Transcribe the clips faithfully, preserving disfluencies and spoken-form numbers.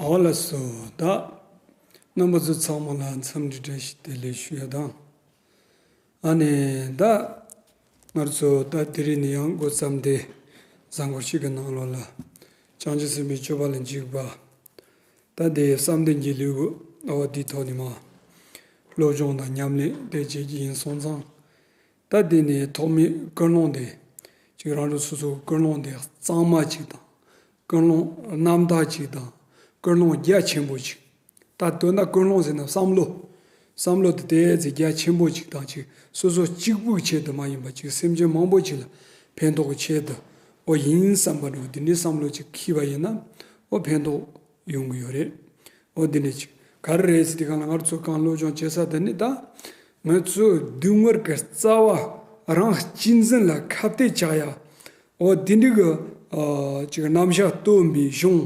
ཨོ་ལགས་སོ། ད་རྣམ་པ་ཚོ་ཚང་མ་ལ་འཚམས་འདྲི་བཀྲ་ཤིས་བདེ་ལེགས་ཞུ་ཡ་དང་། ཨ་ནི་ད་ང་ཚོ་ད་དེ་རིང་ནས་ཡང་འགོ་བརྩམས་ཏེ་གཟའ་འཁོར་གཅིག་གི་ནང་ལོགས་ལ་བྱང་ཆུབ་སེམས་དཔའི་སྤྱོད་པ་ལ་འཇུག་པ། ད་དེ་བསམ་གཏན་གྱི་ལེའུ་ཨོ་དེའི་ཐོག་ནས་མ་སློབ་སྦྱོང་དང་ཉམས་ལེན་དེ་བྱེད་ཀྱི་ཡིན་སོང་ཙང་། ད་དེ་ནས་ཐོག་མའི་ཀུན་སློང་དེ་ཅིག་རང་རང་སོ་སོའི་ཀུན་སློང་དེ་གཙང་མ་ཅིག་དང་། ཀུན་སློང་རྣམ་དག་ཅིག་དང་། ཀུན་སློང་རྒྱ་ཆེན་པོ་ཅིག་ད་དོན་དག་ཀུན་སློང་ཟེར་ན་བསམ་བློ། བསམ་བློ་དེ་དེ་ཚེ་རྒྱ་ཆེན་པོ་ཅིག་དང་ཅིག་སོ་སོ་གཅིག་པུའི་ཆེད་དུ་མ་ཡིན་པ་ཅིག་སེམས་ཅན་མང་པོ་ཅིག་ལ་ཕན་ཐོགས་ཆེད་དུ་ཨོ་ཡིན་བསམ་པ་འགྲོ་དེ་འདྲའི་བསམ་བློ་ཅིག་འཁྱེར་བ་ཡིན་ན་ཨོ་ཕན་ཐོགས་ཡོང་གི་ཡོད་རེད། ཨོ་དེ་འདྲ་ཅིག་ག་རེ་རེད་ཟེར་དུས་སྒང་ལ་ང་ཚོ་གང་སློབ་སྦྱོང་བྱེད་ས་དེ་ནི་ད་ང་ཚོ་སྡུག་བསྔལ་གྱི་རྩ་བ་རང་གཅེས་འཛིན་ལ་ཁ་གཏད་བཅག་ཡ། ཨོ་དེ་འདྲ་གི་ཨ་ཅིག་རྣམ་གཞག་སྟོན་པའི་གཞུང་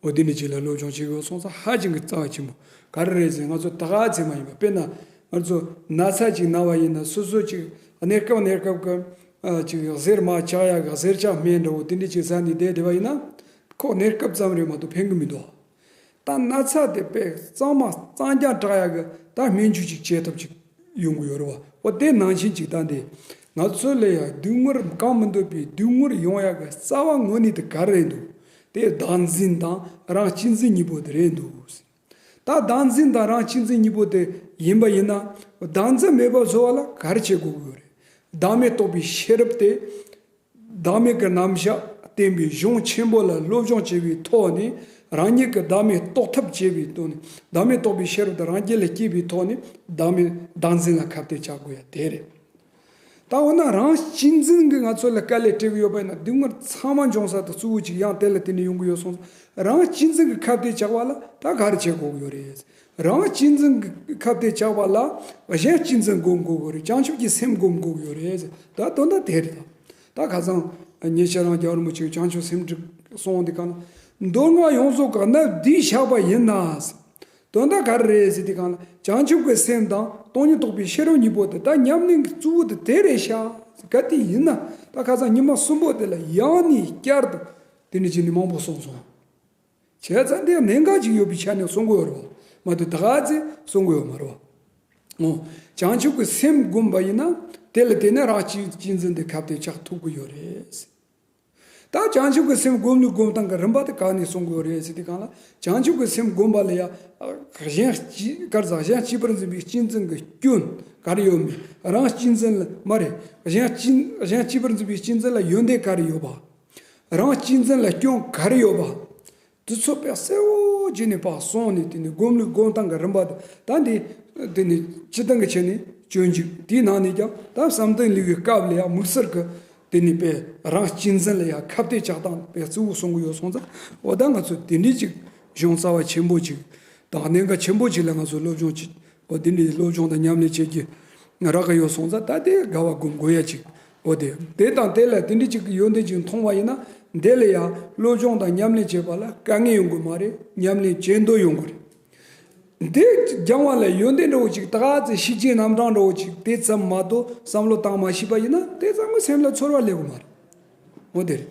ཨོ་དེ་འདྲ་ཅིག་ལ་སློབ་སྦྱོང་བྱེད་དགོས་སོང་ཙང་ཧ་ཅང་གི་རྩ་བ་ཆེན་པོ་ག་རེ་རེད་ཟེར། ང་ཚོ་ད་ག་ཚད་མ་ཡིན་པ་དཔེར་ན་ང་ཚོ་ན་ཚ་ཅིག་ན་བ་ཡིན་ན་སོ་སོ་ཅིག་གནས་སྐབས་གནས་སྐབས་ཀྱི་ཨ་ཅིག་གཟེར་མ་བཅག་ཡ་གི་གཟེར་བཅག་སྨན་འདྲ་བོ་དེ་འདྲ་ཅིག་ཟ་ནས་བསྡད་བསྡད་པ་ཡིན་ན་ཁོ་གནས་སྐབས་ཙམ་རེད་མ་གཏོགས་ཕན་གི་མི་འདུག་ད་ན་ཚ་དེ་དཔེ་གཙང་མ་གཙང་རྐྱང་དྲག་ཡག་གི་ད་སྨན་བཅོས་ཅིག་བྱེད་ཐབས་ཅིག་ཡོང་གི་ཡོད་རེད་བ། འོ་དེ་ནང་བཞིན་ཅིག་ད་འདི་ང་ཚོ་ལ་ཡང་སྡུག་བསྔལ་གང་མི་འདོད་པའི་སྡུག་བསྔལ་ཡོང་ཡག་གི་རྩ་བ་དངོས་གནས་དེ་ག་རེ་རེད་འདུག་དེ་བདག་འཛིན་དང་རང་གཅེས་འཛིན་གཉིས་པོ་དེ་རེད་འདུག་ད་བདག་འཛིན་དང་རང་གཅེས་འཛིན་གཉིས་པོ་དེ་ཡིན་པ་ཡིན་ན་བདག་འཛིན་མེད་པ་བཟོ་བ་ལ་ག་རེ་བྱེད་དགོས་ཀྱི་ཡོད་རེད། བདག་མེད་རྟོགས་པའི་ཤེས་རབ་དེ། བདག་མེད་ཀྱི་རྣམ་གཞག་བསྟན་པའི་གཞུང་ཆེན་པོ་ལ་སློབ་སྦྱོང་བྱས་པའི་ཐོག་ནས་རང་ཉིད་ཀྱི་བདག་མེད་རྟོགས་ཐབས་བྱས་པའི་ཐོག་ནས་བདག་མེད་རྟོགས་པའི་ཤེས་རབ་དེ་རང་རྒྱུད་ལ་སྐྱེས་པའི་ཐོག་ནས་བདག་མེད་བདག་འཛིན་ལ་ཁ་གཏད་བཅག་དགོས་ཡ་དེ་རེད། ད་འོ་ན་རང་གཅེས་འཛིན་གྱིས་ང་ཚོ་ལ་དཀའ་ལས་སྤྲད་ཀྱི་ཡོད་པ་ཡིན་ན་སྡུག་བསྔལ་ཚང་མ་འབྱུང་ས་དེ་གཙོ་བོ་གཅིག་ཡང་དེ་ལ་བརྟེན་ནས་ཡོང་གི་ཡོད་སོང་། རང་གཅེས་འཛིན་གྱིས་ཁ་གཏད་བཅག་པ་ལ་ད་ག་རེ་བྱེད་དགོས་ཀྱི་ཡོད་རེད། རང་གཅེས་འཛིན་གྱིས་ཁ་གཏད་བཅག་པ་ལ་གཞན་གཅེས་འཛིན་སྒོམ་དགོས་ཀྱི་རེད། བྱང་ཆུབ་ཀྱི་སེམས་སྒོམ་དགོས་ཀྱི་ཡོད་རེད། ད་དོན་དག་དེ་རེད་ད། ད་ཁ་སང་ཉེ་ཆར་རང་རྒྱལ་བ་རིན་པོ་ཆེས་བྱང་ཆུབ་སེམས་ཁྲིད་གསུངས་དེ་གང་ན། མདོ་སྔགས་ཡོངས་རྫོགས་ཀྱི་གནད་འདིས་བཞག་པ་ཡིན་ན། དོན་དག་ག་རེ་རེད་ཟེར་དེ་གང་ན་བྱང་ཆུབ་ཀྱི་སེམས་དང་སྟོང་ཉིད་རྟོགས་པའི་ཤེས་རབ་གཉིས་པོ་དེ་ད་ཉམས་ལེན་གྱི་གཙོ་བོ་དེ་དེ་རེད་ཤག་ག་དེ་ཡིན་ན་ད་ཁ་སང་ཉི་མ་གསུམ་པོ་དེ་ལ་ཡང་ནས་བསྐྱར་དུ་དེ་འདྲ་བྱས་ནས་མང་པོ་གསུངས་སོང་། བྱས་ཙང་དེ་གནད་འགག་ཅིག་ཡོད་པའི་ཆ་ནས་གསུང་གི་ཡོད་རེད་བ། མ་གཏོགས་ད་ག་ཚོད་གསུང་གི་ཡོད་མ་རེད་བ། འོ། བྱང་ཆུབ་ཀྱི་སེམས་བསྒོམས་པ་ཡིན་ན་དེ་ལ་བརྟེན་ནས་རང་གཅེས་གཅེས་འཛིན་དེ་ཁ་གཏད་བཅག་ཐུབ་ཀྱི་ཡོད་རེད། ད་བྱང་ཆུབ་ཀྱི་སེམས་བསྒོམ་ལུགས་བསྒོམ་སྟངས་ཀྱི་རིམ་པ་དེ་ག་ནས་གསུང་གི་ཡོད་རེད་ཟེར་དུས་སྒང་ལ་བྱང་ཆུབ་ཀྱི་སེམས་བསྒོམ་པ་ལ་ཡང་གཞན་གཅེས་ག་རེ་ཟེར་གཞན་གཅེས་པར་འཛིན་པའི་གཅེས་འཛིན་གྱི་སྐྱོན་ག་རེ་ཡོད་མེད། རང་གཅེས་འཛིན་ལ་མ་རེད། གཞན་གཅེས་གཞན་གཅེས་པར་འཛིན་པའི་གཅེས་འཛིན་ལ་ཡོན་ཏན་ག་རེ་ཡོད་པ། རང་གཅེས་འཛིན་ལ་སྐྱོན་ག་རེ་ཡོད་པ། དེ་ཚོ་དཔེ་གསལ་བོ་བྱས་ནས་ཕར་སོང་ནས་དེ་ནས་སྒོམ་ལུགས་སྒོམ་སྟངས་ཀྱི་རིམ་པ་དེ་ད་འདི་དེ་ནས་སྤྱིར་བཏང་གི་ཆ་ནས་སྤྱོད་འཇུག་དེའི་ནང་ནས་ཀྱང་ད་བསམ་གཏན་ལེའུའི་སྐབས་ལ་ཡང་དམིགས་བསལ་གྱི་དེ་ནས་དཔེ་རང་གཅེས་འཛིན་ལ་ཡང་ཁ་གཏད་བཅག་སྟངས་དཔེ་གཙོ་བོ་གསུང་གི་ཡོད་སོང་ཙང་འོ་ད་ང་ཚོ་དེ་འདྲའི་ཅིག་གཞུང་རྩ་བ་ཆེན་པོ་ཅིག་དང་གནད་འགག་ཆེན་པོ་ཅིག་ལ་ང་ཚོ་སློབ་སྦྱོང་ཅིག་འོ་དེ་འདྲའི་སློབ་སྦྱོང་དང་ཉམས་ལེན་བྱེད་ཀྱི་རག་གི་ཡོད་སོང་ཙང་ད་དེ་དགའ་བ་སྒོམ་དགོས་ཡ་ཅིག་འོ་དེ་དེ་དང་དེ་ལ་དེ་འདྲའི་ཅིག་གི་ཡོན་ཏན་ཅིག་མཐོང་བ་ཡིན་ན་དེ་ལ་ཡང་སློབ་སྦྱོང་དང་ཉམས་ལེན་བྱེད་པ་ལ་དཀའ་ངལ་ཡོང་གི་མ་རེད། ཉམས་ལེན་བྱེད་འདོད་ཡོང་གི་རེད། དེ་སྦྱང་བ་ལ་ཡོན་ཏན་འདྲ་བོ་ཅིག་ད་ག་ཚོད་ཤུགས་རྐྱེན་རྣམ་གྲངས་འདྲ་བོ་ཅིག་དེ་ཙམ་མ་གཏོགས་བསམ་བློ་བཏང་མ་ཤེས་པ་ཡིན་ན་དེ་ཙམ་གྱི་སེམས་ལ་ཚོར་བ་སླེབས་གི་མ་རེད། འོ་དེ་རེད།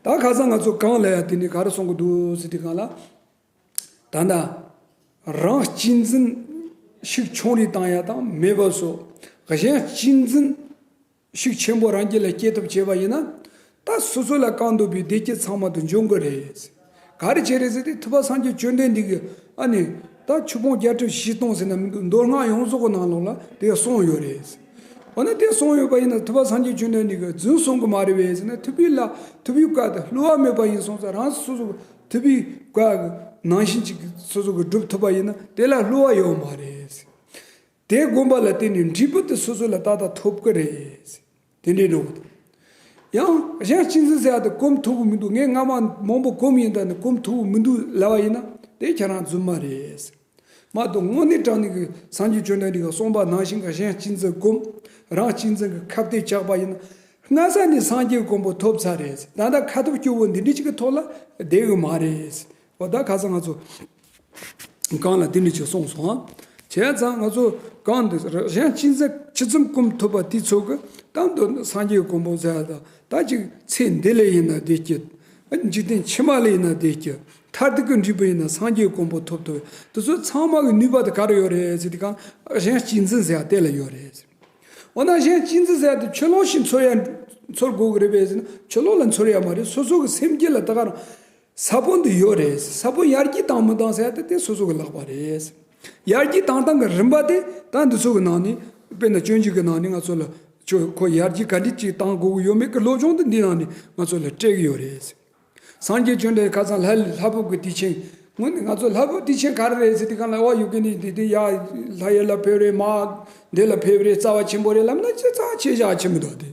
ད་ཁ་སང་ང་ཚོ་གང་ལ་ཡང་དེ་ནས་ག་རེ་གསུང་གི་འདུག་ཟེར་དུས་སྒང་ལ། ད་ལྟ་རང་གཅེས་འཛིན་ཤུགས་ཆུང་རུ་བཏང་ཡ་དང་མེད་པ་བཟོ། གཞན་གཅེས་འཛིན་ཤུགས་ཆེན་པོ་རང་རྒྱུད་ལ་སྐྱེ་ཐབས་བྱས་པ་ཡིན་ན་ད་སོ་སོ་ལ་གང་འདོད་པའི་བདེ་སྐྱིད་ཚང་མ་དུ་འབྱུང་གི་རེད། ག་རེ་བྱས་རེད་ཟེར་དུས་ཐུབ་པ་སངས་རྒྱས་བཅོམ་ལྡན་འདས་ཀྱིས་ཨ་ནི་ད་ཆོས་ཕུང་བརྒྱད་ཁྲི་བཞི་སྟོང་ཟེར་ན་མི་འདུག་མདོ་སྔགས་ཡོངས་རྫོགས་ཀྱི་ནང་ལོགས་ལ་དེ་གསུངས་ཡོད་རེད། འོ་ན་དེ་གསུངས་ཡོད་པ་ཡིན་ན་ཐུབ་པ་སངས་རྒྱས་བཅོམ་ལྡན་འདས་ཀྱིས་རྫུན་གསུང་གི་མ་རེད་པས་ཟེར་ན་ཐུབ་པའི་ལ་ཐུབ་པའི་བཀའ་དེ་བསླུ་བ་མེད་པ་ཡིན་སོང་ཙང་རང་སོ་སོ་གི་ཐུབ་པའི་བཀའ་གི་ནང་བཞིན་ཅིག་སོ་སོ་གི་སྒྲུབ་ཐུབ་པ་ཡིན་ན་དེ་ལ་བསླུ་བ་ཡོད་མ་རེད། དེ་བསྒོམ་པ་ལ་བརྟེན་ནས་འབྲས་བུ་དེ་སོ་སོ་ལ་ཏག་ཏག་ཐོབ་ཀྱི་རེད། དེ་འདྲའི་འགྲོ་གི་འདུག་ཡང་གཞན་གཅེས་འཛིན་ཟེར་ཡ་དེ་གོམས་ཐུབ་ཀྱི་མི་འདུག་ངས་སྔ་མ་མང་པོ་གོམས་ཡིན་ད་ནི་གོམས་ཐུབ་ཀྱི་མི་འདུག་ལབ་པ་ཡིན་ན་དེ་ཁྱེད་རང་རྫུན་མ་རེད། མ་གཏོགས་དངོས་གནས་དྲང་གནས་ཀྱི་སངས་རྒྱས་བཅོམ་ལྡན་འདས་ཀྱིས་གསུངས་པ་ནང་བཞིན་གྱི་གཞན་གཅེས་འཛིན་སྒོམ། རང་གཅེས་འཛིན་གྱི་ཁ་གཏད་བཅག་པ་ཡིན་ན། སྔ་ས་ནས་སངས་རྒྱས་གོ་འཕང་ཐོབ་ཚར་རེད། ད་ལྟ་ཁ་ཐུབ་སྐྱོ་བོ་འདི་འདྲ་ཅིག་གི་ཐོག་ལ་བསྡད་ཡོད་མ་རེད། འོ་ད་ཁ་སང་ང་ཚོ་གང་ལ་འདི་འདྲ་ཅིག་གསུངས་སོང་ཨ། བྱས་ཙང་ང་ཚོ་གང་འདི་གཞན་གཅེས་འཛིན་ཇི་ཙམ་སྒོམ་ཐུབ་པ་དེ་ཚོ་གི་དང་དུ་སངས་རྒྱས་གོ་འཕང་ཟེར་ཡ་ད་ད་ཅིག་ཚེ་འདི་ལས་ཡིན་ན་བདེ་སྐྱིད། འཇིག་རྟེན་ཕྱི་མ་ལ་ཡིན་ན་བདེ་སྐྱིད། མཐར་ཐུག་གི་འབྲས་བུ་ཡིན་ན་སངས་རྒྱས་གོ་འཕང་ཐོབ་ཐུབ། དེ་ཚོ་ཚང་མ་གི་ནུས་པ་དེ་ག་རེ་ཡོད་རེད་ཟེར་དུས་སྒང་གཞན་གཅེས་འཛིན་ཟེར་ཡ་དེ་ལ་ཡོད་རེད་ཟེར། འོ་ན་གཞན་གཅེས་འཛིན་ཟེར་ཡ་དེ་ཕྱི་ལོགས་ཤིག་འཚོལ་ཡ་འཚོལ་དགོས་གི་རེད་པས་ཟེར་ན་ཕྱི་ལོགས་ལ་འཚོལ་ཡ་མ་རེད། སོ་སོ་གི་སེམས་རྒྱུད་ལ་ད་ག་རང་ས་བོན་འདི་ཡོད་རེད། ས་བོན་ཡར་རྒྱས་བཏང་མི་བཏང་ཟེར་ཡ་དེ་དེ་སོ་སོ་གི་ལག་པ་རེད། ཡར་རྒྱས་བཏང་སྟངས་ཀྱི་རིམ་པ་དེ་ད་འདི་ཚོ་གི་ནང་ནས། དཔེར་ན་སྤྱོད་འཇུག་གི་ནང་ནས་ང་ཚོ་ལ་ཁྱོད་ཁོ་ཡར་རྒྱས་ག་འདྲ་ཅིག་བཏང་དགོས་ཀྱི་ཡོད་མེད་ཀྱི་སློབ་སྦྱོང་དེ་འདི་ནང་ནས་ང་ཚོ་ལ་སྤྲད་ཀྱི་ཡོད་རེད། སངས་རྒྱས་བཅོམ་ལྡན་ཁ་སང་ལྷ་ལྷ་བབས་ཀྱི་དུས་ཆེན། སྔོན་ནས་ང་ཚོ་ལྷ་བབས་དུས་ཆེན་ག་རེ་རེད་ཟེར་དུས་སྒང་ལ། ཨོ་ཡོ་གི་ནི་འདི་དེ་ཡ་ལྷ་ཡུལ་ལ་ཕེབས་རེད། མ་འདི་ལ་ཕེབས་རེད། རྩ་བ་ཆེན་པོ་རེད་ལབ་ན་ཅི་རྩ་བ་ཆེ་བཞག་ཆེ་མི་འདུག་དེ།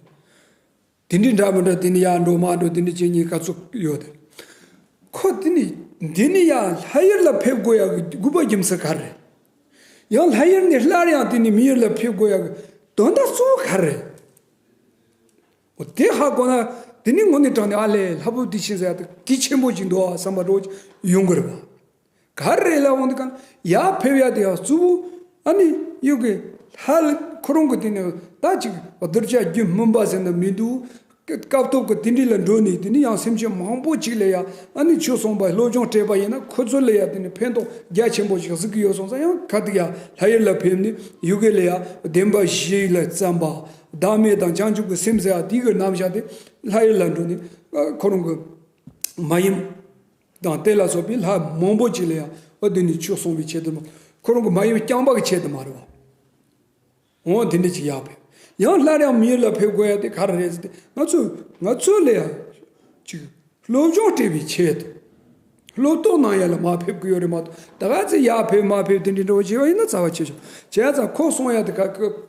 དེ་འདྲའི་འདྲ་མི་འདྲ་དེ་ནི་ཡར་འགྲོ་མར་འགྲོ་དེ་འདྲ་བྱེད་མཁན་ག་ཚོད་ཡོད་དེ། ཁོ་དེ་ནི་འདི་ནི་ཡ་ལྷ་ཡུལ་ལ་ཕེབས་དགོས་ཡ་གི་དགོས་པ་རྒྱུ་མཚན་ག་རེ་རེད། ཡང་ལྷ་ཡུལ་ནས་སླར་ཡང་དེ་ནི་མི་ཡུལ་ལ་ཕེབས་དགོས་ཡ་གི་དོན་དག་གཙོ་བོ་ག་རེ་རེད། འོ་དེ་ཧ་གོ་ན་དེ་ནི་དངོས་གནས་དྲང་གནས་ཨ་ལས་ལྷ་བབས་དུས་ཆེན་ཟེར་ཡ་དེ་གལ་ཆེན་པོ་ཅིག་འདུག་ཨ་བསམ་པ་འདྲ་བོ་ཅིག་ཡོང་གི་རེད་བ། ག་རེ་ལ་འོང་དུས་སྒང་ཡར་ཕེབས་ཡ་དེ་ཡང་གཙོ་བོ་ཨ་ནི་ཡོད་གི་ལྷ་ལ་ཁོ་རང་གི་དེ་ནི་ད་ཅིག་གདུལ་བྱ་རྒྱུད་སྨིན་པ་ཟེར་ན་མི་འདུག་སྐབས་ཐོག་གི་དེ་འདྲ་ལ་འགྲོ་ནས་དེ་ནི་ཡང་སེམས་ཅན་མང་པོ་ཅིག་ལ་ཡ་ཨ་ནི་ཆོས་གསུངས་པ་སློབ་སྦྱོང་སྤྲད་པ་ཡིན་ན་ཁོ་ཚོ་ལ་ཡ་དེ་ནི་ཕན་ཐོགས་རྒྱ་ཆེན་པོ་ཞིག་གཟིགས་ཀྱི་ཡོད་སོང་ཙང་། ཡང་ཁ་ཐུག་ཡ་ལྷ་ཡུལ་ལ་ཕེབས་ནས་ཡོ་གི་ལ་ཡ་བདེན་པ་བཞི་ལ་བརྩམས་པ་བདག་མེད་དང་བྱང་ཆུབ་ཀྱི་སེམས་ཟེར་ཡ་དེ་གི་རྣམ་གཞག་དེ་ལྷ་ཡུལ་ལ་འགྲོ་ནས་ཁོ་རང་གི་མ་ཡུམ། དང་དེ་ལ་སོགས་པའི་ལྷ་མང་པོ་ཅིག་ལ་ཡང་འོ་དེ་ནི་ཆོས་གསུངས་པའི་ཆེད་དུ་མ། ཁོ་རང་གི་མ་ཡུམ་རྐྱང་པ་གི་ཆེད་དུ་མ་རེད་བ། འོ་དེ་འདྲ་ཅིག་ཡག་པས། ཡང་སླར་ཡང་མི་ཡུལ་ལ་ཕེབས་དགོས་ཡ་དེ་ག་རེ་རེད་ཟེར་ཏེ་ང་ཚོ་ང་ཚོ་ལ་ཡང་ཅིག་སློབ་སྦྱོང་སྤྲད་པའི་ཆེད་དུ། སློབ་གཏོད་གནང་ཡ་ལ་མར་ཕེབས་ཀྱི་ཡོད་རེད་མ་གཏོགས་ད་ག་ཚོད་ཡར་ཕེབས་མར་ཕེབས་དེ་འདྲ་འགྲོ་བྱས་པ་ཡིན་ན་རྩ་བ་ཆེ་ཆུང་བྱས་ཙང་ཁོ་གསུང་ཡ་དེ་ག་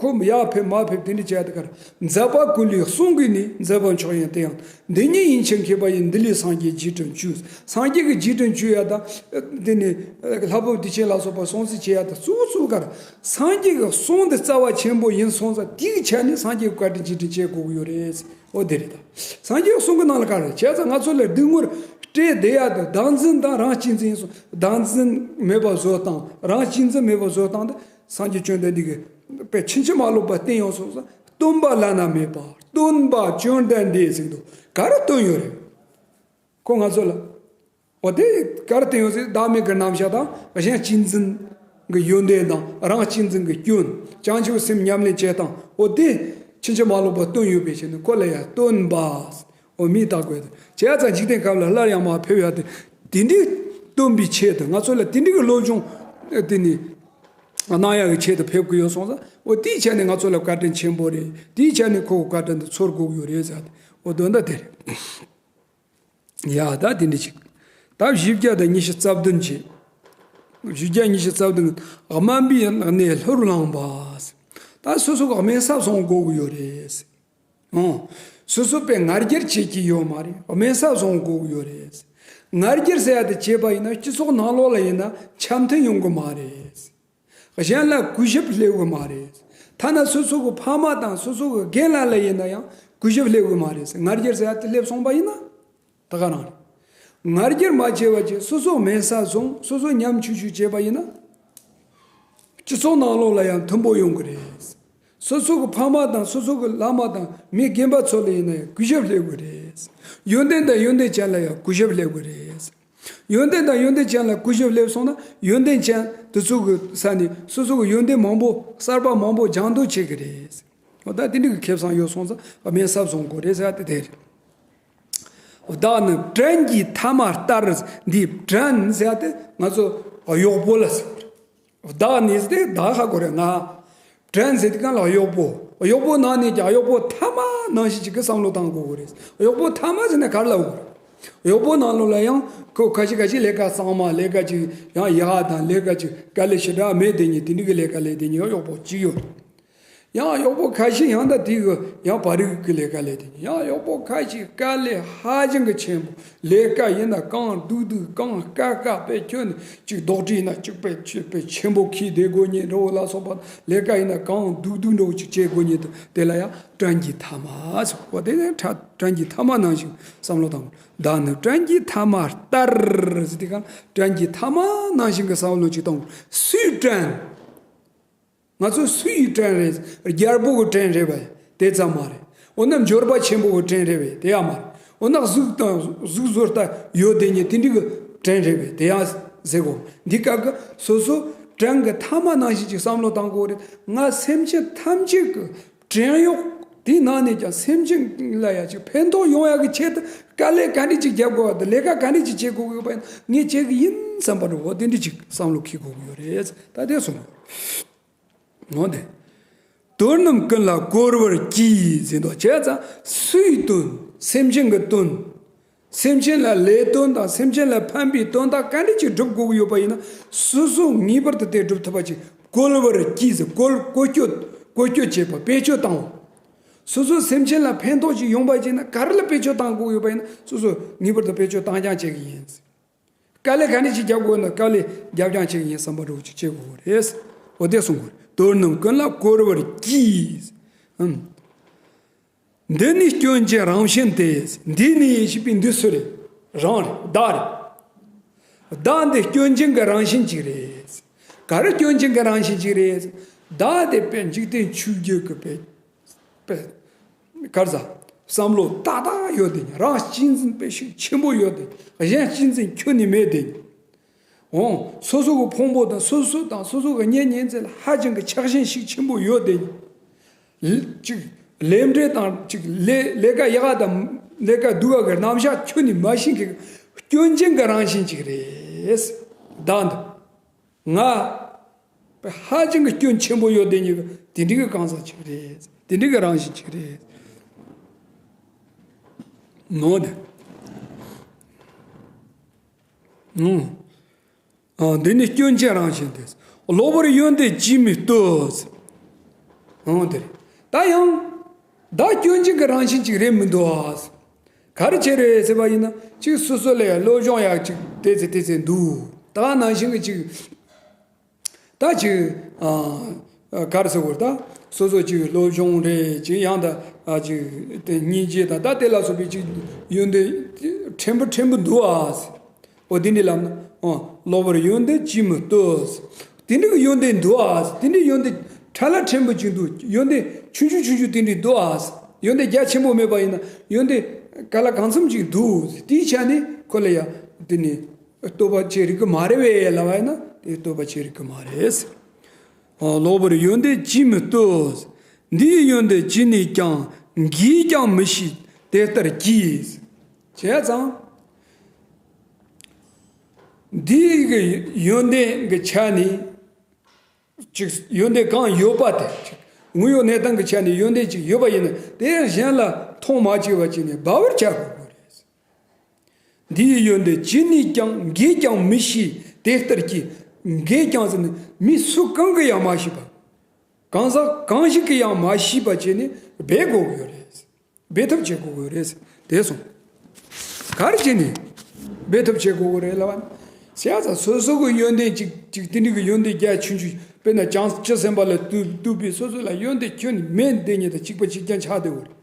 ཁོ་ཡར་ཕེབས་མར་ཕེབས་དེ་འདྲ་བྱས་ཡ་དེ་ག་རེད། མཛད་པ་ཀུན་ལས་གསུང་གི་ནི་མཛད་པ་མཆོག་ཡིན་དེ་ཡང་། འདི་ཉིད་ཡིན་ཕྱིར་མཁས་པ་ཡིས། འདི་ལས་སངས་རྒྱས་རྗེས་དྲན་བྱོས། སངས་རྒྱས་ཀྱི་རྗེས་དྲན་བྱོས་ཡ་དང་། དེ་ནི་ལྷ་བབས་དུས་ཆེན་ལ་སོགས་པ་སྲུང་བརྩི་བྱེད་ཡ་དང་གཙོ་བོ་གཙོ་བོ་ག་རེ། སངས་རྒྱས་ཀྱི་གསུང་འདི་རྩ་བ་ཆེན་པོ་ཡིན་སོང་ཙང་དེའི་ཆ་ནས་སངས་རྒྱས་ཀྱི་བཀའ་དྲིན་རྗེས་དྲན་བྱེད་དགོས་ཀྱི་ཡོད་རེད། འོ་དེ་རེད་ད། སངས་རྒྱས་ཀྱི་གསུང་གི་ནང་ལ་ག་རེ་བྱས་ཙང་ང་ཚོ་ལ་སྡུག་བསྔལ་སྤྲད་བསྡད་ཡ་དང་བདག་འཛིན་དང་རང་གཅེས་འཛིན་ཡིན་སོང་། བདག་འཛིན་མེད་པ་བཟོ་སྟངས་རང་གཅེས་འཛིན་མེད་པ་བཟོ་སྟངས་དེ། སངས་རྒྱས་བཅོམ་ལྡན་འདས་ཀྱིས་དཔེ་ཕྱིན་ཅི་མ་ལོག་པ་བསྟན་ཡོད་སོང་ཙང་སྟོན་པ་བླ་ན་མེད་པ་སྟོན་པ་བཅོམ་ལྡན་འདས་ཟེར་འདུག་ག་རེ་སྟོན་ཡོད་རེད། ཁོ་ང་ཚོ་ལ། འོ་དེ་ག་རེ་བསྟན་ཡོད་ཟེར་བདག་མེད་ཀྱི་རྣམ་གཞག་དང་གཞན་གཅེས་འཛིན་གྱི་ཡོན་ཏན་དང་རང་གཅེས་འཛིན་གྱི་སྐྱོན། བྱང་ཆུབ་སེམས་ཉམས་ལེན་བྱེད་སྟངས། འོ་དེ་ཕྱིན་ཅི་མ་ལོག་པ་སྟོན་ཡོད་པའི་ཕྱིར་ནི་ཁོ་ལ་ཡང་སྟོན་པ། འོ་མིང་བཏགས་དགོས་ཏེ། བྱས་ཙང་འཇིག་རྟེན་ཁམས་ལ་སླར་ཡང་མར་ཕེབས་ཡ་དེ། དེ་འདྲའི་སྟོན་པའི་ཆེད་དུ་ང་ཚོ་ལ་དེ་འདྲའི་གི་སློབ་སྦྱོང་། དེ་ནི་གནང་ཡ་གི་ཆེད་དུ་ཕེབས་ཀྱི་ཡོད་སོང་ཙང་། འོ་དེའི་ཆ་ནས་ང་ཚོ་ལ་བཀའ་དྲིན་ཆེན་པོ་རེད། དེའི་ཆ་ནས་ཁོ་གི་བཀའ་དྲིན་དེ་ཚོར་དགོས་ཀྱི་ཡོད་རེད་ཟེར་ཏེ། འོ་དོན་དག་དེ་རེད། ཡ་ད་དེ་འདྲ་ཅིག་ད་བཞི་བརྒྱ་དང་ཉི་ཤུ་རྩ་བདུན་ཅིག་བཞི་བརྒྱ་ཉི་ཤུ་རྩ་བདུན། དམན་པའི་གནས་ལྷུར་བླངས་པ། ད་སོ་སོ་གི་དམན་ས་བཟུང་དགོས་ཀྱི་ཡོད་རེད། ཨོ། སོ་སོ་པའི་ང་རྒྱལ་བྱེད་ཀྱི་ཡོད་མ་རེད། དམན་ས་བཟུང་དགོས་ཀྱི་ཡོད་རེད། ང་རྒྱལ་ཟེར་ཡ་དེ་བྱས་པ་ཡིན་ན་སྤྱི་ཚོགས་ནང་ལོགས་ལ་ཡིན་ན་འཆམ་མཐུན་ཡོང་གི་མ་རེད། གཞན་ལ་གུས་ཞབས་སླེབས་གི་མ་རེད། ཐ་ན་སོ་སོ་གི་ཕ་མ་དང་སོ་སོ་གི་རྒན་ལགས་ལ་ཡིན་ན་ཡང་གུས་ཞབས་སླེབས་གི་མ་རེད། ང་རྒྱལ་ཟེར་ཡ་དེ་སླེབས་སོང་པ་ཡིན་ན་ད་ག་རང་རེད། ང་རྒྱལ་མ་བྱས་པ་བྱས་སོ་སོ་དམན་ས་བཟུང་སོ་སོ་ཉམ་ཆུང་ཆུང་བྱས་པ་ཡིན་ན་སྤྱི་ཚོགས་ནང་ལོགས་ལ་ཡང་མཐུན་པོ་ཡོང་གི་རེད། སོ་སོ་གི་ཕ་མ་དང་སོ་སོ་གི་བླ་མ་དང་མི་རྒན་པ་ཚོ་ལ་ཡིན་ན་ཡང་གུས་ཞབས་སླེབས་གི་རེད། ཡོན་ཏན་དང་ཡོན་ཏན་ཅན་ལ་ཡང་གུས་ཞབས་སླེབས་གི་རེད། ཡོན་ཏན་དང་ཡོན་ཏན་ཅན་ལ་གུས་ཞབས་སླེབས་སོང་ན་ཡོན་ཏན་ཅན་དེ་ཚོ་གི་ས་ནས་སོ་སོ་གི་ཡོན་ཏན་མང་པོ་གསར་པ་མང་པོ་སྦྱང་འདོད་བྱེད་ཀྱི་རེད། འོ་ད་དེ་འདྲ་གི་ཁེ་བཟང་ཡོད་སོང་ཙང་དམན་ས་བཟུང་དགོས་རེད་ཟེར་ཡ་དེ་དེ་རེད། བདག་ནི་བྲན་གྱི་ཐ་མ་ལྟར། འདི་བྲན་ཟེར་ཡ་དེ་ང་ཚོ་གཡོག་པོ་ལ་ཟེར་བ་རེད། བདག་ནི་ཟེར་ཏེ་བདག་ཧ་གོ་རེད་ང་། བྲན་ཟེར་དུས་སྒང་ལ་གཡོག་པོ། གཡོག་པོ་ནང་ནས་ཀྱང་གཡོག་པོ་ཐ་མ་ནང་བཞིན་ཅིག་གི་བསམ་བློ་བཏང་དགོས་ཀྱི་རེད། གཡོག་པོ་ཐ་མ་ཟེར་ན་ག་རེ་ལབ་དགོས་རེད། གཡོག་པོ་ནང་ལོགས་ལ་ཡང་ཁོ་ཁ་ཤས་ཁ་ཤས་ལས་ཀ་གཙང་མ་ལས་ཀ་ཅིག་ཡང་ཡག་དང་ལས་ཀ་ཅིག་དཀའ་ལས་ཞེ་དྲག་མེད་དེ་ཉིད་དེ་འདྲ་གི་ལས་ཀ་ལས་དེ་ཉིད་གཡོག་པོ་གཅིག་ཡོད་རེད། ཡང་གཡོག་པོ་ཁ་ཤས་ཡང་ད་དེ་གི་ཡང་བ་རིག་གི་ལས་ཀ་ལས་དེ་ཉིད་ཡང་གཡོག་པོ་ཁ་ཤས་དཀའ་ལས་ཧ་ཅང་གི་ཆེན་པོ། ལས་ཀ་ཡིན་ན་གང་སྡུག་སྡུག་གང་དཀའ་དཀའ་དཔེ་ཁྱོན་ནས་ཅིག་རྡོག་ཁྲེས་ན་ཅིག་དཔེ་ཆེ་དཔེ་ཆེན་པོ་ཁྱེར་བསྡད་དགོས་ཉེན་འགྲོ་ལ་སོགས་པ། ལས་ཀ་ཡིན་ན་གང་སྡུག་སྡུག་འགྲོ་ཅིག་བྱེད་དགོས་ཉེན་དུ་དེ་ལ་ཡང་བྲན་གྱི་ཐ་མ་ཟེར་བ་དེ་ནི་བྲན་གྱི་ཐ་མ་ནང་བཞིན་བསམ་བློ་བཏང་དགོས། བདག་ནི་བྲན་གྱི་ཐ་མ་ལྟར་ཟེར་དུས་སྒང་བྲན་གྱི་ཐ་མ་ནང་བཞིན་གྱི་བསམ་བློ་ཅིག་བཏང་དགོས། སུའི་བྲན། ང་ཚོ་སུ་ཡི་བྲན་རེད། རྒྱལ་པོ་གི་བྲན་རེད་པས་དེ་ཙམ་མ་རེད། འོ་ན་འབྱོར་པ་ཆེན་པོ་གི་བྲན་རེད་པས་དེ་ཡང་མ་རེད། འོ་ན་གཟུགས་དང་གཟུགས་བཟོ་ལྟ་ཡོད་དེ་ཉིད་དེ་འདྲའི་གི་བྲན་རེད་པས། དེ་ཡང་ཟེར་གོ། འདི་སྐབས་ཀྱི་སོ་སོ་བྲན་གྱི་ཐ་མ་ནང་བཞིན་ཅིག་བསམ་བློ་བཏང་དགོས་རེད། ང་སེམས་ཅན་ཐམས་ཅད་ཀྱི་བྲན་གཡོག་དེའི་ནང་ནས་ཀྱང་སེམས་ཅན་ལ་ཡང་ཅིག་ཕན་ཐོགས་ཡོང་ཡག་གི་ཆེད་དུ་དཀའ་ལས་ག་འདྲ་ཅིག་རྒྱབ་དགོས་པ་དང་ལས་ཀ་ག་འདྲ་ཅིག་བྱེད་དགོས་ཀྱི་ཡོད་པ་ཡིན་ངས་བྱེད་ཀྱི་ཡིན་བསམ་པ་འདྲ་བོ་དེ་འདྲ་ཅིག་བསམ་བློ་འཁྱེར་དགོས་ཀྱི་ཡོད་རེད། ད་དེ་སོང་། འོ་དེ། དོན་རྣམས་ཀུན་ལ་བཀོལ་བར་གྱིས་ཟེར་འདུག་བྱས་ཙང་སུའི་དོན། སེམས་ཅན་གྱི་དོན། སེམས་ཅན་ལ་ལས་དོན་དང་སེམས་ཅན་ལ་ཕན་པའི་དོན་དག་ག་འདྲ་ཅིག་སྒྲུབ་དགོས་ཀྱི་ཡོད་པ་ཡིན་ན་སོ་སོ་ངེས་པར་དུ་དེ་སྒྲུབ་ཐུབ་པ་ཅིག་བཀོལ་བར་གྱིས་ཟེར། བཀོལ་བཀོལ་སྤྱོད། བཀོལ་སྤྱོད་བྱེད་པ། བེད་སྤྱོད་བཏང་བ། སོ་སོ་སེམས་ཅན་ལ་ཕན་ཐོགས་ཅིག་ཡོང་པ་ཡིན་ན་ག་རེ་ལ་བེད་སྤྱོད་བཏང་དགོས་ཀྱི་ཡོད་པ་ཡིན་ན་སོ་སོ་ངེས་པར་དུ་བེད་སྤྱོད་བཏང་རྐྱང་བྱེད་ཀྱི་ཡིན། དཀའ་ལས་ག་འདྲ་ཞིག་རྒྱག་དགོས་ན་དཀའ་ལས་རྒྱབ་རྐྱང་བྱེད་ཀྱི་ཡིན་བསམ་པ་འདྲ་བོ་ཅིག་བྱེད་དགོས་རེད། འོ་དེ་གསུང་དགོས་རེད། དོན་རྣམས་ཀུན་ལ་བཀོལ་བར་གྱིས། ཨམ། འདི་ནི་སྐྱོན་ཅན་རང་བཞིན་ཏེ། འདི་ནི་ཞེས་པའི་འདི་སུ་རེད། རང་རེད། བདག་རེད། བདག་འདི་སྐྱོན་ཅན་གྱི་རང་བཞིན་ཅིག་རེད། ག་རེ་སྐྱོན་ཅན་གྱི་རང་བཞིན་ཅིག་རེད། བདག་དེ་དཔེ་འཇིག་རྟེན་ཆོས་བརྒྱད་ཀྱི་དཔེ། དཔེ། གར་ཟ། བསམ་བློ་ཏག་ཏག་ཡོད་དེ། རང་གཅེས་འཛིན་དཔེ་ཤུགས་ཆེན་པོ་ཡོད་དེ། གཞན་གཅེས་འཛིན་ཁྱོན་ནས་མེད་དེ། འོང་། སོ་སོ་གི་ཕུང་པོ་དང་སོ་སོ་དང་སོ་སོ་གི་གཉེན་ཉེ་ཚན་ལ་ཧ་ཅང་གི་ཆགས་ཞེན་ཤུགས་ཆེན་པོ་ཡོད་དེ། ལ་ཅིག་ལས་འབྲས་དང་ཅིག་ལས་ལས་ཀ་ཡག་ག་དང་ལས་ཀ་སྡུག་ག་གི་རྣམ་གཞག་ཁྱོན་ནས་མ་ཤེས་མཁན་གྱི་སྐྱོན་ཅན་གྱི་རང་བཞིན་ཅིག་རེད། བདག་འདི། ང་ཧ་ཅང་གི་སྐྱོན་ཆེན་པོ་ཡོད་དེ་ཉིད་དེ་འདྲའི་གི་གང་ཟག་ཅིག་རེད། དེ་འདྲའི་གི་རང་བཞིན་ཅིག་རེད། ནོ་དེ། ནོ། ཨ། འདི་ནི་སྐྱོན་ཅན་རང་བཞིན་ཏེ། གློ་བུར་ཡོན་ཏན་ཅིས་མི་ལྟོས། ཨང་དེ་རེད། ད་ཡང་། བདག་སྐྱོན་ཅན་གྱི་རང་བཞིན་ཅིག་རེད་མི་འདུག་ཨ། ག་རེ་བྱས་རེད་ཟེར་བ་ཡིན་ན་ཅིག་སོ་སོ་ལ་ཡང་སློབ་སྦྱོང་ཡག་ཅིག་དེ་ཚེ་དེ་ཚེ་འདུག་ད་ནང་བཞིན་གྱི་ཅིག་ད་ཅིག་ཨ། ག་རེ་ཟེར་དགོས་རེད། ད་སོ་སོ་ཅིག་སློབ་སྦྱོང་རེད། ཅིག་ཡང་ད་ཨ་ཅིག་དེ་སྙིང་རྗེ་དང་ད་དེ་ལ་སོགས་པའི་ཅིག་ཡོན་ཏན་ཕྲན་བུ་ཕྲན་བུ་འདུག་ཨ། འོ་དེ་འདྲ་ལབ་ན། འོ། གློ་བུར་ཡོན་ཏན་ཅིས་མི་ལྟོས། དེ་འདྲ་གི་ཡོན་ཏན་འདུག་ཨ། དེ་འདྲའི་ཡོན་ཏན་ཕྲ་ལ་ཕྲན་བུ་ཅིག་འདུག་ཡོན་ཏན་ཆུང་ཆུང་ཆུང་ཆུང་དེ་འདྲ་འདུག་ཨ། ཡོན་ཏན་རྒྱ་ཆེན་པོ་མེད་པ་ཡིན་ན་ཡོན་ཏན་ག་ལ་གང་འཚམ་ཅིག་འདུག་དེའི་ཆ་ནས་ཁོ་ལ་ཡ་དེ་ནི་བསྟོད་པ་བྱེད་རིགས་ཀྱི་མ་རེད་པས་ལབ་པ་ཡིན་ན་དེ་བསྟོད་པ་བྱེད་རིགས་ཀྱི་མ་རེད། འོ། གློ་བུར་ཡོན་ཏན་ཅིས་མི་ལྟོས། འདིའི་ཡོན་ཏན་ཅི་ནས་ཀྱང་། གིས་ཀྱང་མི་ཤེས་དེ་ལྟར་གྱིས། བྱས་ཙང་། འདི་གི་ཡོན་ཏན་གྱི་ཆ་ནས་ཅིག་ཡོན་ཏན་གང་ཡོད་པ་དེ་ཅིག་དངོས་ཡོད་གནས་སྟངས་ཀྱི་ཆ་ནས་ཡོན་ཏན་ཅིག་ཡོད་པ་ཡིན་ན་དེ་གཞན་ལ་མཐོང་མ་བཅུག་པ་བྱས་ནས་སྦ་བར་བྱ་དགོས་པ་རེད། འདིའི་ཡོན་ཏན་ཅི་ནས་ཀྱང་། གིས་ཀྱང་མི་ཤེས་དེ་ལྟར་གྱིས། གིས་ཀྱང་ཟེར་ནས་མི་སུ་གང་གིས་ཡང་མ་ཤེས་པ། གང་ཟག་གང་ཞིག་གིས་ཡང་མ་ཤེས་པ་བྱས་ནས་སྦས་དགོས་ཀྱི་ཡོད་རེད། སྦས་ཐབས་བྱེད་དགོས་ཀྱི་ཡོད་རེད། དེ་སོང་། ག་རེ་བྱས་ནས་སྦས་ཐབས་བྱེད་དགོས་ཀྱི་རེད་ལབ་ན། བྱས་ཙང་སོ་སོ་གི་ཡོན་ཏན་ཅིག་ཅིག་དེ་འདྲ་གི་ཡོན་ཏན་རྒྱ་ཆུང་ཆུང་དཔེར་ན་བྱང་སྤྱི་སེམས་དཔའ་ལ་ལྟོས་ལྟོས་པའི་སོ་སོ་ལ་ཡོན་ཏན་ཁྱོན་ནས་མེད་འདི་ཉིད་དང་གཅིག་པ་གཅིག་རྐྱང་ཆགས་བསྡད་ཡོད་རེད།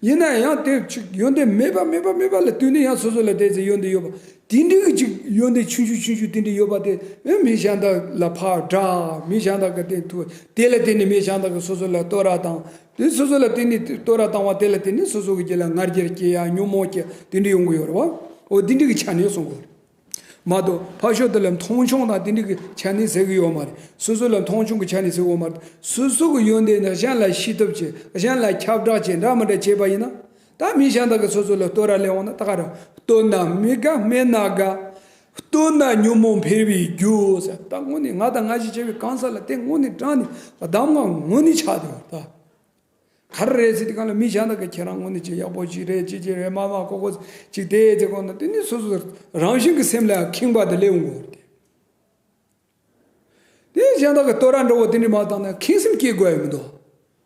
ཡིན་ན་ཡང་དེ་ཅིག་ཡོན་ཏན་མེད་པ་མེད་པ་མེད་པ་ལ་ལྟོས་ནས་ཡང་སོ་སོ་ལ་དེ་ཚེ་ཡོན་ཏན་ཡོད་པ་དེ་འདྲའི་གི་ཅིག་ཡོན་ཏན་ཆུང་ཆུང་ཆུང་ཆུང་དེ་འདྲ་ཡོད་པ་དེ་ཨེ་མི་གཞན་དག་ལ་ཕར་བསྒྲགས། མི་གཞན་དག་གི་དེ་ཐུག་དེ་ལ་བརྟེན་ནས་མི་གཞན་དག་གི་སོ་སོ་ལ་བསྟོད་ར་དང་དེ་སོ་སོ་ལ་བརྟེན་ནས་བསྟོད་ར་བཏང་བ་དེ་ལ་བརྟེན་ནས་སོ་སོ་གི་རྒྱུད་ལ་ང་རྒྱལ་སྐྱེ་ཡ་ཉོན་མོངས་སྐྱེ་དེ་འདྲ་ཡོང་གི་ཡོད་རེད་བ། འོ་དེ་འདྲའི་གི་ཆ་ནས་གསུང་དགོས་རེད། མ་གཏོགས་ཕར་ཕྱོགས་དེ་ལ་མཐོང་ཆུང་དང་དེ་འདྲ་གི་ཆ་ནས་ཟེར་གི་ཡོད་མ་རེད། སོ་སོ་ལ་མཐོང་ཆུང་གི་ཆ་ནས་ཟེར་གི་ཡོད་མ་རེད། སོ་སོ་གི་ཡོན་ཏན་ནི་གཞན་ལ་ཤེས་ཐབས་བྱེད། གཞན་ལ་ཁྱབ་བསྒྲགས་བྱེད། འདྲ་མི་འདྲ་བྱེད་པ་ཡིན་ན། ད་མི་གཞན་དག་གིས་སོ་སོ་ལ་བསྟོད་ར་ལེན་འོང་ན་ད་ག་རེ། བསྟོད་ན་མི་དགའ་སྨད་ན་དགའ། བསྟོད་ན་ཉོན་མོངས་འཕེལ་བའི་རྒྱུ་ཟེར། ད་དངོས་གནས་ང་དང་ང་ཞིག་བྱས་པའི་གང་ཟག་ལ་དེ་དངོས་གནས་དྲང་ནས་གདམས་ངག་དངོས་གནས་ཆགས་བསྡད་ཡོད་ད། ག་རེ་རེད་ཟེར་དུས་གང་ལ་མི་གཞན་དག་གིས་ཁྱེད་རང་དངོས་གནས་ཅིག་ཡག་པོ་ཅིག་རེད། ཅིག་ཅིག་རེད། མ་མ་ཁོ་ཁོ་ཅིག་དེ་ཟེར་གོ་ན་དེ་ནི་སོ་སོ་རང་བཞིན་གྱི་སེམས་ལ་ཁེངས་པ་དེ་སླེབས་འོང་གི་རེད། དེ་གཞན་དག་གིས་བསྟོད་ར་འདྲ་བོ་དེ་འདྲ་མ་བཏང་ན་ཁེངས་སེམས་སྐྱེ་དགོས་ཡ་མི་འདུག་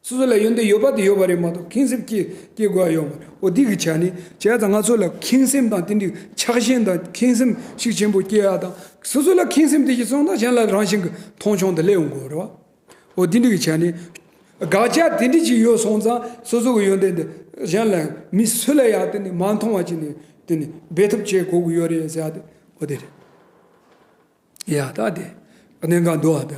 སོ་སོ་ལ་ཡོན་ཏན་ཡོད་པ་དེ་ཡོད་པ་རེད་མ་གཏོགས་ཁེངས་སེམས་སྐྱེ་སྐྱེ་དགོས་ཡ་ཡོད་མ་རེད། འོ་འདི་གི་ཆ་ནས་བྱས་ཙང་ང་ཚོ་ལ་ཁེངས་སེམས་དང་དེ་འདྲའི་ཆགས་ཞེན་དང་ཁེངས་སེམས་ཤུགས་ཆེན་པོ་སྐྱེ་ཡ་དང་སོ་སོ་ལ་ཁེངས་སེམས་དེ་ཞིག་སོང་ན་གཞན་ལ་རང་བཞིན་གྱི་མཐོང་ཆུང་དེ་སླེབས་ཡོང་གི་རེད་བ། འོ་འདི་འདྲ་གི་ཆ་ནས་དགག་བྱ་དེ་འདྲ་ཅིག་ཡོད་སོང་ཙང་སོ་སོ་གི་ཡོན་ཏན་དེ་གཞན་ལ་མི་སུ་ལ་ཡང་དེ་ནི་མ་མཐོང་བ་ཅིག་ནས་དེ་ནི་སྦས་ཐབས་བྱེད་དགོས་ཀྱི་ཡོད་རེད་ཟེར་ཡ་དེ་འོ་དེ་རེད། ཡ་ད་དེ་གནད་འགག་འདུག་ཨ། ད་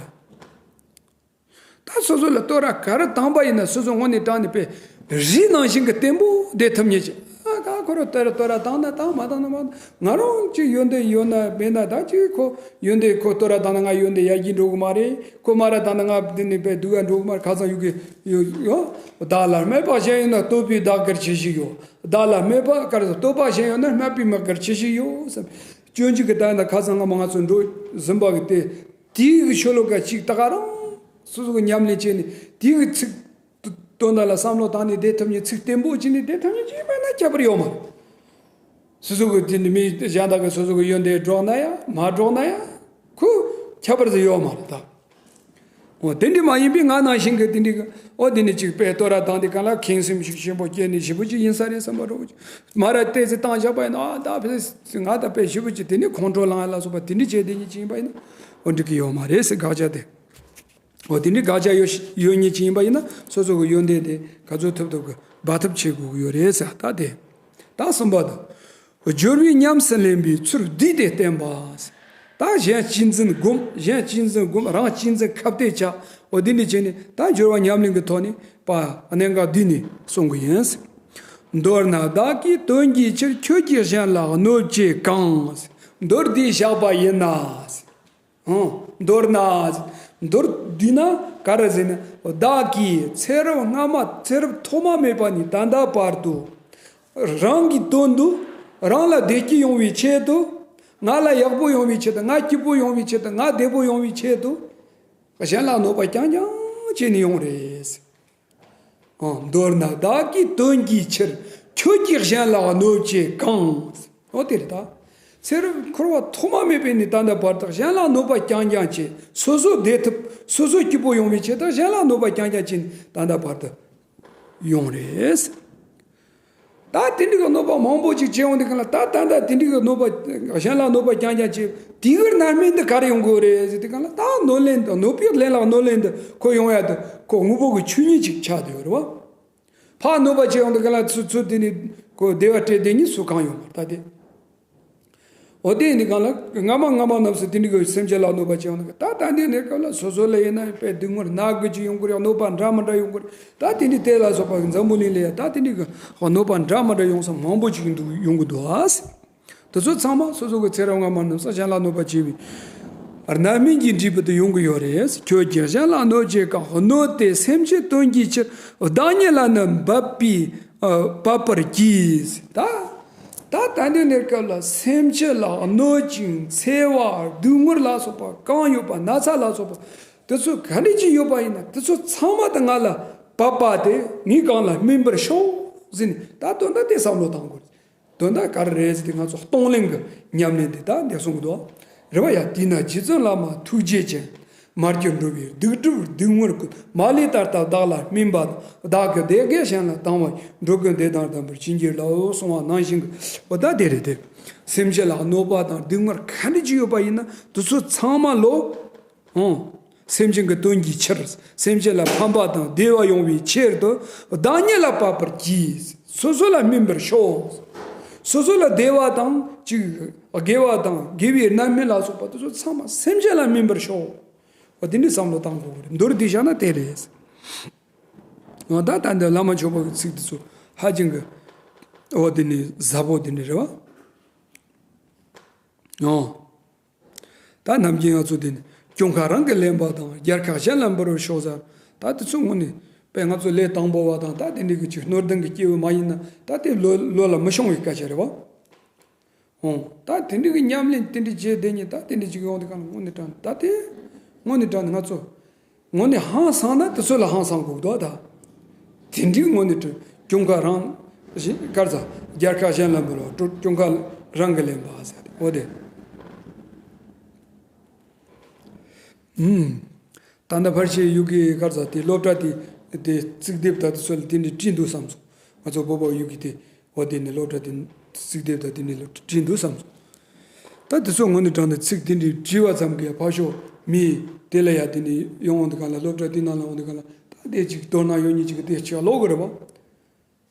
ད་སོ་སོ་ལ་བསྟོད་ར་ག་རེ་བཏང་པ་ཡིན་ན་སོ་སོ་དངོས་གནས་དྲང་ནས་དཔེ་རི་ནང་བཞིན་གྱི་བརྟན་པོ་བསྡད་ཐུབ་ཉེན་ཆེ། ཨ་ ད་ཁོ་རང་བསྟོད་ར་བསྟོད་ར་བཏང་ན་བཏང་། མ་བཏང་ན་མ་བཏང་། ང་རང་གཅིག་ཡོན་ཏན་ཡོད་ན་མེད་ན། ད་ཅིག་ཁོ་ཡོན་ཏན་ཁོ་བསྟོད་ར་བཏང་ན་ང་ཡོན་ཏན་ཡར་རྒྱས་འགྲོ་གི་མ་རེད། ཁོ་སྨད་ར་བཏང་ན་ང་འདི་ནས་དཔེ་སྡུག་ག་འགྲོ་གི་མ་རེད། ཁ་སང་ཡོད་གི་ཡོད་ཡོད། བདག་ལ་སྨད་པ་གཞན་ཡོད་ན། བསྟོད་པས་བདག་སྐྱོར་ཅི་ཞིག་ཡོད། བདག་ལ་སྨད་པ་ག་རེ་ཟེར། བསྟོད་པ་གཞན་ཡོད་ན། སྨད་པས་མི་སྐྱོར་ཅི་ཞིག་ཡོད་ཟེར། སྤྱོད་འཇུག་གི་ད་ཡིན་ན་ཁ་སང་སྔ་མོ་ང་ཚོ་འགྲོ་ཟིན་པ་གི་དེ། དེའི་གི་ཤོ་ལོ་ཀ་གཅིག་ད་ག་རང་སོ་སོ་གི་ཉམས་ལེན་བྱས་ནས། དེའི་གི་ཚིག་དོན་དག་ལ་བསམ་བློ་བཏང་ནས་བསྡད་ཐུབ་མཁན། ཚིག་བརྟན་པོ་བྱས་ནས་བསྡད་ཐུབ་མཁན་ཅིག་ཡིན་པ་ཡིན་ན་ཁྱད་པར་ཡོད་མ་རེད། སོ་སོ་གི་དེ་ནི་མི་གཞན་དག་གི་སོ་སོ་གི་ཡོན་ཏན་སྒྲོག་ན་ཡང་མ་སྒྲོག་ན་ཡང་ཁོ་ཁྱད་པར་ཟིག་ཡོད་མ་རེད་ད། འོ་དེ་འདྲ་མ་ཡིན་པའི་ང་ནང་བཞིན་གི་དེ་འདྲ་གི། འོ་དེ་ནི་ཅིག་དཔེ་བསྟོད་ར་བཏང་དེ་གང་ལ་ཁེངས་སེམས་ཤུགས་ཆེན་པོ་སྐྱེས་ནས་ཞེ་པོ་ཅིག་ཡིན་ས་རེད་བསམ་པ་འདྲ་བོ་ཅིག་མ་ར་ཏོག་ཙམ་བཏང་བཞག་པ་ཡིན་ན། ཨ་ད་ཕེ་ང་ད་དཔེ་ཞེ་པོ་ཅིག་དེ་ནི་ཁོང་ཁྲོ་ལངས་ཡ་ལ་སོགས་པ་དེ་འདྲ་བྱས་བསྡད་མཁན་ཅིག་ཡིན་པ་ཡིན་ན། འོ་འགྲིག་གི་ཡོད་མ་རེད་ཟེར། དགག་བྱ་དེ། འོ་དེ་འདྲའི་དགག་བྱ་ཡོད་ཡོད་མཁན་ཅིག་ཡིན་པ་ཡིན་ན། སོ་སོ་གི་ཡོན་ཏན་དེ་ག་ཚོད་ཐུབ་ཐུབ་གི་སྦ་ཐབས་བྱེད་དགོས་ཀྱི་ཡོད་རེད་ཟེར། ད་དེ་ད་གསུམ་པ་དང་། སྦྱོར་བས་ཉམས་སུ་ལེན་པའི་ཚུལ་བསྡུས་ཏེ་བསྟན་པ། ད་གཞན་གཅེས་འཛིན་སྒོམ། གཞན་གཅེས་འཛིན་སྒོམ། རང་གཅེས་འཛིན་ཁ་གཏད་བྱ། འོ་དེ་འདྲ་བྱས་ནས་ད་སྦྱོར་བ་ཉམས་ལེན་གྱི་ཐོག་ནས་པ་གནད་འགག་བསྡུས་ནས་གསུང་གི་ཡིན། མདོར་ན་བདག་གི་དོན་གྱི་ཕྱིར། ཁྱོད་ཀྱིས་གཞན་ལ་གནོད་བྱེད་གང་། མདོར་བསྡུས་བཞག་པ་ཡིན་ན། ཨང་། མདོར་ན། མདོར་བསྡུས་ན་ག་རེ་ཟེར་ན། བདག་གིས་ཚེ་རབས་སྔ་མ། ཚེ་རབས་ཐོག་མ་མེད་པ་ནས་ད་ལྟ་བར་དུ། རང་གི་དོན་དུ། རང་ལ་བདེ་སྐྱིད་ཡོང་བའི་ཆེད་དུ། ང་ལ་ཡག་པོ་ཡོང་བའི་ཆེད་དུ། ང་སྐྱིད་པོ་ཡོང་བའི་ཆེད་དུ། ང་བདེ་པོ་ཡོང་བའི་ཆེད་དུ། གཞན་ལ་གནོད་པ་རྐྱང་རྐྱང་བྱས་ནས་ཡོང་རེད། ཨང་། མདོར་ན་བདག་གི་དོན་གྱི་ཕྱིར། ཁྱོད་ཀྱིས་གཞན་ལ་གནོད་བྱེད་གང་། འོ་དེ་རེད་ད། ཚེ་རབས་འཁོར་བ་ཐོག་མ་མེད་པའི་ནས་ད་ལྟ་བར་དུ་གཞན་ལ་གནོད་པ་རྐྱང་རྐྱང་བྱས། སོ་སོ་བདེ་ཐུབ། སོ་སོ་སྐྱིད་པོ་ཡོང་བའི་ཆེད་དུ་གཞན་ལ་གནོད་པ་རྐྱང་རྐྱང་བྱས་ནས་ད་ལྟ་བར་དུ་ཡོང་རེད། ད་དེ་འདྲ་གི་གནོད་པ་མང་པོ་ཅིག་བྱས་ཡོང་དུས་གང་ལ། ད་ད་ད་དེ་འདྲ་གི་གནོད་པ། གཞན་ལ་གནོད་པ་རྐྱང་རྐྱང་བྱས། དེ་གི་རྣམ་སྨིན་དེ་ག་རེ་ཡོང་གི་ཡོད་རེད་ཟེར་དུས་གང་ལ། ད་གནོད་ལན་དང་། གནོད་པའི་ལན་ལ་གནོད་ལན་དེ་ཁོ་ཡོང་ཡ་དེ་ཁོ་དངོས་པོ་གི་ཆོས་ཉིད་ཅིག་ཆགས་བསྡད་ཡོད་རེད་བ། ཕར་གནོད་པ་བྱས་ཡོང་དུས་གང་ལ། ཚུར་ཚུར་དེ་ནི་ཁོ་བདེ་བ་སྤྲད་བསྡད་མཁན་སུ་གང་ཡོད་མ་རེད་ད་དེ། འོ་དེ་ཡིན་དུས་གང་ལ། སྔ་མ་སྔ་མ་རྣམས་སུ་དེ་འདྲ་གི་སེམས་ཅན་ལ་གནོད་པ་བྱས་ཡོང་དུས། ད་ད་འདི་ནས་སྐབས་ལ་སོ་སོ་ལ་ཡིན་ན་དཔེ་སྡུག་བསྔལ་སྣ་དགུ་ཅིག་ཡོང་གི་རེད། གནོད་པ་འདྲ་མི་འདྲ་ཡོང་གི་རེད། ད་དེ་འདྲ་དེ་ལ་སོགས་པ་འཛམ་བུ་གླིང་ལ་ཡ་ད་དེ་འདྲ་གི་གནོད་པ་འདྲ་མི་འདྲ་ཡོང་ས་མང་པོ་ཅིག་འདུག་ཡོང་གི་འདུག་ཨ། དེ་ཚོ་ཚང་མ་སོ་སོ་གི་ཚེ་རབས་སྔ་མ་རྣམས་སུ་གཞན་ལ་གནོད་པ་བྱས་པའི་རྣམ་སྨིན་གྱིས་འདྲིས་པ་དེ་ཡོང་གི་ཡོད་རེད། ཁྱོད་ཀྱིས་གཞན་ལ་གནོད་བྱེད་གང་། གནོད་དེ་སེམས་ཅན་དོན་གྱི་ཕྱིར། བདག་ཉིད་ལ་ནི་འབབ་པའི་ཨ་འབབ་པར་གྱིས། ད་ད་ད་འདི་ནས་སྐབས་ལ་སེམས་ཅན་ལ་གནོད་ཅིང་འཚེ་བ་སྡུག་བསྔལ་ལ་སོགས་པ་གང་ཡོད་པ། ན་ཚ་ལ་སོགས་པ་དེ་ཚོ་ག་འདྲ་ཅིག་ཡོད་པ་ཡིན་ན། དེ་ཚོ་ཚང་མ་ད་ང་ལ་བབ་པ་དེ་ངས་གང་ལ་སྨིན་པར་ཤོག་ཟེར་ནས། ད་དོན་དག་དེ་བསམ་བློ་བཏང་དགོས། དོན་དག་ག་རེ་རེད་ཟེར་དུས་གང་ལ་གཏོང་ལེན་གྱི་ཉམས་ལེན་དེ་ད་འདི་གསུང་གི་འདུག་རེད་བ། ཡ། དེས་ན་རྗེ་བཙུན་བླ་མ་ཐུགས་རྗེ་ཅན། མར་གྱུར་འགྲོ་བའི་སྡིག་སྒྲིབ་སྡུག་བསྔལ་ཀུན། མ་ལུས་ལྟར་ལྟ་བདག་ལ་སྨིན་པ་དང་། བདག་གི་བདེ་དགེ་གཞན་ལ་བཏང་བ་ཡིས། འགྲོ་ཀུན་བདེ་དང་ལྡན་པར་བྱིན་གྱིས་རློབས། གསུངས་པ་ནང་བཞིན་གྱི། འོ་ད་དེ་རེད་དེ། སེམས་ཅན་ལ་གནོད་པ་དང་སྡུག་བསྔལ་ག་འདྲ་ཅིག་ཡོད་པ་ཡིན་ན་དེ་ཚོ་ཚང་མ་ལོ། ཨང་། སེམས་ཅན་གྱི་དོན་གྱི་ཕྱིར། སེམས་ཅན་ལ་ཕན་པ་དང་བདེ་བ་ཡོང་བའི་ཕྱིར་དུ། བདག་ཉིད་ལ་འབབ་པར་གྱིས། སོ་སོ་ལ་སྨིན་པར་ཤོག་སོ་སོ་ལ་བདེ་བ་དང་ཅིག་དགེ་བ་དང་དགེ་བའི་རྣམ་སྨིན་ལ་སོགས་པ་དེ་ཚོ་ཚང་མ་སེམས་ཅན་ལ་སྨིན་པར་ཤོག་འོ་དེ་འདྲའི་བསམ་བློ་བཏང་དགོས་ཀྱི་རེད། མདོར་བསྡུས་བཞག་ན་དེ་རེད། འོ་ད་ད་འདི་བླ་མ་མཆོག་པོ་གི་ཚིག་དེ་ཚོ་ཧ་ཅང་གི། འོ་དེ་ནི་ཟབ་པོ་དེ་འདྲ་རེད་བ། འོ། ད་ནམ་རྒྱུན་ང་ཚོ་དེ་ནི་གྱོང་ཁ་རང་གིས་ལེན་པ་དང་། སྦྱར་ཁ་གཞན་ལ་འབུལ་བར་ཤོག་ཟེར། ད་དེ་ཚོ་དངོས་ནས་དཔེ་ང་ཚོ་ལས་དང་པོ་བ་དང་། ད་དེ་འདྲའི་གི་ཅིག་སྣོད་ལྡན་གྱི་སྐྱེས་བུ་མ་ཡིན་ན་ད་དེ་བློ་བློ་ལ་མི་ཤོང་བའི་སྐད་ཆ་རེད་བ། འོང་། ད་དེ་འདྲའི་གི་ཉམས་ལེན་དེ་འདྲ་བྱས་བསྡད་མཁན། ད་དེ་འདྲ་ཅིག་ཡོང་དུས་གང་ལ་དངོས་གནས་དྲང་ད་དེ་དངོས་གནས་དྲང་ནས་ང་ཚོ། དངོས་གནས་ཧང་སངས་ན་དེ་ཚོ་ལ་ཧང་སངས་དགོས་འདུག་ད། དེ་འདྲའི་དངོས་གནས་དྲང་གྱོང་ཁ་རང་གཞན་གར་ཚ་སྦྱར་ཁ་གཞན་ལ་འབུལ་བ། གྱོང་ཁ་རང་གིས་ལེན་པ་ཟེར་ཏེ། འོ་དེ། ཨུམ། ད་ལྟ་ཕལ་ཆེར་ཡུལ་གྱི་གར་ཚ་དེ་སློབ་གྲྭ་དེ་དེ་རྩིག་དེབ་ད་དེ་ཚོ་ལ་དེ་འདྲའི་བྲིས་འདུག་བསམ་སོང་། ང་ཚོ་བོད་པ་ཡུལ་གྱི་དེ། འོ་དེ་ནི་སློབ་གྲྭ་དེ་རྩིག་དེབ་དང་དེ་ནི་སློབ་གྲྭ་བྲིས་འདུག་བསམ་སོང་། ད་དེ་ཚོ་དངོས་གནས་དྲང་གནས་ཚིག་དེ་འདྲའི་བྲིས་པ་ཙམ་གྱིས་ཕར་ཞོག་མི་དེ་ལ་ཡ་དེ་ནི་ཡོང་འོང་དུས་གང་ལ། སློབ་གྲྭ་དེ་ནང་ལ་འོང་དུས་གང་ལ། ད་དེ་ཅིག་མདོར་ན་ཡོད་མཁན་ཅིག་གིས་དེ་ཅིག་ཀློག་གི་རེད་བ།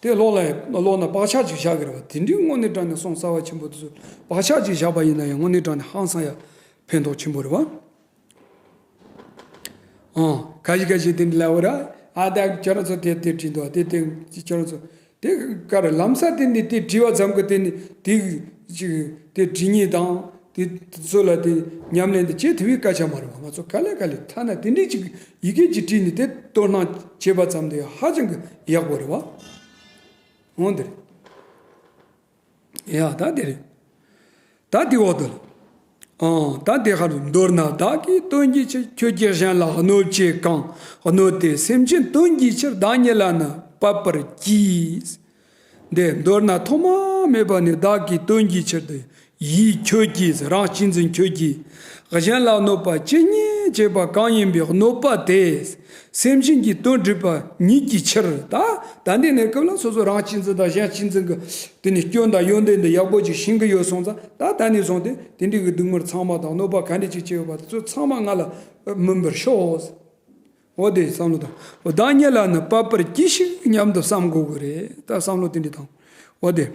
དེ་ཀློག་ལ་ཀློག་ན་བག་ཆགས་ཅིག་བཞག་གི་རེད་བ། དེ་འདྲའི་དངོས་གནས་དྲང་གནས་སོང་རྩ་བ་ཆེན་པོ་དེ་ཚོ་བག་ཆགས་ཅིག་བཞག་པ་ཡིན་ན་ཡང་དངོས་གནས་དྲང་གནས་ཧང་སང་ཡ་ཕན་ཐོགས་ཆེན་པོ་རེད་བ། ཨང་། ཁ་ཤས་ཁ་ཤས་དེ་འདྲ་ལབ་ར། ཨ་ད་ཁྱོད་རང་ཚོ་དེ་དེ་བྲིས་འདུག་དེ་དེ་ཁྱོད་རང་ཚོ་ དེ་ག་རེ་ལམ་སང་དེ་ནི་དེ་བྲིས་པ་ཙམ་གྱིས་དེ་ནི་དེ་ཅིག་དེ་བྲིས་ཉེས་དང་དེ་ཚོ་ལ་དེ་ཉམས་ལེན་དེ་བྱེད་ཐུབ་པའི་སྐད་ཆ་མ་རེད་བ། ང་ཚོ་ག་ལེ་ག་ལེ་ཐ་ན་དེ་འདྲའི་ཅིག་ཡི་གེ་ཅིག་བྲིས་ནས་དེ་དོ་སྣང་བྱེད་པ་ཙམ་དེ་ཧ་ཅང་གི་ཡག་པོ་རེད་བ། འོང་དེ་རེད། ཡ་ད་དེ་རེད། ད་དེ་འོག་ཏུ། ཨང་། ད་དེ་ཁར་མདོར་ན་བདག་གིས་སྟོན་གྱི་ཕྱིར། ཁྱོད་ཀྱིས་གཞན་ལ་གནོད་བྱེད་གང་། གནོད་དེ་སེམས་ཅན་སྟོན་གྱི་ཕྱིར། བདག་ཉིད་ལ་ནི་དཔག་པར་གྱིས། འདི་མདོར་ན་ཐོག་མ་མེད་པ་ནས་བདག་གིས་སྟོན་གྱི་ཕྱིར་དུ། ཡིད་ཁྱོད་ཀྱིས། རང་གཅེས་འཛིན་ཁྱོད་ཀྱིས། གཞན་ལ་གནོད་པ་ཅི་སྙེད་བྱེད་པ་གང་ཡིན་པའི་གནོད་པ་དེ། སེམས་ཅན་གྱི་དོན་སྒྲུབ་པ་ཉིད་ཀྱི་ཕྱིར། ད་ད་འདི་ནས་སྐབས་ལ་སོ་སོ་རང་གཅེས་འཛིན་དང་གཞན་གཅེས་འཛིན་གྱི་དེ་ནི་སྐྱོན་དང་ཡོན་ཏན་འདི་ཡག་པོ་ཅིག་ཤེས་ཀྱི་ཡོད་སོང་ཙང་། ད་ད་ནས་བཟུང་སྟེ་དེ་འདྲའི་གི་སྡུག་བསྔལ་ཚང་མ་དང་གནོད་པ་ག་འདྲ་ཅིག་བྱས་ཡོད་པ་དེ་ཚོ་ཚང་མ་ང་ལ་མིན་པར་ཤོག། འོ་དེ་བསམ་བློ་བཏང་། འོ་བདག་ཉིད་ལ་ནི་དཔག་པར་གྱིས་ཤིག་སྙམ་དུ་བསམ་དགོས་ཀྱི་རེད། ད་བསམ་བློ་དེ་འདྲ་བཏང་། འོ་དེ།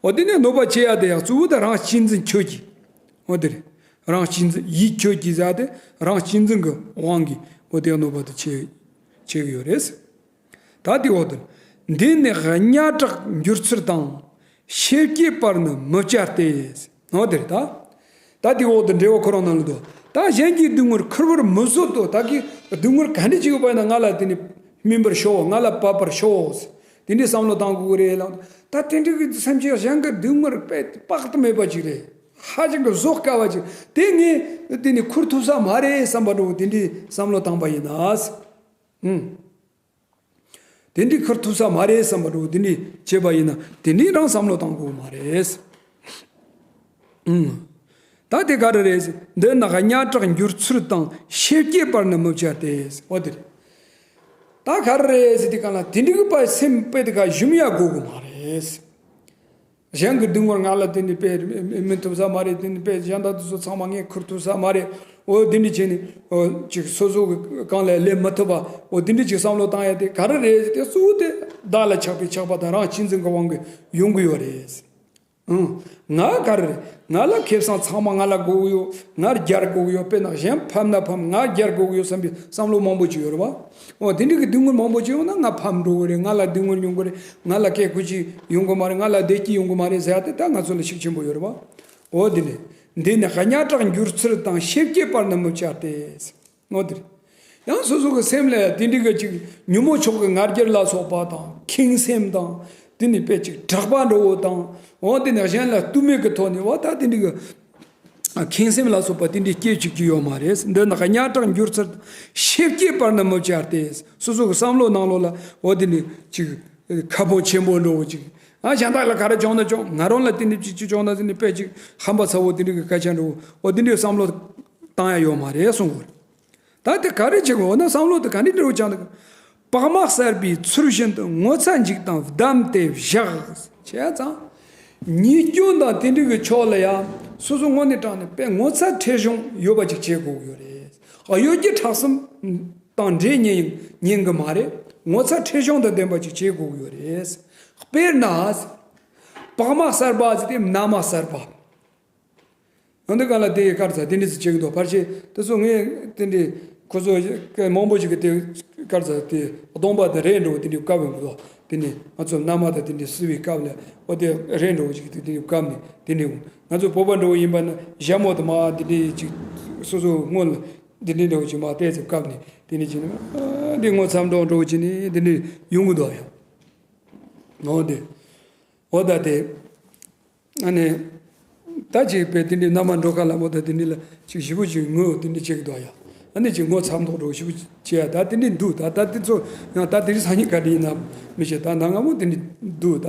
འོ་དེ་ནས་གནོད་པ་བྱེད་ཡ་དེ་ཡང་གཙོ་བོ་དེ་རང་གཅེས་འཛིན་ཁྱོད་ཀྱིས། འོ་དེ་རེད། རང་གཅེས་འཛིན། ཡིད་ཁྱོད་ཀྱིས་ཟེར་ཏེ་རང་གཅེས་འཛིན་གྱི་དབང་གིས་འོ་དེ་གནོད་པ་དེ་བྱེད་བྱེད་ཀྱི་ཡོད་རེད། ད་དེ་འོག་ཏུ། འདི་ནི་གཉའ་བྲག་འགྱུར་ཚུལ་དང་། ཤེད་སྐྱེད་པར་ནི་མི་བྱ་སྟེ། འོ་དེ་རེད་ད། ད་དེ་འོག་ཏུ་འགྲེལ་བ་ཁོ་རང་ནང་ལ་འདུག། ད་གཞན་གྱི་སྡུག་བསྔལ་ཁུར་བར་མི་བཟོད་དོ། ད་གི་སྡུག་བསྔལ་ག་འདྲ་ཅིག་ཡོད་པ་ཡིན་ན་ང་ལ་དེ་ནི་སྨིན་པར་ཤོག། ང་ལ་བབ་པར་ཤོག། དེ་འདྲའི་བསམ་བློ་བཏང་དགོས་ཀྱི་རེད་ལགས། ད་དེ་འདྲ་གི་སེམས་ཅན་གཞན་གྱི་སྡུག་བསྔལ་དཔེ་དཔག་ཏུ་མེད་པ་ཅིག་རེད། ཧ་ཅང་གི་བཟོད་དཀའ་བ་ཅིག། དེ་ངས་དེ་ནི་ཁུར་ཐུབ་ས་མ་རེད་བསམ་པ་འདྲ་བོ་དེ་འདྲའི་བསམ་བློ་བཏང་པ་ཡིན་ན། ཨུམ། དེ་འདྲའི་ཁུར་ཐུབ་ས་མ་རེད་བསམ་པ་འདྲ་བོ་དེ་འདྲའི་བྱས་པ་ཡིན་ན་དེ་འདྲའི་རང་བསམ་བློ་བཏང་དགོས་མ་རེད། ཨུམ། ད་དེ་ག་རེ་རེད། འདི་ནི་གཉའ་བྲག་འགྱུར་ཚུལ་དང་། ཤེད་སྐྱེད་པར་ནི་མི་བྱ་སྟེ། འོ་དེ་རེད། ད་ག་རེ་རེད་ཟེར་དུས་སྒང་ལ་དེ་འདྲའི་གི་པ་སེམས་དཔེ་དེ་ག་ཞུམ་ཡ་དགོས་གི་མ་རེད། གཞན་གྱི་སྡུག་བསྔལ་ང་ལ་དེ་ནི་དཔེ་མི་ཐུབ་ས་མ་རེད། དེ་ནི་དཔེ་གཞན་དག་དེ་ཚོ་ཚང་མ་ངས་ཁུར་ཐུབ་ས་མ་རེད། འོ་དེ་འདྲ་བྱས་ནས་འོ་ཅིག་སོ་སོ་གི་སྒང་ལ་ལས་མི་ཐུབ་པ། འོ་དེ་འདྲ་ཅིག་བསམ་བློ་བཏང་ཡ་དེ་ག་རེ་རེད་ཟེར་དུས་གཙོ་བོ་དེ་བདག་ལ་ཆགས་པའི་ཆགས་པ་དང་རང་གཅེས་འཛིན་གྱི་དབང་གིས་ཡོང་གི་ཡོད་རེད། ཨང་། ང་ག་རེ་རེད། ང་ལ་ཁེ་བཟང་ཚང་མ་ང་ལ་དགོས་ཀྱི་ཡོད། ང་རྒྱལ་དགོས་ཀྱི་ཡོད། དཔེར་ན་གཞན་ཕམ་ན་ཕམ། ང་རྒྱལ་དགོས་ཀྱི་ཡོད་བསམ་པའི་བསམ་བློ་མང་པོ་ཅིག་ཡོད་རེད་བ། འོ་དེ་འདྲ་གི་སྡུག་བསྔལ་མང་པོ་ཅིག་ཡོང་ན་ང་ཕམ་འགྲོ་གི་རེད། ང་ལ་སྡུག་བསྔལ་མྱོང་གི་རེད། ང་ལ་སྐད་ཁུ་ཅིག་ཡོང་གི་མ་རེད། ང་ལ་བདེ་སྐྱིད་ཡོང་གི་མ་རེད་ཟེར་ཡ་དེ་ད་ང་ཚོ་ལ་ཤུགས་ཆེན་པོ་ཡོད་རེད་བ། འོ་དེ་ནས། འདི་ནི་གཉའ་བྲག་འགྱུར་ཚུལ་དང་། ཤེད་སྐྱེད་པར་ནི་མི་བྱ་སྟེ། འོ་དེ་རེད། ཡང་སོ་སོ་གི་སེམས་ལ་དེ་འདྲ་གི་ཅིག་ཉོན་མོངས་ཕྱོགས་ཀྱི་ང་རྒྱལ་ལ་སོགས་པ་དང་ཁེངས་སེམས་དང་། དེ་ནི་དཔེ་ཅིག་དྲག་པ་འདྲ་བོ་དང་། འོ་དེ་ནི་གཞན་ལ་བསྟུད་མེད་ཀྱི་ཐོག་ནས་འོ་ད་དེ་འདྲ་གི་ཁེངས་སེམས་ལ་སོགས་པ་དེ་འདྲའི་སྐྱེ་བཅུག་གི་ཡོད་མ་རེད། འདི་ནི་གཉའ་བྲག་འགྱུར་ཚུལ། ཤེད་སྐྱེད་པར་ནི་མི་བྱ་སྟེ། སོ་སོ་གི་བསམ་བློ་ནང་ལོགས་ལ་འོ་དེ་ནི་ཅིག་ཁ་ཕོ་ཆེན་པོ་འདྲ་བོ་ཅིག། ཨ་གཞན་དག་ལ་ག་རེ་བྱུང་ན་བྱུང་། ང་རང་ལ་དེ་འདྲ་ཅིག་ཅིག་བྱུང་ན་ཟེར་ནས་དཔེ་ཅིག་ཧམ་པ་ཚ་བོ་དེ་འདྲ་གི་སྐད་ཆ་འདྲ་བོ་འོ་དེ་འདྲའི་བསམ་བློ་བཏང་ཡ་ཡོད་མ་རེད་གསུང་གི་རེད། ད་དེ་ག་རེ་བྱེད་དགོས་ན་བསམ་བློ་དེ་ག་འདྲ་འདྲ་བོ་བྱུང་འདུག། བག་མ་གསར་པའི་ཚུལ་བཞིན་དུ། ངོ་ཚ་འཇིགས་དང་བསྡམས་ཏེ་བཞག་བྱས་ཙང་། ཉེས་སྐྱོན་དང་དེ་འདྲ་གི་ཕྱོགས་ལ་ཡང་སོ་སོ་དངོས་གནས་དྲང་གནས་དཔེ་ངོ་ཚ་ཁྲེལ་གཞུང་ཡོད་པ་ཅིག་བྱེད་དགོས་ཀྱི་ཡོད་རེད། གཡོ་སྒྱུ་ཁྲག་གསུམ་དང་འདྲེས་ཉེན་ཉེན་གི་མ་རེད། ངོ་ཚ་ཁྲེལ་གཞུང་དང་ལྡན་པ་ཅིག་བྱེད་དགོས་ཀྱི་ཡོད་རེད། དཔེར་ན། བག་མ་གསར་པ་ཟེར་དེ་མནའ་མ་གསར་པ། ཡང་འདི་ག་ལ་དེ་ཡི་དཀར་ཚ་དེ་འདྲ་ཟེར་བྱེད་ཀྱི་འདུག། ཕལ་ཆེར་དེ་ཚོ་ངས་དེ་འདྲའི་ཁོ་ཚོ་མང་པོ་ཞིག་གི་དེ་དཀར་ཚ་དེ་གདོང་པ་དེ་རས་འདྲ་བོ་དེ་འདྲའི་བཀབ་ཡོང་གི་འདུག། དེ་ནས་ང་ཚོ་མནའ་མ་དང་དེ་འདྲའི་བསུ་བའི་སྐབས་ལ་འོ་དེ་རས་འདྲ་བོ་ཞིག་དེ་འདྲའི་བཀབ་ནས་དེ་འདྲའི་ང་ཚོ་བོད་པ་འདྲ་བོ་ཡིན་པ་ན་ཞྭ་མོ་དེ་མར་དེ་འདྲའི་ཅིག་སོ་སོ་སྔོན་ལ་དེ་འདྲའི་འདྲ་བོ་ཅིག་མར་བལྟས་ཚེ་བཀབ་ནས་དེ་འདྲའི་བྱས་ནས་འདི་ངོ་ཚ་མདོག་འདྲ་བོ་བྱས་ནས་དེ་འདྲའི་ཡོང་གི་འདུག་ཡ། འོ་དེ། འོ་ད་དེ། ཨ་ནི། ད་ཅིག་དཔེ་དེ་འདྲའི་མནའ་མ་འགྲོ་ཁ་ལ་མོ་ད་དེ་འདྲའི་ལ་ཅིག་ཞེ་པོ་ཅིག་ངོ་དེ་འདྲ་བྱེད་ཀྱི་འདུག་ཡ། ཨ་ནི་ཅིག་ངོ་ཚ་མདོག་འདྲ་བོ་ཞེ་པོ་བྱེད་ཡ་ད་དེ་འདྲའི་འདུག། ད་ད་དེ་ཚོ་ཡང་ད་དེ་རིང་སང་ཉིན་ག་འདྲ་ཡིན་ན་མི་ཤེས། ད་ནང་ང་མོ་དེ་འདྲའི་འདུག། ད་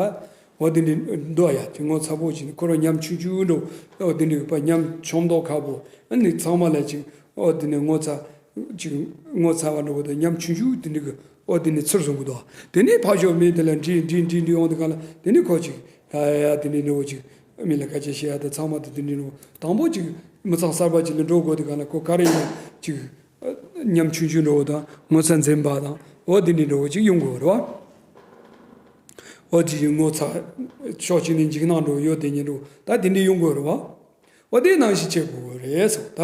འོ་དེ་འདྲའི་འདུག་ཡ། ཅིག་ངོ་ཚ་པོ་ཅིག་ཁོ་རང་ཉམ་ཆུང་ཆུང་འདྲ་བོ་འོ་དེ་འདྲའི་པ་ཉམ་ཆུང་མདོག་ཁ་པོ། ཨ་ནི་ཚང་མ་ལ་ཅིག་འོ་དེ་ནས་ངོ་ཚ། ཅིག་ངོ་ཚ་བ་འདྲ་བོ་དང་ཉམ་ཆུང་ཆུང་དེ་འདྲ་གི་འོ་དེ་ནས་ཚུར་བཟུང་གི་འདུག། དེ་ནས་ཕར་ཞོག་མི་དེ་ལ་འདྲི་འདྲི་འདྲི་འདྲི་ཡོང་དུས་སྒང་ལ་དེ་ནས་ཁོ་ཅིག་ཡ་ཡ་ཡ་དེ་འདྲའི་འདྲ་བོ་ཅིག་མི་ལ་སྐད་ཆ་བཤད་ཡ་དང་ཚང་མ་དེ་དེ་འདྲའི་འདྲ་བོ། དང་པོ་ཅིག་མི་ཚང་གསར་པ་ཅིག་ལ་འགྲོ་དགོས་དུས་སྒང་ལ་ཁོ་ག་རེ་ཡིན་ན་ཅིག་ཉམ་ཆུང་ཆུང་འདྲ་བོ་དང་ངོ་ཚ་འཛེམ་པ་དང་འོ་དེ་འདྲའི་འདྲ་བོ་ཅིག་ཡོང་དགོས་རེད་བ། འོ་ཅིག་ངོ་ཚ་ཕྱོགས་གཅིག་ནས་འཇིགས་སྣང་འདྲ་བོ་ཡོད་དེ་ཉིན་འདྲ་བོ་ད་དེ་འདྲའི་ཡོང་དགོས་རེད་བ། འོ་དེ་ནང་བཞིན་བྱེད་དགོས་རེད་ཟེར་ད།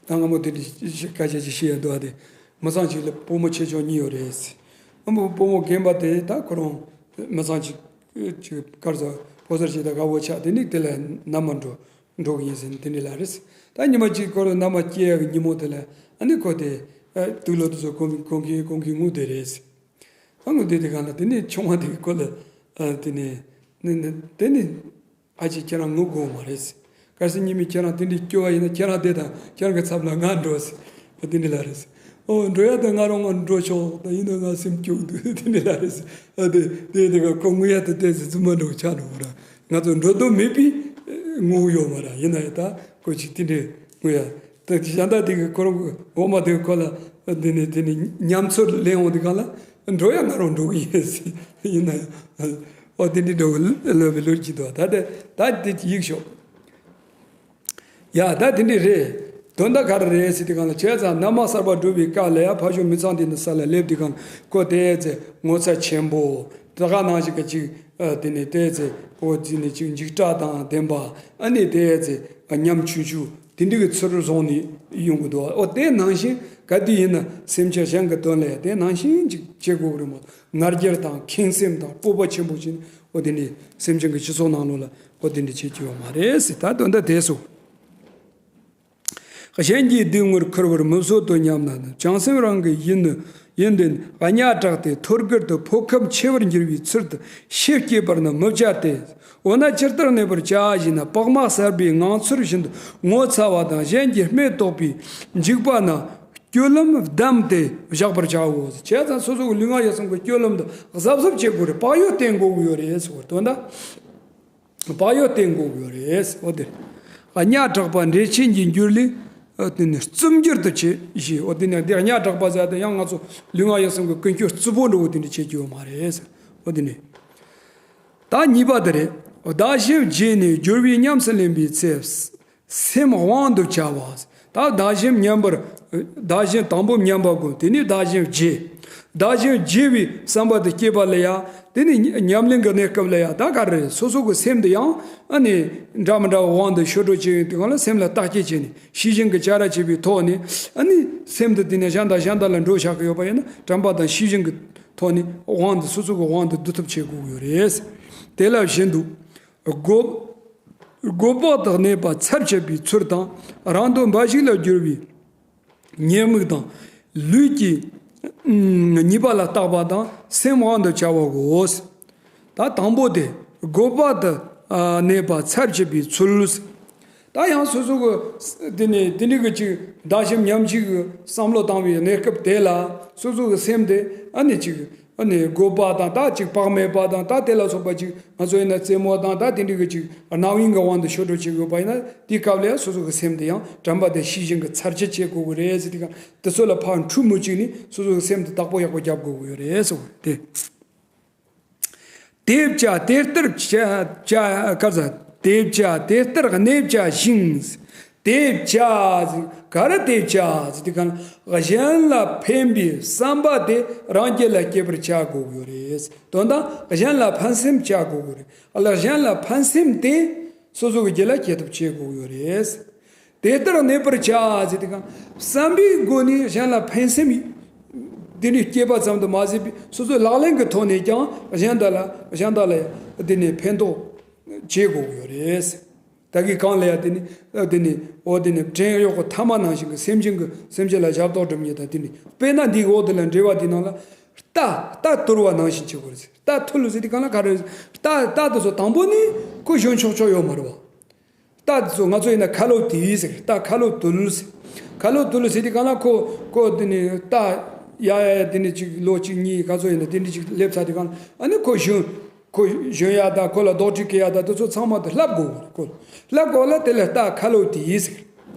ད་སྔ་མོ་དེ་འདྲའི་སྐད་ཆ་ཅིག་བཤད་ཡ་འདུག་ཨ། དེ་མི་ཚང་གཅིག་ལ་བུ་མོ་ཆེ་ཆུང་གཉིས་ཡོད་རེད། ཨ་མ་བུ་མོ་རྒན་པ་དེ་ད་ཁོ་རང་མི་ཚང་གཅིག་གཅིག་གར་ཟ་ཕོ་གསར་ཞིག་དང་དགའ་བོ་ཆགས། དེ་ནས་དེ་ལ་མནའ་མ་འགྲོ་འགྲོ་གི་ཡིན་ཟེར་ནས་དེ་འདྲ་ལབ་རེད། ད་ཉི་མ་གཅིག་ཁོ་རང་མནའ་མ་སྐྱེ་ཡག་གི་ཉིན་མོ་དེ་ལ་ཨ་ནི་ཁོ་དེ་དུག་ལོག་དེ་ཚོ་གོན་གོན་གི་གོན་གི་ངུ་བསྡད་རེད། ཨ་ངུ་བསྡད་དེ་གང་ལ་དེ་ནས་ཆུང་མ་དེ་གི་ཁོ་ལ་དེ་ནས་དེ་ནས། ཨ་ཅེ་ཁྱེད་རང་ངུ་དགོས་མ་རེད། གལ་སྲིད་ཉི་མ་ཁྱེད་རང་དེ་འདྲའི་སྐྱོ་བ་ཡིན་ན་ཁྱེད་རང་བསྡད་དང་ཁྱེད་རང་གི་ཚབ་ལ་ང་འགྲོ་ཟེར། དེ་འདྲ་ལབ་རེད། ཨོ་འགྲོ་ཡ་ད་ང་རང་ང་འགྲོ་ཆོག་ད་ཡིན་ན་ང་སེམས་སྐྱོ་འདུག་དེ་འདྲ་ལབ་རེད། ཨ་དེ་དེ་དེ་ག་ཁོ་ངུ་ཡ་ད་བལྟས་ཟེར་རྫུན་མ་འགྲོ་ཆགས་འགྲོ་གི་ར། ང་ཚོ་འགྲོ་འདོད་མེད་པའི་ངུ་ཡོད་མ་ར། ཡིན་ན་ཡ་ད་ཁོ་ཅིག་དེ་འདྲའི་ངུ་ཡ། ད་གཞན་དག་དེ་གི་ཁོ་རང་གི་འོ་མ་དེ་གི་ཁོ་ལ་དེ་ནས་དེ་ནས་ཉམས་ཚོད་ལེན་འོང་དེ་གང་ལ་འགྲོ་ཡ་ང་རང་འགྲོ་གི་ཡིན་ཟེར། ཡིན་ན་ཡང་། ཨོ་དེ་འདྲའི་འགྲོ་གི་ལོས་པའི་ལོས་ཀྱི་འདུག་ད་དེ་ད་དེ་ཡིག་ཤོག་ཡ་ད་དེ་འདྲའི་རེད། དོན་དག་ག་རེ་རེད་ཟེར་དེ་གང་ལ་བྱས་ཙང་མནའ་མ་གསར་པ་སྒྲུབ་པའི་སྐབས་ལ་ཡ་ཕ་ཤོ་མི་ཚང་དེ་ནི་ས་ལ་སླེབས་དེ་གང་ཁོ་དེ་ཚེ་ངོ་ཚ་ཆེན་པོ་ད་ག་ནང་ཞིག་ག་ཅིག་དེ་ནས་དེ་ཚེ་ཨོ་དེ་ནས་ཅིག་འཇིགས་སྐྲག་དང་ལྡན་པ་ཨ་ནི་དེ་ཚེ་ཉམ་ཆུང་ཆུང་། དེ་འདྲ་གི་ཚུལ་བཟུང་ནས་ཡོང་གི་འདུག་ཨོ་དེ་ནང་བཞིན་ག་དུས་ཡིན་ན་སེམས་ཅན་གཞན་གྱི་དོན་ལ་ཡང་དེ་ནང་བཞིན་ཅིག་བྱེད་དགོས་ཀྱི་རེད་མོད། ང་རྒྱལ་དང་ཁེངས་སེམས་དང་སྤོབས་པ་ཆེན་པོ་ཅིག་ཨོ་དེ་ནས་སེམས་ཅན་གྱི་སྤྱི་ཚོགས་ནང་ལོགས་ལ་ཨོ་དེ་འདྲ་བྱེད་ཀྱི་ཡོད་མ་རེད་ཟེར། ད་དོན་དག་དེ་སོ། གཞན་གྱི་སྡུག་བསྔལ་ཁུར་བར་མི་བཟོད་དོ་སྙམ་ན་ནི། བྱང་སེམས་རང་གི་ཡིད་ནི་ཡིད་འདི་ནི་གཉའ་བྲག་སྟེ། ཐོད་རྒལ་དུ་ཕོ་ཁབ་མཆེ་བར་འགྱུར་བའི་ཚུལ་དུ་ཤེས་སྐྱེས་པར་ནི་མི་བྱ་སྟེ། འོ་ན་ཇི་ལྟར་གནས་པར་བྱ་ཞེ་ན། བག་མ་གསར་པའི་ངང་ཚུལ་བཞིན་དུ་ངོ་ཚ་བ་དང་གཞན་གྱི་སྨད་རྟོགས་པའི་འཇིགས་པ་ན་སྤྱོད་ལམ་བསྡམས་ཏེ་བཞག་པར་བྱའོ། བྱས་ཙང་སོ་སོ་གི་ལུས་ངག་ཡིད་གསུམ་གྱི་སྤྱོད་ལམ་དུ་གཟབ་གཟབ་བྱེད་དགོས་རེད། བག་ཡོད་བསྟེན་དགོས་ཀྱི་ཡོད་རེད་ཟེར་བ་དོན་དག་བག་ཡོད་བསྟེན་དགོས་ཀྱི་ཡོད་རེད། འོ་དེ། གཉའ་བྲག་པ་འདྲེ་ཆེན་གྱི་འགྱུར་ལས། ཨ་དེ་ནི་རྩུབ་འགྱུར་དུ་བྱེད་ཞེས། འོ་དེ་ནི་འདི་གཉའ་བྲག་པ་ཟེར་དེ་ཡང་ང་ཚོ་ལུས་ངག་ཡིད་གསུམ་གྱི་ཀུན་སྤྱོད་རྩུབ་པོ་འདྲ་བོ་དེ་འདྲ་བྱེད་ཀྱི་ཡོད་མ་རེད། འོ་དེ་ནི། ད་གཉིས་པ་དེ་རེད། བདག་གཞན་བརྗེས་ནས་སྦྱོར་བས་ཉམས་སུ་ལེན་པའི་ཚེ། སེམས་དབང་དུ་བྱ་བ། ད་བདག་གཞན་མཉམ་པར། བདག་གཞན་དང་པོ་མཉམ་པ་དགོས། དེ་ནས་བདག་གཞན་བརྗེ། བདག་གཞན་བརྗེ་བའི་བསམ་པ་དེ་སྐྱེས་པ་ལ་ཡ། དེ་ནས་ཉམས་ལེན་གྱི་གནས་སྐབས་ལ་ཡ་ད་ག་རེ་རེད། སོ་སོ་གི་སེམས་དེ་ཡང་ཨ་ནི་འདྲ་མི་འདྲ་བའི་དབང་དུ་ཞུགས་འགྲོ་བྱེད་ཡོང་དུས་སྒང་ལ་སེམས་ལ་བརྟག་དཔྱད་བྱས་ནས་ཤེས་བཞིན་གྱི་བྱ་ར་བྱེད་པའི་ཐོག་ནས་ཨ་ནི་སེམས་དེ་དེ་ནས་གཞན་དང་གཞན་དག་ལ་འགྲོ་བཞག་གི་ཡོད་པ་ཡིན་ན་དྲན་པ་དང་ཤེས་བཞིན་གྱི་ཐོག་ནས་དབང་དུ་སོ་སོ་གི་དབང་དུ་བསྡུ་ཐབས་བྱེད་དགོས་ཀྱི་ཡོད་རེད། དེ་ལ་བཞིན་དུ། སྒོ་སྒོ་བག་ཏུ་གནས་པ་ཚར་ཆད་པའི་ཚུལ་དང་རང་དོན་འབའ་ཞིག་ལ་སྦྱོར་བའི་ཉེས་དམིགས་དང་། ལུས་ཀྱི་ཉེས་པ་ལ་བརྟག་པ་དང་སེམས་དབང་དུ་བྱ་བ་དགོས། ད་དང་པོ་དེ་སྒོ་བག་ཏུ་གནས་པ་ཚར་ཆད་པའི་ཚུལ། ད་ཡང་སོ་སོ་གི་དེ་ནས་དེ་འདྲ་གི་ཅིག་བདག་གཞན་མཉམ་བརྗེ་གི་བསམ་བློ་བཏང་བའི་གནས་སྐབས་དེ་ལ་སོ་སོ་གི་སེམས་དེ་ཨ་ནི་ཅིག་ཨ་ནི་སྒོ་བག་དང་ད་ཅིག་བག་མེད་པ་དང་ད་དེ་ལ་སོགས་པ་ཅིག་ང་ཚོ་ཡིན་ན་རྩེད་མོ་དང་ད་དེ་འདྲ་གི་ཅིག་རྣམ་གཡེང་གི་དབང་དུ་ཤོར་འགྲོ་བྱེད་དགོས་པ་ཡིན་ན་དེའི་སྐབས་ལ་ཡང་སོ་སོ་གི་སེམས་དེ་ཡང་དྲན་པ་དེ་ཤེས་བཞིན་གྱི་ཚར་གཅོད་བྱེད་དགོས་ཀྱི་རེད་ཟེར། དེ་ག་དེ་ཚོ་ལ་ཕར་འཁྲུལ་མི་བཅུག་ནས་སོ་སོ་གི་སེམས་དེ་བདག་པོ་ཡག་པོ་རྒྱབ་དགོས་ཀྱི་ཡོད་རེད་ཟེར་བ་དེ། དེ་བྱ་དེ་ལྟར་བྱ་བྱ་ག་ཟ་དེ་བྱ་དེ་ལྟར་གནས་བྱ་ཞིང་། དེ་བྱ་ག་རེ་དེ་བྱ་ཟེར་དེ་ག་གཞན་ལ་ཕན་པའི་བསམ་པ་དེ་རང་རྒྱུད་ལ་སྐྱེད་པར་བྱ་དགོས་ཀྱི་ཡོད་རེད། དོན་དག་གཞན་ལ་ཕན་སེམས་བྱ་དགོས་ཀྱི་རེད། ཨ་ལ་གཞན་ལ་ཕན་སེམས་དེ་སོ་སོ་གི་རྒྱུད་ལ་སྐྱེད་ཐབས་བྱེད་དགོས་ཀྱི་ཡོད་རེད། དེ་ལྟར་གནས་པར་བྱ་ཟེར་དེ་གང་བསམ་པའི་སྒོ་ནས་གཞན་ལ་ཕན་སེམས་དེ་ནི་སྐྱེས་པ་ཙམ་དུ་མ་ཟད་པའི་སོ་སོའི་ལག་ལེན་གྱི་ཐོག་ནས་ཀྱང་གཞན་དག་ལ་གཞན་དག་ལ་དེ་ནས་ཕན་ཐོགས་བྱེད་དགོས་ཀྱི་ཡོད་རེད། ད་གིན་གང་ལ་ཡང་དེ་ནི་དེ་ནི་འོ་དེ་ནི་བྲན་གཡོག་གི་ཐ་མ་ནང་བཞིན་གྱི་སེམས་ཅན་གྱི་སེམས་ཅན་ལ་ཞབས་ཏོག་སྒྲུབ་མཁན་དང་དེ་ནི་དཔེར་ན་འདིའི་འོག་དེ་ལ་འགྲེལ་བ་འདིའི་ནང་ལ་རྟ་རྟ་དུལ་བ་ནང་བཞིན་བྱེད་དགོས་རེད། རྟ་དུལ་ཟེར་དེ་གང་ལ་ག་རེ་རེད། རྟ་རྟ་དེ་ཚོ་དང་པོ་ནི་ཁོ་ཞོན་ཆོག་ཆོག་ཡོད་མ་རེད་བ། རྟ་དེ་ཚོ་ང་ཚོ་ཡིན་ན་ཁ་ལོ་དུལ་ཟེར། རྟ་ཁ་ལོ་དུལ་ཟེར། ཁ་ལོ་དུལ་ཟེར་དེ་གང་ལ་ཁོ་ཁོ་དེ་ནི་རྟ་ཡ་ཡ་ཡ་དེ་ནི་ཅིག་ལོ་གཅིག་གཉིས་ག་ཚོད་ཡིན་ན་དེ་འདྲ་ཅིག་སླེབས་ཚར་དེ་གང་ལ་ཨ་ནི་ཁོ་ཞོན་ཁོ་ཞོན་ཡ་དང་ཁོ་ལ་རྡོག་ཁྲེས་བཀལ་ཡ་དང་དེ་ཚོ་ཚང་མ་དེ་བསླབ་དགོས་ཁོ་ལ་བསླབ་དགོས་ལ་དེ་ལ་རྟ་ཁ་ལོ་དུལ་ཟེར།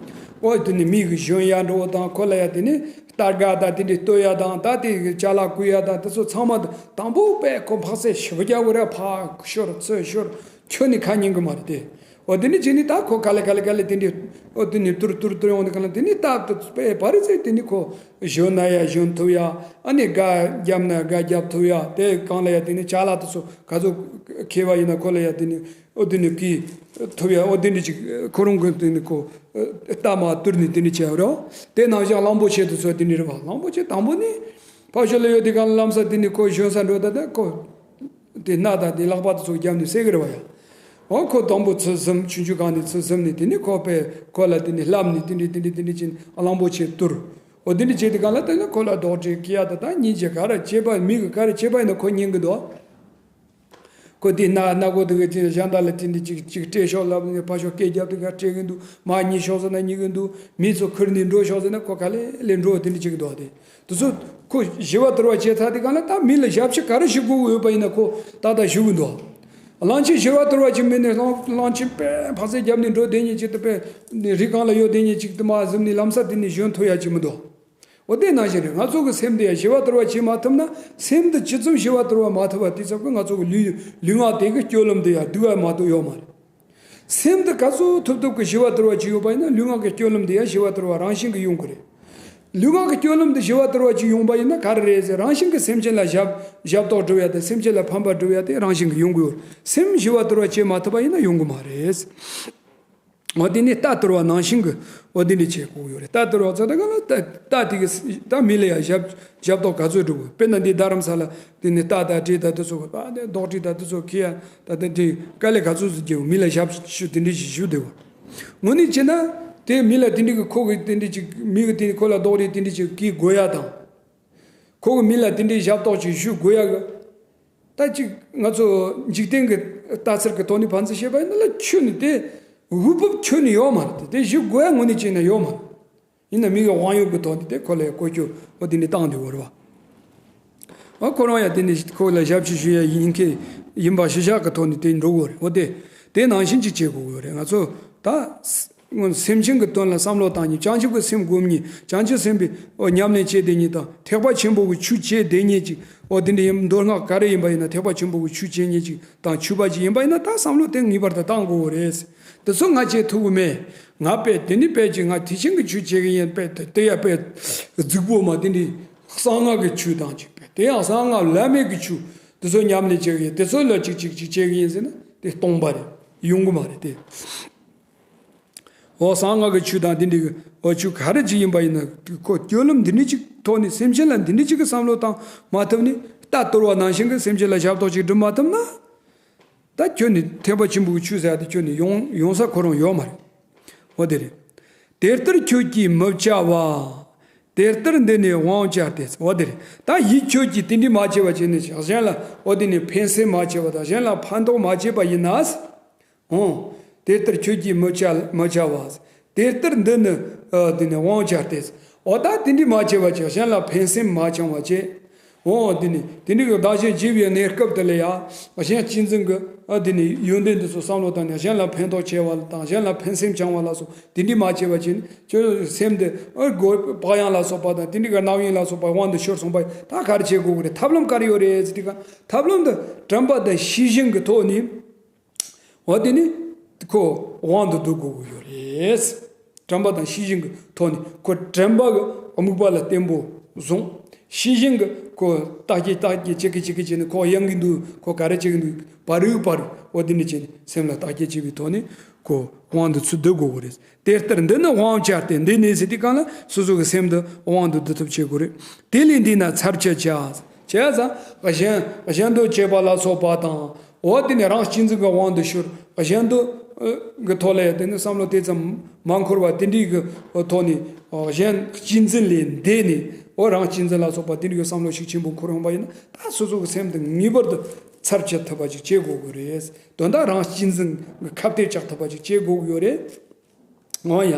ཨོ་དེ་ནི་མི་གི་ཞོན་ཡ་འགྲོ་དང་ཁོ་ལ་ཡ་དེ་ནི་རྟ་སྒ་དང་དེ་འདྲ་བསྟོད་ཡ་དང་ད་དེ་གི་ཅ་ལག་བསྐུར་ཡ་དང་དེ་ཚོ་ཚང་མ་དང་པོ་པས་ཁོ་འཕག་ཚད་ཞེ་པོ་རྒྱག་གི་རེད། ཕར་ཤོར་ཚུར་ཤོར་ཁྱོན་ནས་ཁ་ཉན་གི་མ་རེད་དེ། ཨོ་དེ་ནི་བྱས་ནི་ད་ཁོ་ག་ལེ་ག་ལེ་ག་ལེ་དེ་འདྲ་ཨོ་དེ་ནི་ཏུར་ཏུར་ཏུར་ཡོང་དེ་ག་ལེ་དེ་ནི་ད་པས་བར་ཚད་དེ་ནི་ཁོ་ཞོན་ན་ཡ་ཞོན་ཐུབ་ཡ། ཨ་ནི་སྒ་བརྒྱབ་ན་སྒ་བརྒྱབ་ཐུབ་ཡ། དེ་གང་ལ་ཡ་དེ་ནི་ཅ་ལག་དེ་ཚོ་ག་ཚོད་ཁེལ་བ་ཡིན་ན་ཁོ་ལ་ཡ་དེ་ནི། ཨོ་དེ་ནི་གི་ཐུབ་ཡ། ཨོ་དེ་འདྲ་ཅིག་ཁོ་རང་གི་དེ་ནི་ཁོ་རྟ་མ་བཏུལ་ནི་དེ་འདྲ་བྱས་རོ། དེ་ནང་བཞིན་གླང་པོ་ཆེ་དེ་ཚོ་དེ་འདྲ་རེད་བ། གླང་པོ་ཆེ་དང་པོ་ནི་ ཕར་ཕྱོགས་ལ་ཡོད་དུས་སྒང་ལ་ལམ་སང་དེ་ནས་ཁོ་བཞོན་ས་འགྲོ་ད་ད་ཁོ། དེ་སྣ་དང་དེ་ལག་པ་དེ་ཚོ་བརྒྱབ་ནས་བསད་ཀྱི་རེད་བ་ཡ། འོ་ཁོ་དང་པོ་ཚུར་ཟིན་ཆུང་ཆུང་སྒང་ནས་ཚུར་ཟིན་ནས་དེ་ནས་ཁོ་པས་ཁོ་ལ་དེ་ནས་བསླབས་ནས་དེ་འདྲས་དེ་འདྲས་དེ་འདྲས་བྱས་ནས་གླང་པོ་ཆེ་བཏུལ། འོ་དེ་འདྲས་བྱས་དུས་སྒང་ལ་དེ་ནས་ཁོ་ལ་རྡོག་ཁྲེས་བཀལ་ཡ་ད་ད་སྙིང་རྗེ་ག་རེ་བྱས་པ་མི་གིས་ག་རེ་བྱས་པ་ཡིན་ན་ཁོ་ཉན་གི་འདུག་ཁོ་དེ་སྣ་སྣ་སྒོ་དེ་གི་དེ་གཞན་དག་ལ་དེ་འདྲས་ཅིག་ཅིག་སྤྲད་ཤོག་ལབ་ནས་ཕར་ཕྱོགས་སྐད་རྒྱབ་དུས་སྒང་སྤྲད་གི་འདུག་མར་ཉལ་ཤོག་ཟེར་ན་ཉལ་གི་འདུག་མི་ཚོ་ཁུར་ནས་འགྲོ་ཤོག་ཟེར་ན་ཁོ་ག་ལེ་ལེ་འགྲོ་དེ་འདྲས་བྱེད་གི་འདུག་དེ་ཚོ་ཁོ་ཞི་བ་དུལ་བ་བྱས་ཚར་དུས་སྒང་ལ་ད་མི་ལ་ཞབས་ཕྱི་ག་རེ་ཞུ་དགོས་ཀྱི་ཡོད་པ་ཡིན་ན་ཁོ་ཏག་ཏག་ཞུ་གི་འདུག་གླང་ཆེན་ཞི་བ་དུལ་བ་ཅིག་མིན་ནས་གླང་གླང་ཆེན་དཔེ་འཕག་ཚད་བརྒྱབ་ནས་འགྲོ་བསྡད་མཁན་ཅིག་ཏུ་དཔེ་རི་སྒང་ལ་ཡོད་བསྡད་མཁན་ཅིག་ཏུ་མར་གཟིམ་ནས་ལམ་སང་དེ་ནས་བཞོན་ཐུབ་ཡ་ཅིག་མི་འདུག་འོ་དེ་ནང་བཞིན་རེད། ང་ཚོ་གི་སེམས་དེ་ཡང་ཞི་བ་དུལ་བ་བྱེད་མ་ཐུབ་ན་སེམས་འདི་ཇི་ཙམ་ཞི་བ་དུལ་བ་མ་ཐུབ་པ་དེ་ཙམ་གྱིས་ང་ཚོ་གི་ལུས་ལུས་ངག་དེ་གི་སྤྱོད་ལམ་དེ་ཡང་སྡུག་པ་མ་གཏོགས་ཡོད་མ་རེད། སེམས་འདི་ག་ཚོད་ཐུབ་ཐུབ་ཀྱིས་ཞི་བ་དུལ་བ་ཅིག་ཡོད་པ་ཡིན་ན་ལུས་ངག་གི་སྤྱོད་ལམ་འདི་ཡང་ཞི་བ་དུལ་བ་རང་བཞིན་གྱིས་ཡོང་གི་རེད། ལུས་ངག་གི་སྤྱོད་ལམ་འདི་ཞི་བ་དུལ་བ་ཅིག་ཡོང་པ་ཡིན་ན་ག་རེ་རེད་ཟེར། རང་བཞིན་གྱིས་སེམས་ཅན་ལ་ཞབས་ཞབས་ཏོག་སྒྲུབ་ཡ་དེ་སེམས་ཅན་ལ་ཕན་པ་སྒྲུབ་ཡ་དེ་རང་བཞིན་གྱིས་ཡོང་གི་ཡོད། སེམས་ཞི་བ་དུལ་བ་བྱེད་མ་ཐུབ་པ་ཡིན་ན་ཡོང་གི་མ་རེད། འོ་དེ་ནི་རྟ་དུལ་བ་ནང་བཞིན་གྱི་འོ་དེ་འདྲ་བྱེད་དགོས་ཡོད་རེད། རྟ་དུལ་བ་ཚོ་ད་ག་ལ་རྟ་རྟ་དེ་གི་ད་མི་ལ་ཡ་ཞབས་ཞབས་ཏོག་ག་ཚོད་སྒྲུབ་དགོས། དཔེར་ན་འདི་རྡ་རམ་ས་ལ་དེ་ནི་རྟ་དང་འདྲེ་དང་དེ་ཚོ་གི་ད་རྡོག་ཁྲེས་དང་དེ་ཚོ་ཁྱེར་ཡ་ད་ལྟ་འདི་དཀའ་ལས་ག་ཚོད་ཟིག་རྒྱག་མི་ལ་ཞབས་ཞུ་དེ་འདྲ་ཞིག་ཞུ་བདེ་བ། དངོས་གནས་བྱས་ན་དེ་མི་ལ་དེ་འདྲ་གི་ཁོ་གི་དེ་འདྲ་ཅིག་མི་གི་དེ་ཁོ་ལ་རྡོག་ཁྲེས་དེ་འདྲ་ཅིག་གི་དགོས་ཡ་དང་། ཁོ་གི་མི་ལ་དེ་འདྲའི་ཞབས་ཏོག་ཅིག་ཞུ་དགོས་ཡ་གི། ད་ཅིག་ང་ཚོ་འཇིག་རྟེན་གྱི་ལྟ་ཚུལ་གྱི་ཐོག་ནས་ཕན་ཚུན་བཤད་པ་ཡིན་ན་ལ་ཁྱོན་ནས་དེ་འོས་བབ་ཁྱོན་ནས་ཡོད་མ་རེད། དེ་ཞུ་དགོས་ཡ་དངོས་གནས་བྱས་ན་ཡོད་མ་རེད། ཡིན་ན་མི་གི་དབང་ཡོད་ཀྱི་ཐོག་ནས་དེ་ཁོ་ལ་ཡ་བཀོལ་སྤྱོད་འོ་དེ་འདྲ་བཏང་བསྡད་ཡོད་རེད་བ། ཨ་ཁོ་རང་ཡ་དེ་ནས་ཁོ་ལ་ཞབས་ཕྱི་ཞུ་ཡ་ཡིན་མཁན་ཡིན་པ་གཞི་བཞག་གི་ཐོག་ནས་དེ་འགྲོ་དགོས་རེད། འོ་དེ་དེ་ནང་བཞིན་ཅིག་བྱེད་དགོས་ཀྱི་ཡོད་རེད། ང་ཚོ་ད་སེམས་ཅན་གྱི་དོན་ལ་བསམ་བློ་བཏང་མཁན། བྱང་ཆུབ་ཀྱི་སེམས་སྒོམ་མཁན། བྱང་ཆུབ་སེམས་དཔའི་ཉམས་ལེན་བྱེད་བསྡད་མཁན་དང་། ཐེག་པ་ཆེན་པོ་གི་ཆོས་བྱེད་བསྡད་མཁན་ཅིག་འོ་དེ་འདྲ་ཡིན། མདོ་སྔགས་ག་རེ་ཡིན་པ་ཡིན་ན་ཐེག་པ་ཆེན་པོ་གི་ཆོས་བྱེད་མཁན་ཅིག་དང་ཆོས་པ་ཅིག་ཡིན་པ་ཡིན་ན་ད་བསམ་བློ་དེ་ངེས་པར་དུ་བཏང་དགོས་རེད། དེ་ཚོ་ང་བྱེད་ཐུབ་ཀྱི་མེད། ང་དཔེ་དེ་ནི་དཔེ་ཅིག་ང་དེ་ཆེན་གྱི་ཆོས་བྱེད་ཀྱི་ཡིན། དཔེ་དེ་དེ་ཡ་དཔེ་རྫིག་པོ་མ་དེ་འདྲའི་གསང་སྔགས་ཀྱི་ཆོས་དང་ཅིག་དཔེ་དེ་ཡང་གསང་སྔགས་བླ་མེད་ཀྱི་ཆོས་དེ་ཚོ་ཉམས་ལེན་བྱེད་ཀྱི་ཡིན། དེ་ཚོ་ལ་ཅིག་ཅིག་ཅིག་བྱེད་ཀྱི་ཡིན་ཟེར་ན་དེ་སྟོང་པ་རེད། ཡོང་གི་མ་རེད་དེ། འོ་གསང་སྔགས་ཀྱི་ཆོས་དང་འདི་འདྲའི་གི་འོ་ཆོས་ག་རེ་ཅིག་ཡིན་པ་ཡིན་ན་ཁོ་སྤྱོད་ལམ་འདི་འདྲ་ཅིག་ཐོག་ནས་སེམས་ཅན་ལ་འདི་འདྲ་ཅིག་གི་བསམ་བློ་བཏང་མ་ཐུབ་ནས། རྟ་དུལ་བ་ནང་བཞིན་གི་སེམས་ཅན་ལ་ཞབས་ཏོག་ཅིག་སྒྲུབ་མ་ཐུབ་ན། ད་ཁྱོད་ནི་ཐེག་པ་ཆེན་པོ་གི་ཆོས་ཟེར་ཡ་དེ་ཁྱོད་ནི་ཡོང་ཡོང་ས་ཁོ་རང་ཡོད་མ་རེད། འོ་དེ་རེད། དེ་ལྟར་ཁྱོད་ཀྱིས་མི་བྱ་བ། དེ་ལྟར་འདི་ནི་དབང་བྱ་སྟེ། འོ་དེ་རེད། ད་ཡིད་ཁྱོད་ཀྱིས་དེ་འདྲ་མ་བྱས་པ་བྱས་ནས་གཞན་ལ་འོ་དེ་ནི་ཕན་སེམས་མ་བྱས་པ་དང་གཞན་ལ་ཕན་ཐོགས་མ་བྱས་པ་ཡིན་ན། འོང་། དེ་ལྟར་ཁྱོད་ཀྱིས་མི་བྱ་མི་བྱ་བ། དེ་ལྟར་འདི་ནི་ཨ་དེ་ནི་དབང་བྱ་སྟེ། འོ་ད་དེ་འདྲ་མ་བྱས་པ་ཅིག་གཞན་ལ་ཕན་སེམས་མ་བྱུང་བ་བྱས། འོ་དེ་ནི་དེ་འདྲ་གི་བདག་གཞན་བརྗེ་བའི་གནས་སྐབས་དེ་ལ་ཡ། གཞན་གཅེས་འཛིན་གྱི་ཨ་དེ་ནི་ཡོན་ཏན་དེ་ཚོ་བསམ་བློ་བཏང་ནས་གཞན་ལ་ཕན་ཐོགས་བྱས་པ་དང་གཞན་ལ་ཕན་སེམས་བྱུང་བ་ལ་སོགས་དེ་འདྲ་མ་བྱས་པ་ཅིག་ཁྱོད་སེམས་དེ་ཨ་སྒོ་བག་ཡངས་ལ་སོགས་པ་དང་དེ་འདྲ་གི་རྣམ་གཡེང་ལ་སོགས་པ་དབང་དུ་ཤོར་སོང་པ་ད་ག་རེ་བྱེད་དགོས་ཀྱི་རེད། ཐབས་ལམ་ག་རེ་ཡོད་རེད་ཟེར་དུས་ཀ་ཐབས་ལམ་དེ་དྲན་པ་དང་ཤེས་བཞིན་གྱི་ཐོག་ནས། འོ་དེ་ནི་ཁོ་དབང་དུ་བསྡུ་དགོས་ཀྱི་ཡོད་རེད། དྲན་པ་དང་ཤེས་བཞིན་གྱི་ཐོག་ནས་ཁོ་དྲན་པ་གི་དམིགས་པ་ལ་བརྟན་པོ་བཟུང་། ཤེས་བཞིན་གྱི་ཁོ་བརྟག་དཔྱད་བརྟག་དཔྱད་བྱེད་ཀྱི་བྱེད་ཀྱི་བྱས་ནས་ཁོ་ཡོང་གི་འདུག་ཁོ་ག་རེ་བྱེད་ཀྱི་འདུག་བར་རིག་བར་རིག་འོ་དེ་འདྲ་བྱས་ནས་སེམས་ལ་བརྟག་དཔྱད་བྱེད་པའི་ཐོག་ནས་ཁོ་དབང་དུ་ཚུར་བསྡུ་དགོས་ཀྱི་རེད། དེ་ལྟར་འདི་ནི་དབང་བྱ་སྟེ། འདི་ནི་ཟེར་དུས་གང་ལ་སོ་སོ་གི་སེམས་དེ་དབང་དུ་བསྡུ་ཐབས་བྱེད་དགོས་རེད། དེ་ལས་འདས་ན་ཚར་བཅད་བྱ། བྱས་ཙང་གཞན་གཞན་དོན་བྱེད་པ་ལ་སོགས་པ་དང་། འོ་དེ་ནས་རང་གཅེས་འཛིན་གྱི་དབང་དུ་ཤོར། གཞན་དོན་གྱི་ཐོག་ལ་ཡང་དེ་ནི་བསམ་བློ་དེ་ཙམ་མ་འཁོར་བ་དེ་འདྲའི་གི་ཐོག་ནས་གཞན་གཅེས་འཛིན་ལས་འདས་ནས་འོ་རང་གཅེས་འཛིན་ལ་སོགས་པ་དེ་འདྲའི་གི་བསམ་བློ་ཤུགས་ཆེན་པོ་འཁོར་ཡོང་པ་ཡིན་ན་ད་སོ་སོ་གི་སེམས་དེ་ངེས་པར་དུ་ཚར་བཅད་ཐུབ་པ་ཅིག་བྱེད་དགོས་ཀྱི་རེད། དོན་དག་རང་གཅེས་འཛིན་གྱི་ཁ་གཏད་བཅག་ཐུབ་པ་ཅིག་བྱེད་དགོས་ཀྱི་ཡོད་རེད། འོ་ཡ།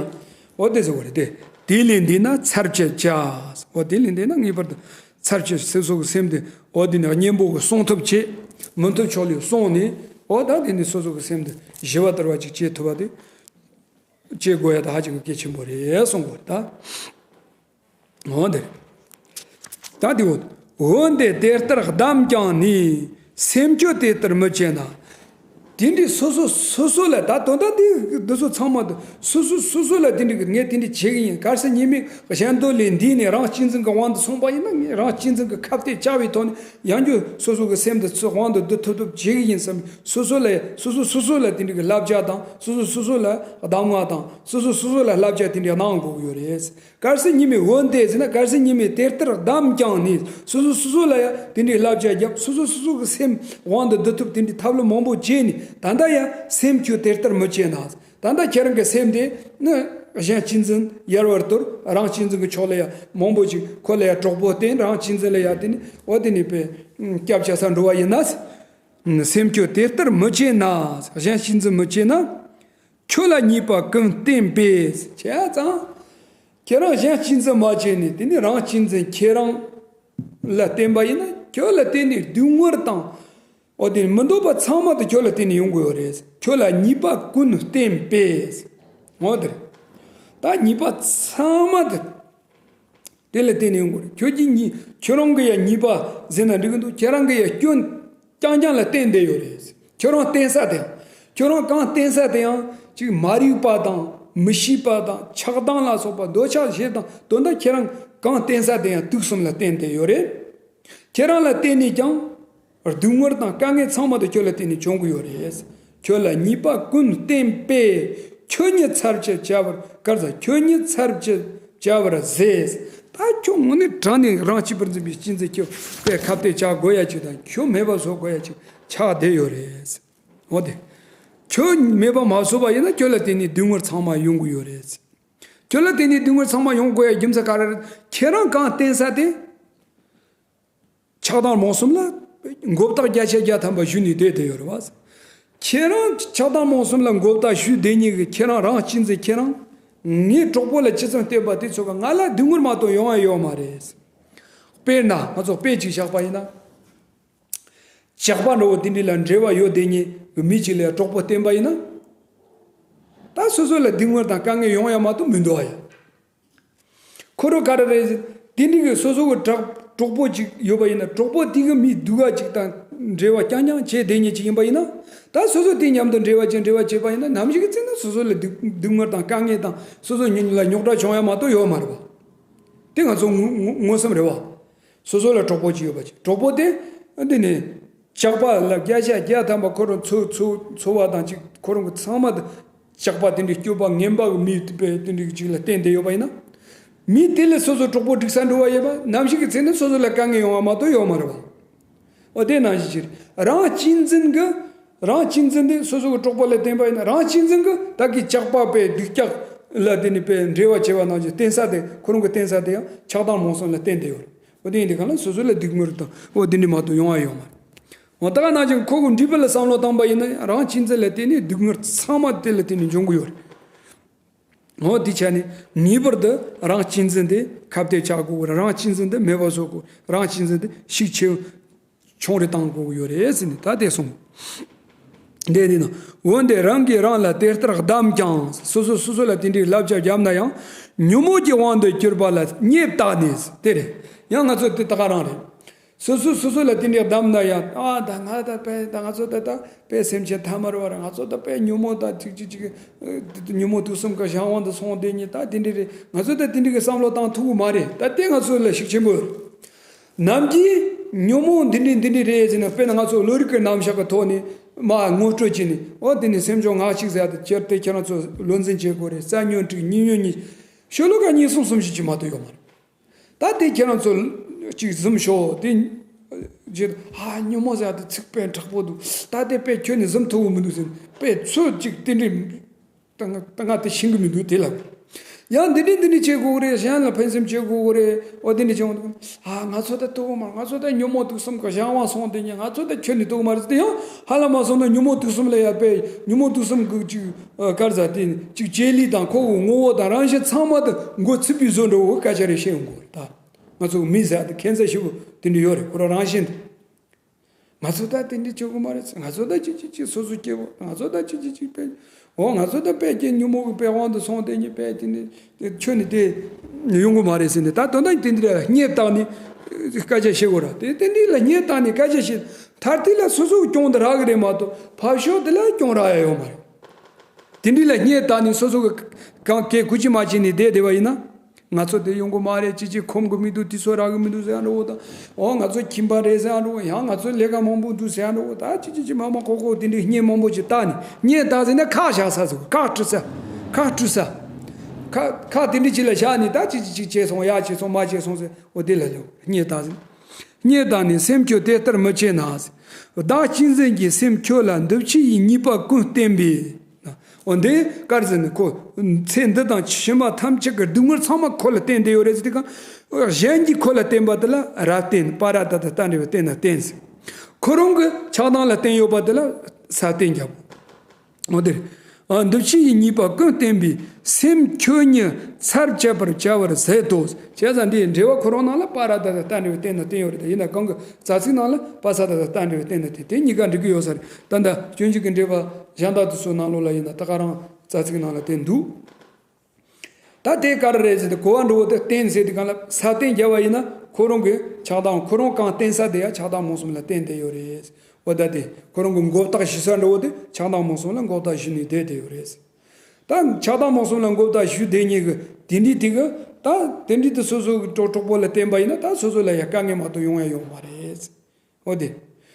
འོ་དེ་ཟེར་བ་རེད་དེ། དེ་ལས་འདས་ན་ཚར་བཅད་བྱ། འོ་དེ་ལས་འདས་ན་ངེས་པར་དུ་ཚར་བཅད་སོ་སོ་གི་སེམས་དེ་འོ་དེ་ནས་གཉེན་པོ་གི་སྲུང་ཐབས་བྱེད། མི་མཐུན་ཕྱོགས་ལས་སྲུང་ནས་འོ་ད་དེ་ནས་སོ་སོ་གི་སེམས་དེ་ཞི་བ་དུལ་བ་ཅིག་བྱེད་ཐུབ་པ་དེ་བྱེད་དགོས་ཡ་ད་ཧ་ཅང་གི་གལ་ཆེན་པོ་རེད་གསུང་དགོས་རེད་ད། འོ་དེ་རེད། ད་དེ་འོ་འོན་ཏེ་དེ་ལྟར་བསྡམས་ཀྱང་ནི་སེམས་སྐྱོ་དེ་ལྟར་མི་བྱེད་ན། དེ་འདྲའི་སོ་སོ་སོ་སོ་ལ། ད་དོན་དག་འདི་འདི་ཚོ་ཚང་མ་དུ་སོ་སོ་སོ་སོ་ལ་དེ་འདྲའི་གི་ངས་དེ་འདྲའི་བྱེད་གི་ཡིན། གལ་སྲིད་ཉི་མས་གཞན་དོན་ལས་འདས་ནས་རང་གཅེས་འཛིན་གྱི་དབང་དུ་སོང་པ་ཡིན་ན། ངས་རང་གཅེས་འཛིན་གྱི་ཁ་གཏད་བཅག་པའི་ཐོག་ནས་ཡང་བསྐྱར་སོ་སོ་གི་སེམས་དེ་ཚུར་དབང་དུ་བསྡུ་ཐུབ་ཐུབ་བྱེད་གི་ཡིན་བསམ། སོ་སོ་ལ་སོ་སོ་སོ་སོ་ལ་དེ་འདྲའི་གི་བསླབ་བྱ་དང་། སོ་སོ་སོ་སོ་ལ་གདམས་ངག་དང་། སོ་སོ་སོ་སོ་ལ་བསླབ་བྱ་དེ་འདྲའི་གནང་དགོས་ཀྱི་ཡོད་རེད། གལ་སྲིད་ཉི་མས། འོན་ཏེ་ཟེར་ན། གལ་སྲིད་ཉི་མས་དེ་ལྟར་གདམས་ཀྱང་ནི། སོ་སོ་སོ་སོ་ལ་ཡང་དེ་འདྲའི་བསླབ་བྱ་བརྒྱབ། སོ་སོ་སོ་སོ་གི་སེམས་དབང་དུ་བསྡུ་ཐུབ་དེ་འདྲའི་ཐབས་ལམ་མང་པོ་བྱས་ནས། ད་ལྟ་ཡང་སེམས་ཁྱོད་དེ་ལྟར་མི་བྱེད་ན། ད་ལྟ་ཁྱེད་རང་གི་སེམས་དེ་ནི་གཞན་གཅེས་འཛིན་ཡལ་བར་དོར། རང་གཅེས་འཛིན་གྱི་ཕྱོགས་ལ་ཡང་མང་པོ་ཅིག་ཁོ་ལ་ཡང་གྲོགས་པོ་བསྟེན། རང་གཅེས་འཛིན་ལ་ཡང་དེ་ནི་འོ་དེ་ནི་པའི་སྐྱབས་བཅོལ་ས་འགྲོ་བ་ཡིན་ན། སེམས་ཁྱོད་དེ་ལྟར་མི་བྱེད་ན། གཞན་གཅེས་འཛིན་མི་བྱེད་ན། ཁྱོད་ལ་ཉེས་པ་ཀུན་བསྟེན་པས། བྱས་ཙང་། ཁྱེད་རང་གཞན་གཅེས་འཛིན་མ་བྱས་ནས། དེ་ནི་རང་གཅེས་འཛིན་ཁྱེད་རང་ལ་བསྟེན་པ་ཡིན་ན། ཁྱོད་ལ་བརྟེན་ནས་སྡུག་བསྔལ་དང་། འོ་དེ་མི་འདོད་པ་ཚང་མ་དེ་ཁྱོད་ལ་བརྟེན་ནས་ཡོང་གི་ཡོད་རེད། ཁྱོད་ལ་ཉེས་པ་ཀུན་བསྟེན་པས། འོ་དེ་རེད། ད་ཉེས་པ་ཚང་མ་དེ་དེ་ལ་བརྟེན་ནས་ཡོང་གི་རེད། ཁྱོད་ཀྱི་ཉེས། ཁྱོད་རང་གི་ཡང་ཉེས་པ་ཟེར་ན་འགྲིག་གི་འདུག་ཁྱེད་རང་གི་ཡང་སྐྱོན་རྐྱང་རྐྱང་ལ་བརྟེན་བསྡད་ཡོད་རེད། ཁྱོད་རང་བསྟེན་ས་དེ་ཡང་། ཁྱོད་རང་གང་བསྟེན་ས་དེ་ཡང་ཅིག་མ་རིག་པ་དང་། མི་ཤེས་པ་དང་། ཆགས་སྡང་ལ་སོགས་པ། འདོད་ཆགས་ཞེ་སྡང་། དོན་དག་ཁྱེད་རང་གང་བསྟེན་ས་དེ་ཡང་དུག་གསུམ་ལ་བརྟེན་བསྡད་ཡོད་རེད། ཁྱེད་རང་ལ་བརྟེན་ནས་ཀྱང་སྡུག་བསྔལ་དང་དཀའ་ངལ་ཚང་མ་དེ་ཁྱོད་ལ་བརྟེན་ནས་བྱུང་གི་ཡོད་རེད། ཁྱོད་ལ་ཉེས་པ་ཀུན་བསྟེན་པས། ཁྱོད་ཉིད་ཚར་གཅད་བྱ་བར། ག་རེ་ཟེར། ཁྱོད་ཉིད་ཚར་གཅད་བྱ་བར་ཟད། ད་ཁྱོད་དངོས་གནས་དྲང་ནས་རང་གཅེས་པར་འཛིན་པའི་གཅེས་འཛིན་ཁྱོད་དཔེ་ཁ་གཏད་བཅག་དགོས་ཡ་ཅིག་དང་། ཁྱོད་མེད་པ་བཟོ་དགོས་ཡ་ཅིག་ཆགས་བསྡད་ཡོད་རེད། འོ་དེ། ཁྱོད་མེད་པ་མ་བཟོས་པ་ཡིན་ན་ཁྱོད་ལ་བརྟེན་ནས་སྡུག་བསྔལ་ཚང་མ་ཡོང་གི་ཡོད་རེད། ཁྱོད་ལ་བརྟེན་ནས་སྡུག་བསྔལ་ཚང་མ་ཡོང་དགོས་ཡ་རྒྱུ་མཚན་ག་རེ་རེད། ཁྱེད་རང་གང་བསྟེན་ས་དེ། ཆགས་སྡང་རྨོངས་གསུམ་ལ་མགོ་བཏགས་བརྒྱ་ཆ་བརྒྱ་ཐམ་པ་ཞུ་ནས་བསྡད་བསྡད་ཡོད་རེད་བ། ཁྱེད་རང་ཆགས་སྡང་རྨོངས་གསུམ་ལ་མགོ་བཏགས་ཞུ་བསྡད་མཁན་གྱི་ཁྱེད་རང་རང་གཅེས་འཛིན། ཁྱེད་རང་ངའི་གྲོགས་པོ་ལ་ཅི་ཙམ་བསྟེན་པ་དེ་ཚོ་ག་ང་ལ་སྡུག་བསྔལ་མ་གཏོགས་ཡོང་ཡ་ཡོད་མ་རེད། དཔེར་ན་ང་ཚོ་དཔེ་ཅིག་བཞག་པ་ཡིན་ན། ཇག་པ་འདྲ་བོ་དེ་འདྲ་ལ་འབྲེལ་བ་ཡོད་བསྡད་མཁན་གྱི་མི་ཅིག་ལ་གྲོགས་པོ་བསྟེན་པ་ཡིན་ན། ད་སོ་སོ་ལ་སྡུག་བསྔལ་དང་དཀའ་ངལ་ཡོང་ཡ་མ་གཏོགས་མི་འདུག་ཨ་ཡ། ཁོ་རང་ག་རེ་རེད། དེ་འདྲ་གི་སོ་སོ་གི་གྲོགས་གྲོགས་པོ་ཅིག་ཡོད་པ་ཡིན་ན། གྲོགས་པོ་དེ་གི་མི་སྡུག་ག་ཅིག་དང་འབྲེལ་བ་རྐྱང་རྐྱང་བྱས་བསྡད་མཁན་ཅིག་ཡིན་པ་ཡིན་ན། ད་སོ་སོ་དེ་མཉམ་དུ་འབྲེལ་བ་བྱས། འབྲེལ་བ་བྱས་པ་ཡིན་ན། ནམ་ཞིག་གི་ཚེ་ན་སོ་སོ་ལ་སྡུག་སྡུག་བསྔལ་དང་དཀའ་ངལ་དང་། སོ་སོ་ཉིད་ལ་རྙོག་དྲ་བྱུང་ཡ་མ་གཏོགས་ཡོད་མ་རེད་བ། དེ་ང་ཚོ་མངོན་མངོན་སུམ་རེད་བ། སོ་སོ་ལ་གྲོགས་པོ་ཅིག་ཡོད་པ་ཅིག་གྲོགས་པོ་དེ་འདི་ནི་ཇག་པ་ལ་བརྒྱ་ཆ་བརྒྱ་ཐམ་པ་ཁོ་རང་ཚོ་ཚོ་ཚོ་བ་དང་ཅིག་ཁོ་རང་གི་ཚང་མ་དེ་ཇག་པ་དེ་འདྲའི་སྐྱོ་པ་ངན་པ་གི་མི་དེ་དཔེ་དེ་འདྲའི་ཅིག་ལ་བརྟེན་བསྡད་ཡོད་པ་ཡིན་ན། མི་དེ་ལས་སོ་སོ་གྲོགས་པོ་སྒྲིག་ས་འགྲོ་བ་ཡོད་པ། ནམ་ཞིག་གི་ཚེ་ན་སོ་སོ་ལ་དཀའ་ངལ་ཡོང་བ་མ་གཏོགས་ཡོད་མ་རེད་བ། འོ་དེ་ནང་བཞིན་ཅིག་རང་གཅེས་འཛིན་གྱི་རང་གཅེས་འཛིན་དེ་སོ་སོ་གི་གྲོགས་པོ་ལ་བརྟེན་པ་ཡིན་ན། རང་གཅེས་འཛིན་གྱི་ད་གི་ཇག་པ་དཔེ་སྡུག་ཅག་ལ་དེ་ནི་དཔེ་འབྲེལ་བ་བྱས་པ་ནང་བཞིན་བརྟེན་ས་དེ། ཁོ་རང་གི་བརྟེན་ས་དེ་ཡང་ཆགས་སྡང་རྨོངས་གསུམ་ལ་བརྟེན་བསྡད་ཡོད་རེད། འོ་དེ་ཡིན་དུས་གང་ལ་སོ་སོ་ལ་སྡུག་བསྔལ་དང་འོ་དེ་འདྲ་མ་གཏོགས་ཡོང་བ་ཡོད་མ་རེད། འོ་ད་ག་ནང་བཞིན་ཁོ་གི་འགྲུལ་པ་ལ་བསམ་བློ་བཏང་པ་ཡིན་ན། རང་གཅེས་འཛིན་ལ་བརྟེན་ནས་སྡུག་བསྔལ་ཚང་མ་དེ་ལ་བརྟེན་ནས་འབྱུང་གི་ཡོད་རེད། འོ་དེ་ཆ་ནས་ངེས་པར་དུ་རང་གཅེས་འཛིན་དེ་ཁ་གཏད་བཅག་དགོས། རང་གཅེས་འཛིན་དེ་མེད་པ་བཟོ་དགོས། རང་གཅེས་འཛིན་དེ་ཤུགས་ཆེ་ཆུང་རེ་བཏང་དགོས་ཀྱི་ཡོད་རེད་ཟེར་ནས་ད་དེ་གསུངས། འདི་འདི་ན། འོན་ཏེ་རང་གིས་རང་ལ་དེ་ལྟར་གདམས་ཀྱང་། སོ་སོ་སོ་སོ་ལ་དེ་འདྲའི་བསླབ་བྱ་བརྒྱབ་ན་ཡང་། ཉོན་མོངས་ཀྱི་དབང་དུ་གྱུར་པ་ལ་བརྙས་བཏགས་ནས། དེ་རེད། ཡང་ང་ཚོ་དེ་ད་ག་རང་རེད། སོ་སོ་སོ་སོ་ལ་དེ་འདྲའི་གདམས་ན་ཡང་། ཨ་ད་ང་ད་དཔེ་ད་ང་ཚོ་ད་ད་དཔེ་སེམས་ཅན་ཐ་མལ་བ་རེད། ང་ཚོ་ད་དཔེ་ཉོན་མོངས་ད་ཅིག་ཅིག་ཅིག་ཉོན་མོངས་དུག་གསུམ་གྱི་གཞན་དབང་དུ་སོང་བསྡད་མཁན་ད་དེ་འདྲ་རེད། ང་ཚོ་ད་དེ་འདྲ་གི་བསམ་བློ་བཏང་ཐུབ་ཀྱི་མ་རེད། ད་དེ་ང་ཚོ་ལ་ཤུགས་ཆེན་པོ་ཡོད། ནམ་རྒྱུན་ཉོན་མོངས་འདི་འདྲ་འདི་འདྲ་རེད་ཟེར་ན། དཔེར་ན་ང་ཚོ་བློ་རིག་གི་རྣམ་གཞག་གི་ཐོག་ནས་མར་ངོ་སྤྲོད་བྱས་ནས། འོ་དེ་ནི་སེམས་བྱུང་ངག་གཅིག་ཟེར་ཡ་དེ་སྤྱིར་དེ་ཁྱེད་རང་ཚོ་བློ་འཛིན་བྱེད་དགོས་རེད། རྩ་ཉོན་དྲུག་གཉིས་ཉོན་གཉིས། ཤོ་ལོ་ཀ་གཉིས་གསུམ་གསུམ་བཞི་ཅིག་མ་གཏོགས་ཡོད་མ་རེད། ད་དེ་ཁྱེད་རང་ཚོ་ཅིག་གཟིམ་ཤོག་དེ་རྗེས། ཨ་ཉོན་མོངས་ཟེར་ཡ་དེ་ཚིག་དཔེ་མཁྲེགས་པོ་འདུག་ད་དེ་དཔེ་ཁྱོན་ནས་གཟིམ་ཐུབ་ཀྱི་མི་འདུག་ཟེར་ནས། དཔེ་ཚོད་ཅིག་དེ་འདྲའི། ད་ང་ད་ང་དེ་ཤེས་ཀྱི་མི་འདུག་དེ་ལབ། ཡང་འདི་འདྲ་འདི་འདྲ་བྱེད་དགོས་ཀྱི་རེད། གཞན་ལ་ཕན་སེམས་བྱེད་དགོས་ཀྱི་རེད། འོ་དེ་འདྲ་བྱེད་དགོས་འདུག་ཨ་ང་ཚོ་ད་ཐུབ་ཀྱི་མ་རེད། ང་ཚོ་ད་ཉོན་མོངས་དུག་གསུམ་གྱི་གཞན་དབང་སོང་བསྡད་མཁན། ང་ཚོ་ད་ཁྱོན་ནས་ཐུབ་ཀྱི་མ་རེད་ཟེར། དེ་ཡང་ཧ་ལམ་མ་སོང་ན་ཉོན་མོངས་དུག་གསུམ་ལ་ཡ་དཔེ་ཉོན་མོངས་དུག་གསུམ་གྱི་ཅིག་ཨ་ག་རེ་ཟེར། དེ་ཅིག་བྱེད་ལས་དང་ཁོ་གི་ངོ་བོ་དང་རང་བཞིན་ཚང་མ་དེ་མགོ་ཚོས་པའི་བཟོ་འདྲ་བོ་སྐད་ཆ་རེ་བཤད་ཡོང་གི་རེད། ད་ང་ཚོ་མི་ཟེར་ཡ་དེ་ཁྱད་མཚར་ཞེ་པོ་དེ་འདྲ་ཡོད་རེད། ཁོ་རང་རང་བཞིན་དུ། ང་ཚོ་ད་དེ་འདྲ་བྱེད་དགོས་མ་རེད། ང་ཚོ་ད་ཅིག་ཅིག་ཅིག་སོ་སོ་སྐྱེ་བོ། ང་ཚོ་ད་ཅིག་ཅིག་ཅིག་དཔེ་ འོ་ང་ཚོ་ད་དཔེ་ཀྱི་ཉོན་མོངས་ཀྱི་དཔེ་དབང་དུ་སོང་སྟེ་ཉིད་དཔེ་ཀྱི་ནི་ཁྱོད་ནི་དེ་ཡོང་གི་མ་རེད་ཟེར་ནས། ད་དོན་དག་དེ་འདྲ་སྙད་བཏགས་ནས་སྐད་ཆ་བཤད་དགོས་ར། དེ་དེ་འདྲ་ལ་སྙད་བཏགས་ནས་སྐད་ཆ་བཤད། མཐར་ཐུག་ལ་སོ་སོ་གི་གྱོང་དེ་རག་གི་རེད་མ་གཏོགས་ཕར་ཕྱོགས་དེ་ལ་གྱོང་རག་ཡ་ཡོད་མ་རེད། དེ་འདྲ་ལ་སྙད་བཏགས་ནས་སོ་སོ་གི་གང་གས་གུ་ཅི་མ་བྱས་ནས་བསྡད་བསྡད་པ་ཡིན་ན། ང་ཚོ་དེ་ཡོང་གི་མ་རེད། ཅི་ཅི་ཁོམ་གི་མི་འདུག་དེ་ཚོ་རག་གི་མི་འདུག་ཟེར་ཡ་འདྲ་བོ་དང་། འོ་ང་ཚོ་ཁྱིམ་པ་རེད་ཟེར་ཡ་འདྲ་བོ། ཡང་ང་ཚོ་ལས་ཀ་མང་པོ་འདུག་ཟེར་ཡ་འདྲ་བོ། ད་ཅི་ཅི་ཅི་མ་མ་ཁོ་ཁོ་དེ་འདྲའི་སྙད་མང་པོ་ཅིག་བཏགས་ནས། སྙད་བཏགས་ཟེར་ན་ཁག་བཞག་ས་ཟེར། ཁག་དཀྲི་ས། ཁག་དཀྲི་ས། ཁག་ཁག་དེ་འདྲའི་ཅིག་ལ་བཞག་ནས། ད་ཅི་ཅི་ཅིག་བྱས་སོང་། ཡག་བྱས་སོང་། མ་བྱས་སོང་ཟེར། འོ་དེ་ལ་ལོ་སྙད་བཏགས་ཟེར། སྙད་བཏགས་ནས་སེམས་ཁྱོད་དེ་ལྟར་མི་བྱེད་ན་ཟེར། བདག་གཅེས་འཛིན་གྱི་སེམས་ཁྱོད་ལ་འདུ་བྱེད་ཡི་ཉེས་པ་ཀུན་བསྟན་པས། འོ་འདི་གར་ཟེར་ནས་ཁོ་ཚེ་འདི་དང་ཕྱི་མ་ཐམས་ཅད་ཀྱི་སྡུག་བསྔལ་ཚང་མ་ཁོ་ལ་བརྟེན་བསྡད་ཡོད་རེད་ཟེར་དུས་སྒང་། གཞན་གྱིས་ཁོ་ལ་བརྟེན་པ་དེ་ལ་རབ་བརྟེན། པ་ར་ཏ་ཏ་རྟ་འདྲ་བའི་རྟེན་ན་བརྟེན་ཟེར། ཁོ་རང་གི་ཆགས་སྡང་ལ་བརྟེན་ཡོད་པ་དེ་ལ་ས་བརྟེན་རྒྱབ། འོ་དེ་རེད། འདུ་བྱེད་ཡི་ཉེས་པ་ཀུན་བསྟན་པས། སེམས་ཁྱོད་ཉིད་ཚར་བཅད་པར་བྱ་བར་ཟད་དོ། བྱས་ཙང་འདིའི་འགྲེལ་པ་ཁོ་རང་ནང་ལ་པ་ར་ཏ་ཏ་རྟ་འདྲ་བའི་རྟེན་ན་བརྟེན་ཡོད་རེད། ད་ཡིན་ན་གང་གི་རྩ་ཚིག་ནང་ལ་པ་ས་ཏ་ཏ་རྟ་འདྲ་བའི་རྟེན་ན་བརྟེན། དེ་གཉིས་ཀ་འགྲིག་གི་ཡོད་ས་རེད། ད་ལྟ་སྤྱོད་འཇུག་གི་འགྲེལ་པ་གཞན་དག་དེ་ཚོའི་ནང་ལོགས་ལ་ཡིན་ན་ད་ག་རང་རྩ་ཚིག་ནང་ལ་བསྟན་འདུག་ད་དེ་ག་རེ་རེད་ཟེར་ཏེ་གོ་བ་འདྲ་བོ་དེ་བརྟེན་ཟེར་དུས་སྒང་ལ་ས་བརྟེན་རྒྱབ་པ་ཡིན་ན། ཁོ་རང་གི་ཆགས་སྡང་ཁོ་རང་གང་བརྟེན་ས་དེ་ཡང་ཆགས་སྡང་རྨོངས་གསུམ་ལ་བརྟེན་བསྡད་ཡོད་རེད། འོ་ད་དེ་ཁོ་རང་གི་མགོ་བཏགས་གཞི་ས་འདྲ་བོ་དེ་ཆགས་སྡང་རྨོངས་གསུམ་ལ་མགོ་བཏགས་གཞི་ནས་བསྡད་བསྡད་ཡོད་རེད། ད་ཆགས་སྡང་རྨོངས་གསུམ་ལ་མགོ་བཏགས་གཞི་བསྡད་མཁན་གྱི་དེ་འདྲའི་དེ་གི་ད་དེ་འདྲའི་དེ་སོ་སོ་གི་གྲོགས་གྲོགས་པོ་ལ་བརྟེན་པ་ཡིན་ན། ད་སོ་སོ་ལ་ཡང་དཀའ་ངལ་མ་གཏོགས་ཡོང་ཡ་ཡོད་མ་རེད། འོ་དེ།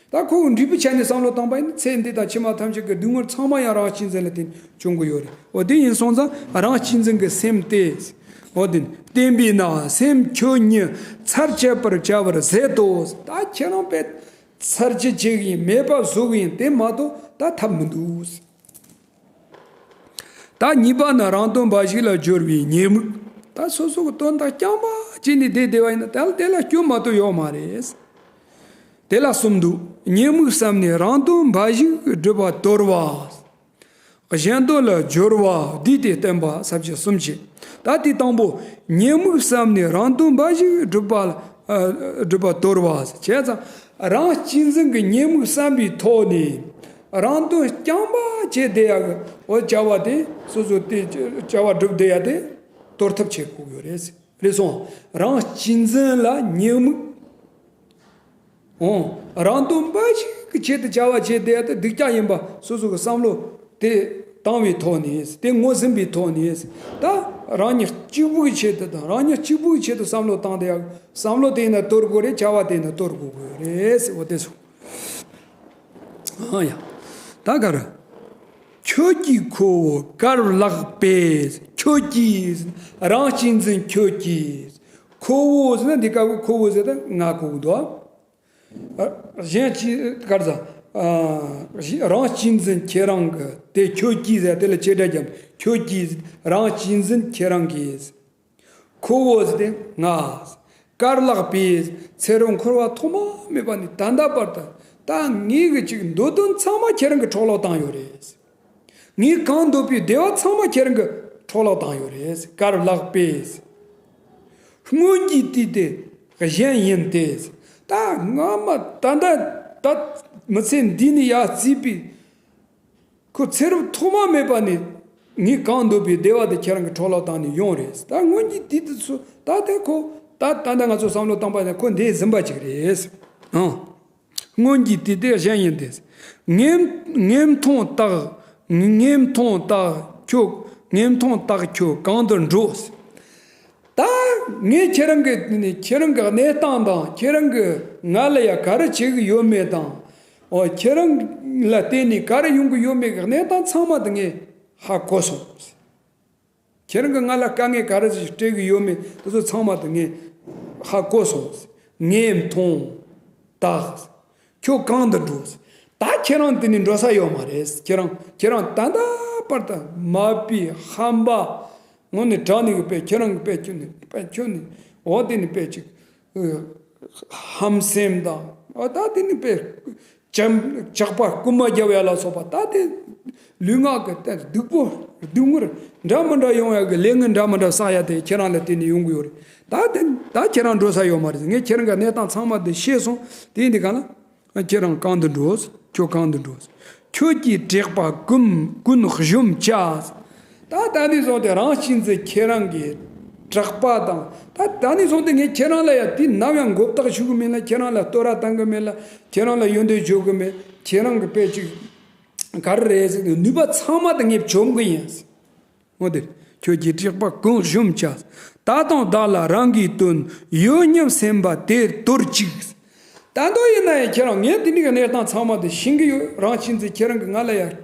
ད་ཁོ་བོ་འབྲས་བུ་ཆ་ནས་བསམ་བློ་བཏང་པ་ཡིན་ན། ཚེ་འདི་དང་ཕྱི་མ་ཐམས་ཅད་ཀྱི་སྡུག་བསྔལ་ཚང་མ་ཡང་རང་གཅེས་འཛིན་ལ་བརྟེན་བྱུང་གི་ཡོད་རེད། འོ་དེ་ཡིན་སོང་ཙང་རང་གཅེས་འཛིན་གྱི་སེམས་དེ། འོ་དེ། བསྟན་པས་ན་སེམས་ཁྱོད་ཉིད་ཚར་བཅད་པར་བྱ་བར་ཟད་དོ། ད་ཁྱེད་རང་དཔེ་ཚར་བཅད་བྱེད་གི་ཡིན། མེད་པ་བཟོ་གི་ཡིན། དེ་མ་གཏོགས་ད་ཐབས་མི་འདུག་ད་གཉིས་པ་ནི་རང་དོན་འབའ་ཞིག་ལ་སྦྱོར་བའི་ཉེས་དམིགས། ད་སོ་སོ་གི་དོན་དག་རྐྱང་པ་བྱས་ནས་བསྡད་བསྡད་པ་ཡིན་ན། དེ་ལ་དེ་ལ་སྐྱོན་མ་གཏོགས་ཡོད་མ་རེད། དེ་ལ་གསུམ་འདུག་ཉེས་དམིགས་བསམས་ནས་རང་དོན་འབའ་ཞིག་སྒྲུབ་པ་དོར་བ། གཞན་དོན་ལ་སྦྱོར་བ། བསྡུས་ཏེ་བསྟན་པ་ས་བཅད་གསུམ་བྱས། ད་དེ་དང་པོ་ཉེས་དམིགས་བསམས་ནས་རང་དོན་འབའ་ཞིག་སྒྲུབ་པ། ཨ། སྒྲུབ་པ་དོར་བ། བྱས་ཙང་རང་གཅེས་འཛིན་གྱི་ཉེས་དམིགས་བསམ་པའི་ཐོག་ནས་རང་དོན་རྐྱང་པ་བྱས་བསྡད་ཡག་གི། འོ་བྱ་བ་དེ་སོ་སོ་དེ་བྱ་བ་སྒྲུབ་བསྡད་ཡག་དེ་དོར་ཐབས་བྱེད་དགོས་ཡོད་རེད། རེད་སོང་། རང་གཅེས་འཛིན་ལ་ཉེས་དམིགས། འོ། རང་དོན་འབའ་ཞིག་གི་ཆེད་དུ་བྱ་བ་བྱས་བསྡད་ཡག་དེ་སྡུག་ཅག་ཡིན་པ་སོ་སོ་གི་བསམ་བློ་དེ་བཏང་བའི་ཐོག་ནས། དེ་ངོས་ཟིན་པའི་ཐོག་ནས། ད་རང་ཉིད་གཅིག་པུ་གི་ཆེད་དུ་དང་། རང་ཉིད་གཅིག་པུ་གི་ཆེད་དུ་བསམ་བློ་བཏང་བསྡད་ཡག་བསམ་བློ་དེ་ཡིན་ན་དོར་དགོས་རེད། བྱ་བ་དེ་ཡིན་ན་དོར་དགོས་དགོས་རེད་ཟེར། འོ་དེ་སོང་། ཨ་ཡ། ད་ག་རེ། ཁྱོད་ཀྱིས་ཁོ་བོ་དཀར་ལག་པས། ཁྱོད་ཀྱིས། རང་གཅེས་འཛིན་ཁྱོད་ཀྱིས། ཁོ་བོ་ཟེར་ན་འདི་སྐབས་ཀྱི་ཁོ་བོ་ཟེར་ད་ང་གོ་གི་འདུག་ཨ། གཞན་གྱིས་ག་རེ་ཟ། ཨ། རང་གཅེས་འཛིན་ཁྱེད་རང་གི། དེ་ཁྱོད་ཀྱིས་ཟེར་དེ་ལ་ཆེ་སྒྲ་བརྒྱབ། ཁྱོད་ཀྱིས། རང་གཅེས་འཛིན་ཁྱེད་རང་གིས། ཁོ་བོ་ཟེར་དེ་ང་། དཀར་ལག་པས། ཚེ་རབས་འཁོར་བ་ཐོག་མ་མེད་པ་ནས་ད་ལྟ་བར་དུ། ད་ངའི་གི་ཅིག་འདོད་དོན་ཚང་མ་ཁྱེད་རང་གིས་འཕྲོ་བརླག་བཏང་ཡོད་རེད། ངས་གང་འདོད་པའི་བདེ་བ་ཚང་མ་ཁྱེད་རང་གིས་འཕྲོ་བརླག་བཏང་ཡོད་རེད། དཀར་ལག་པས། སྔོན་གྱི་དུས་དེ་གཞན་ཡིན་ཏེ། ད་སྔ་མ་ད་ལྟ་ད་མི་ཚེ་འདི་ནས་ཡར་བརྩིས་པའི། ཁོ་ཚེ་རབས་ཐོག་མ་མེད་པ་ནས་ངས་གང་འདོད་པའི་བདེ་བ་དེ་ཁྱེད་རང་གིས་འཕྲོ་བརླག་བཏང་ནས་ཡོང་རེད། ད་སྔོན་གྱི་དུས་དེ་ཚོ་ད་དེ་ཁོ་ད་ད་ལྟ་ང་ཚོ་བསམ་བློ་བཏང་པ་ནས་ཁོ་འདས་ཟིན་པ་ཅིག་རེད། ཨང་། སྔོན་གྱི་དུས་དེ་གཞན་ཡིན་ཏེ། ངས་ངས་མཐོང་བཏགས། ངས་མཐོང་བཏགས་ཁྱོད། ངས་མཐོང་བཏགས་ཁྱོད་གང་དུ་འགྲོ། ད་ངས་ཁྱེད་རང་གི་ནི་ཁྱེད་རང་གི་གནས་སྟངས་དང་། ཁྱེད་རང་གི་ང་ལ་ཡ་ག་རེ་བྱེད་གི་ཡོད་མེད་དང་། འོ། ཁྱེད་རང་ལ་བརྟེན་ནས་ག་རེ་ཡོང་གི་ཡོད་མེད་གི་གནས་སྟངས་ཚང་མ་དེ་ངས་ཧ་གོ་སོང་། ཁྱེད་རང་གི་ང་ལ་དཀའ་ངལ་ག་རེ་ཞིག་སྤྲད་གི་ཡོད་མེད་དེ་ཚོ་ཚང་མ་དེ་ངས་ཧ་གོ་སོང་། ངས་མཐོང་བཏགས། ཁྱོད་གང་དུ་འགྲོ། ད་ཁྱེད་རང་དེ་ནས་འགྲོ་ས་ཡོད་མ་རེད། ཁྱེད་རང་ཁྱེད་རང་ད་ལྟ་བར་དུ་མ་པའི་ཧམ་པ། དངོས་ནས་དྲང་ནས་གི་དཔེ་ཁྱེད་རང་གི་དཔེ་ཁྱོད་ནས་དཔེ་ཁྱོད་ནས། འོ་དེ་ནས་དཔེ་ཅིག་ཧམ་སེམས་དང་། འོ་ད་དེ་ནས་དཔེ་ཇག་ཇག་པ་རྐུན་མ་རྒྱབ་ཡ་ལ་སོགས་པ། ད་དེ་ལུས་ངག་གི་ད་སྡུག་པོ་སྡུག་བསྔལ་འདྲ་མི་འདྲ་ཡོང་ཡ་གི་ལས་ངན་འདྲ་མི་འདྲ་བསགས་ཡ་དེ་ཁྱེད་རང་ལ་བརྟེན་ནས་ཡོང་གི་ཡོད་རེད། ད་དེ་ད་ཁྱེད་རང་འགྲོ་ས་ཡོད་མ་རེད། ངས་ཁྱེད་རང་གི་གནས་སྟངས་ཚང་མ་དེ་ཤེས་སོང་། དེ་ཡིན་དུས་གང་ལ། ཁྱེད་རང་གང་དུ་འགྲོ། ཁྱོད་གང་དུ་འགྲོ། ཁྱོད་ཀྱིས་དྲེགས་པ་ཀུན་ཀུན་གཞོམ་བྱ། ད་ད་ནས་བཟུང་སྟེ་རང་གཅེས་འཛིན་ཁྱེད་རང་གི་དྲེགས་པ་དང་། ད་ད་ནས་བཟུང་སྟེ་ངས་ཁྱེད་རང་ལ་ཡང་དུས་ནམ་ཡང་མགོ་བཏགས་ཞུ་གི་མེད་ལ། ཁྱེད་རང་ལ་བསྟོད་ར་བཏང་གི་མེད་ལ། ཁྱེད་རང་ལ་ཡོན་ཏན་བརྗོད་གི་མེད། ཁྱེད་རང་གི་དཔེ་ཅིག་ག་རེ་རེད་ཟེར་ནས་ནུས་པ་ཚང་མ་དེ་ངས་བཅོམ་གི་ཡིན། འོ་དེ། ཁྱོད་ཀྱིས་དྲེགས་པ་ཀུན་གཞོམ་བྱ། ད་དང་བདག་ལ་རང་གིས་བསྟུན། ཡོད་སྙམ་སེམས་པ་དེ་དོར་ཅིག། ད་དུང་ཡིན་ན་ཡང་ཁྱེད་རང་ངས་དེ་འདྲའི་གནས་སྟངས་ཚང་མ་དེ་ཤེས་ཀྱི་ཡོད། རང་གཅེས་འཛིན་ཁྱེད་རང་གིས་ང་ལ་ཡང་།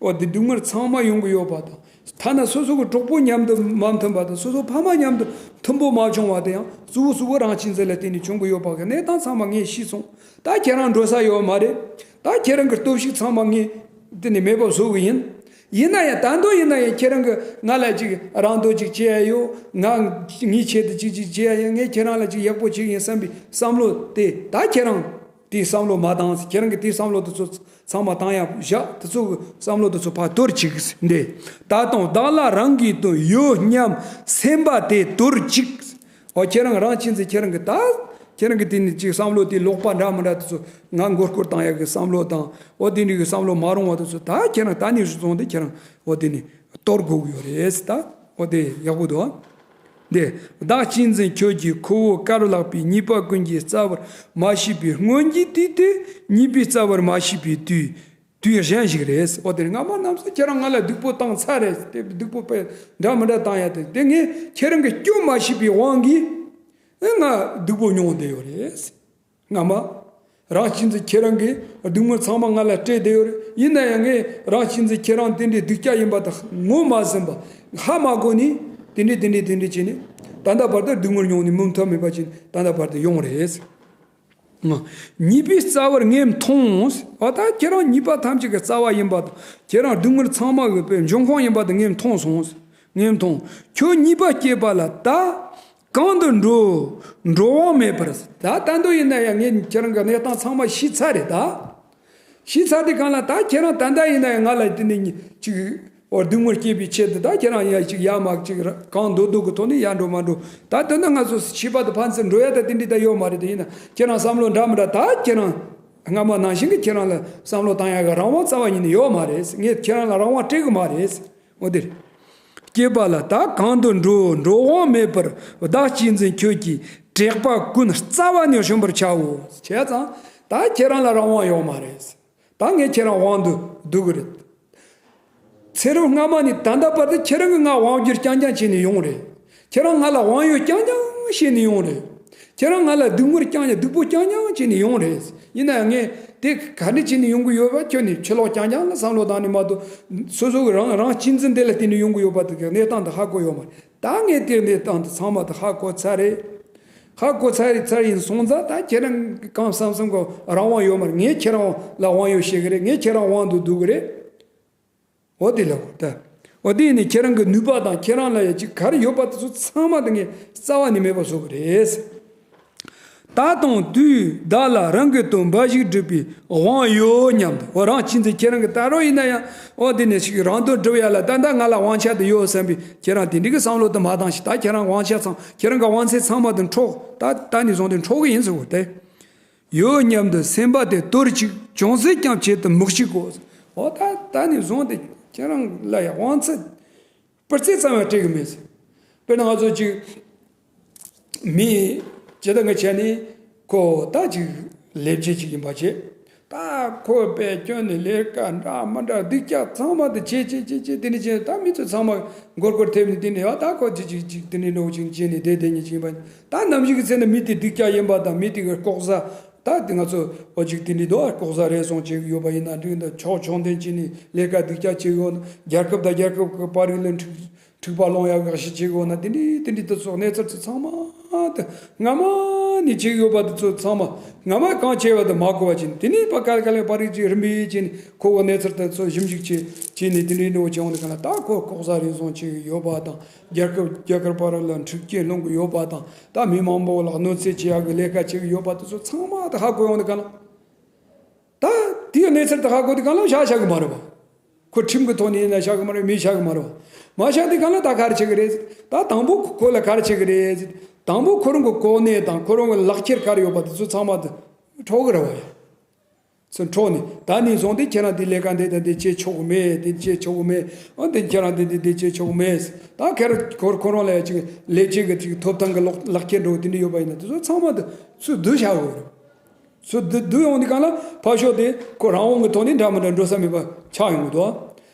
འོ་དེ་སྡུག་བསྔལ་ཚང་མ་ཡོང་གི་ཡོད་པ་དང་། ཐ་ན་སོ་སོ་གི་གྲོགས་པོ་མཉམ་དུ་མ་མཐུན་པ་དང་། སོ་སོ་ཕ་མ་མཉམ་དུ་མཐུན་པོ་མ་བྱུང་བ་དེ་ཡང་གཙོ་བོ་གཙོ་བོ་རང་གཅེས་འཛིན་ལ་བརྟེན་ནས་བྱུང་གི་ཡོད་པ་གི་གནས་སྟངས་ཚང་མ་ངས་ཤེས་སོང་། ད་ཁྱེད་རང་འགྲོ་ས་ཡོད་མ་རེད། ད་ཁྱེད་རང་གི་སྟོབས་ཤུགས་ཚང་མ་ངས་དེ་ནས་མེད་པ་བཟོ་གི་ཡིན། ཡིན་ན་ཡང་ད་དུང་ཡིན་ན་ཡང་ཁྱེད་རང་གིས་ང་ལ་ཅིག་རང་དོན་ཅིག་བྱེད་ཡ་ཡོད། ང་ངའི་ཆེད་དུ་ཅིག་ཅིག་བྱེད་ཡ་ཡོད། ངས་ཁྱེད་རང་ལ་ཅིག་ཡག་པོ་བྱེད་ཀྱི་ཡིན་བསམ་པའི་བསམ་བློ་དེ། ད་ཁྱེད་རང་དེའི་བསམ་བློ་མ་བཏང་། ཁྱེད་རང་གིས་དེའི་བསམ་བློ་དེ་ཚོ་ཚང་མ་བཏང་ཡ་བཞག། དེ་ཚོ་གི་བསམ་བློ་དེ་ཚོ་ཕར་དོར་ཅིག་འདི། ད་དང་བདག་ལ་རང་གིས་བསྟུན། ཡོད་སྙམ་སེམས་པ་དེ་དོར་ཅིག། འོ་ཁྱེད་རང་རང་གཅེས་འཛིན་ཁྱེད་རང་གིས་ད། ཁྱེད་རང་གིས་དེ་ནས་ཅིག་བསམ་བློ་དེ་ལོག་པ་འདྲ་མི་འདྲ་དེ་ཚོ་ང་མགོ་སྐོར་བཏང་ཡག་གི་བསམ་བློ་དང་། འོ་དེ་འདྲའི་གི་བསམ་བློ་མ་རུང་བ་དེ་ཚོ་ད་ཁྱེད་རང་ད་ནས་བཟུང་སྟེ་ཁྱེད་རང་འོ་དེ་ནས་གཏོར་དགོས་ཀྱི་ཡོད་རེད་ད། འོ་དེ་ཡག་པོ་འདུག་ཨ། འདི། བདག་གཅེས་འཛིན་ཁྱོད་ཀྱིས་ཁོ་བོ་དཀར་ལག་པས་ཉེས་པ་ཀུན་གྱི་རྩ་བར་མ་ཤེས་པའི་སྔོན་གྱི་དུས་དེ། ཉེས་པའི་རྩ་བར་མ་ཤེས་པའི་དུས། དུས་གཞན་ཞིག་རེད། འོ་དེ་སྔ་མ་རྣམས་སུ་ཁྱེད་རང་ང་ལ་སྡུག་པོ་བཏང་ཚར་རེད། དེ་སྡུག་པོ་དཔེ་འདྲ་མི་འདྲ་བཏང་ཡ་དེ་དེ་ངས་ཁྱེད་རང་གིས་སྐྱོན་མ་ཤེས་པའི་དབང་གིས་ཨེ་ང་སྡུག་པོ་མྱོང་བསྡད་ཡོད་རེད། སྔ་མ་རང་གཅེས་འཛིན་ཁྱེད་རང་གིས་སྡུག་བསྔལ་ཚང་མ་ང་ལ་སྤྲད་བསྡད་ཡོད་རེད། ཡིན་ན་ཡང་ངས་རང་གཅེས་འཛིན་ཁྱེད་རང་དེ་འདྲའི་སྡུག་ཅག་ཡིན་པ་དེ་ངོ་མ་ཟིན་པ་ཧ་མ་གོ་ནས་དེ་འདྲའི་དེ་འདྲའི་དེ་འདྲའི་བྱས་ནས་ད་ལྟ་བར་དུ་སྡུག་བསྔལ་མྱོང་ནས་མུ་མཐུད་མེད་པ་བྱས་ནས་ད་ལྟ་བར་དུ་ཡོང་རེད། ཉེས་པའི་རྩ་བར་ངས་མཐོང་། འོ་ད་ཁྱེད་རང་ཉེས་པ་ཐམས་ཅད་ཀྱི་རྩ་བ་ཡིན་པ་དང་། ཁྱེད་རང་སྡུག་བསྔལ་ཚང་མ་གི་དཔེ་འབྱུང་ཁུངས་ཡིན་པ་དེ་ངས་མཐོང་སོང་། ངས་མཐོང་། ཁྱོད་ཉེས་པ་སྐྱེས་པ་ལ་ད་གང་དུ་འགྲོ། འགྲོ་དབང་མེད་པར། ད་ད་དུང་ཡིན་ན་ཡང་ངས་ཁྱེད་རང་གི་གནས་སྟངས་ཚང་མ་ཤེས་ཚར་རེད་ད། ཤེས་ཚར་དུས་སྒང་ལ་ད་ཁྱེད་རང་ད་ལྟ་ཡིན་ན་ཡང་ང་ལ་དེ་ནས་ཅིག་འོ་སྡུག་བསྔལ་སྐྱེད་པའི་ཆེད་དུ་ད་ཁྱེད་རང་ཡ་ཅིག་ཡ་མ་ཅིག་ར་གང་འདོད་འདོད་ཀྱི་ཐོག་ནས་ཡ་འགྲོ་མ་འགྲོ། ད་དེ་ནི་ང་ཚོ་ཤེས་པ་དང་ཕན་ཚུན་འགྲོ་ཡ་ད་དེ་འདྲ་ད་ཡོད་མ་རེད། དེ་ཡིན་ན་ཁྱེད་རང་བསམ་བློ་འདྲ་མི་འདྲ་ད་ཁྱེད་རང་སྔ་མ་ནང་བཞིན་གྱི་ཁྱེད་རང་ལ་བསམ་བློ་བཏང་ཡ་གི་རང་དབང་རྩ་བ་ཉིད་ནས་ཡོད་མ་རེད། ངས་ཁྱེད་རང་ལ་རང་དབང་སྤྲད་གི་མ་རེད། འོ་དེ་རེད། སྐྱེས་པ་ལ་ད་གང་དུ་འགྲོ། འགྲོ་དབང་མེད་པར་བདག་གཅེས་འཛིན་ཁྱོད་ཀྱིས་དྲེགས་པ་ཀུན་རྩ་བ་ནས་གཞོམ་པར་བྱའོ། བྱས་ཙང་ད་ཁྱེད་རང་ལ་རང་དབང་ཡོད་མ་རེད། ད་ངས་ཁྱེད་རང་དབང་དུ་བསྡུ་གི་རེད། ཚེ་རབས་སྔ་མ་ནས་ད་ལྟ་བར་དུ་ཁྱེད་རང་གིས་ང་དབང་བསྒྱུར་རྐྱང་རྐྱང་བྱས་ནས་ཡོང་རེད། ཁྱེད་རང་ང་ལ་དབང་ཡོད་རྐྱང་རྐྱང་བྱས་ནས་ཡོང་རེད། ཁྱེད་རང་ང་ལ་སྡུག་བསྔལ་རྐྱང་རྐྱང་སྡུག་པོ་རྐྱང་རྐྱང་བྱས་ནས་ཡོང་རེད། ཡིན་ན་ཡང་ངས་དེ་ག་འདྲ་བྱས་ནས་ཡོང་གི་ཡོད་པ་ཁྱོད་ནས་ཕྱི་ལོགས་རྐྱང་རྐྱང་ལ་བསམ་བློ་བཏང་ནས་མ་གཏོགས། སོ་སོ་གི་རང་རང་གཅེས་འཛིན་དེ་ལ་བརྟེན་ནས་ཡོང་གི་ཡོད་པ་དེ་གི་གནས་སྟངས་དེ་ཧ་གོ་ཡོད་མ་རེད། ད་ངས་དེ་གནས་སྟངས་དེ་ཚང་མ་དེ་ཧ་གོ་ཚར་རེད། ཧ་གོ་ཚར་རེད། ཚར་ཡིན་སོང་ཙང་ད་ཁྱེད་རང་གི་གང་བསམ་བསམ་གི་རང་དབང་ཡོད་མ་རེད། ངས་ཁྱེད་རང་ལ་དབང་ཡོད་བཤད་གི་རེད། ངས་ཁྱེད་རང་དབང་དུ་བསྡུ་གི་རེད། འོ་དེ་ལ་གོ་ད། འོ་དེ་ནི་ཁྱེད་རང་གི་ནུས་པ་དང་ཁྱེད་རང་ལ་ཡ་ཅིག་ག་རེ་ཡོད་པ་དེ་ཚོ་ཚང་མ་དེ་ངས་རྩ་བ་ནས་མེད་པ་བཟོ་གི་རེད། ད་དང་དུས་བདག་ལ་རང་གི་དོན་འབའ་ཞིག་སྒྲུབ་པའི་དབང་ཡོད་སྙམ་དུ། འོ་རང་གཅེས་འཛིན་ཁྱེད་རང་གི་ད་རུང་ཡིན་ན་ཡང་འོ་དེ་ནས་ཞིག་རང་དོན་སྒྲུབ་ཡ་ལ་ད་ད་ང་ལ་དབང་ཆ་དེ་ཡོད་བསམ་པའི་ཁྱེད་རང་དེ་འདྲའི་གི་བསམ་བློ་དེ་མ་བཏང་ཞིག་ད་ཁྱེད་རང་དབང་ཆ་ཚང་ཁྱེད་རང་གི་དབང་ཚད་ཚང་མ་དེ་འཕྲོག་ད་ད་ནས་བཟུང་དེ་འཕྲོག་གི་ཡིན་ཟེར་བ་སྟེ། ཡོད་སྙམ་དུ་སེམས་པ་དེ་དོར་ཅིག། ཅུང་ཟད་ཀྱང་བྱེད་དུ་མི་གཅིག་གོ། འོ་ད་ད་ནས་བཟུང་སྟེ་ཁྱེད་རང་ལ་ཡང་དབང་ཚད་སྤུ་རྩེ་ཙམ་ཡང་སྤྲད་གི་མེད་ཟེར། དཔེར་ན་ང་ཚོ་ཅིག་མི་ཇི་ལྟར་ང་བྱས་ནས་ཁོ་ད་ཅིག་ལས་བྱེད་ཅིག་ཡིན་པ་བྱས། ད་ཁོ་དཔེ་སྐྱོན་ནས་ལས་ཀ་འདྲ་མི་འདྲ་སྡུག་ཅག་ཚང་མ་དེ་བྱས་བྱས་བྱས་བྱས་དེ་ནས་བྱས། ད་མི་ཚོ་ཚང་མ་མགོ་སྐོར་ཐེབས་ནས་དེ་ནས་ཡ་ད་ཁོ་ཅིག་ཅིག་ཅིག་དེ་ནས་འགྲོ་ཅིག་བྱས་ནས་བསྡད་བསྡད་ཉེ་ཅིག་ཡིན་པ། ད་ནམ་ཞིག་གི་ཚེ་ན་མི་དེ་སྡུག་ཅག་ཡིན་པ་དང་མི་དེ་གི་ལྐོག་ཟ། ད་དེ་ང་ཚོ་འོ་ཅིག་དེ་འདྲའི་དོ་ལྐོག་ཟ་རེ་ཟུང་བྱེད་ཀྱི་ཡོད་པ་ཡིན་ན་འགྲིག་འདུག་ཕྱོགས་ཕྱོགས་འཐེན་བྱས་ནས་ལས་ཀ་སྡུག་ཅག་བྱེད་ཀྱི་ཡོད་ན། རྒྱལ་ཁབ་དང་རྒྱལ་ཁབ་ཀྱི་བར་ལ་འཁྲུག་འཁྲུག་པ་སློང་ཡག་གི་ཞིག་བྱེད་ཀྱི་ཡོད་ན། དེ་འདྲའི་དེ་འདྲའི་དེ་ཚོ་གནས་ཚུལ་དེ་ཚང་མ་དེ་སྔ་མ་ནས་བྱེད་ཀྱི་ཡོད་པ་དེ་ཚོ་ཚང་མ་སྔ་མ་གང་བྱས་པ་དེ་མ་གོ་བ་བྱས་ནས། དེ་ནས་ཕར་ག་ལེ་ག་ལེ་པར་རིས་ཅིག་རིམ་པས་བྱས་ནས་ཁོ་གི་གནས་ཚུལ་དེ་ཚོ་ཞིབ་འཇུག་བྱས་བྱས་ནས་དེ་འདྲའི་འདྲ་བོ་བྱས་འོང་དུས་ག་ལ། ད་ཁོ་ལྐོག་ཟ་རེ་ཟུང་བྱེད་ཀྱི་ཡོད་པ་དང་། རྒྱལ་ཁབ་རྒྱལ་ཁབ་བར་ལ་འཁྲུག་རྐྱེན་སློང་གི་ཡོད་པ་དང་། ད་མི་མང་པོ་ལ་གནོད་འཚེ་བྱེད་ཡག་གི་ལས་ཀ་བྱེད་ཀྱི་ཡོད་པ་དེ་ཚོ་ཚང་མ་ད་ཧ་གོ་ཡོང་དུས་ག་ལ། ད་དེའི་གནས་ཚུལ་ད་ཧ་གོ་དུས་ག་ལ་བཞག་བཞག་གི་མ་རེད་བ། ཁོ་ཁྲིམས་ཀྱི་ཐོག་ནས་ཡིན་ན་བཞག་གི་མ་རེད། མི་བཞག་གི་མ་རེད་བ། མ་བཞག་དུས་ག་ལ་ད་ག་རེ་བྱེད་གི་རེད། ད་དང་པོ་ཁོ་ལ་ག་རེ་བྱེད་གི་རེད། དང་པོ་ཁོ་རང་གི་གོ་གནས་དང་ཁོ་རང་གི་ལག་ཁྱེར་ག་རེ་ཡོད་པ་དེ་ཚོ་ཚང་མ་དེ་འཕྲོག་གི་རེད་བ་ཡ། སུ་འཕྲོག་ནས། ད་ནས་བཟུང་སྟེ་ཁྱེད་རང་དེ་ལས་ཀ་འདི་དང་འདི་བྱེད་ཆོག་གི་མེད། འདི་བྱེད་ཆོག་གི་མེད། ཨ་འདི་ཁྱེད་རང་འདི་འདི་འདི་བྱེད་ཆོག་གི་མེད། ད་ཁེར་ཁོ་ཁོ་རང་ལ་ཡ་ཅིག་ལས་བྱེད་ཀྱི་ཅིག་ཐོབ་ཐང་གི་ལག་ལག་ཁྱེར་འདྲ་བོ་དེ་འདྲ་ཡོད་པ་ཡིན་ན། དེ་ཚོ་ཚང་མ་དེ་ཚུར་བསྡུ་བྱ་དགོས་རེད། ཚུར་བསྡུ་བསྡུ་ཡོང་དུས་སྒང་ལ་ཕར་ཕྱོགས་དེ་ཁོ་རང་དབང་གི་ཐོག་ནས་འདྲ་མི་འདྲ་འགྲོ་ས་མེད་པ་ཆགས་ཡོང་གི་འདུག།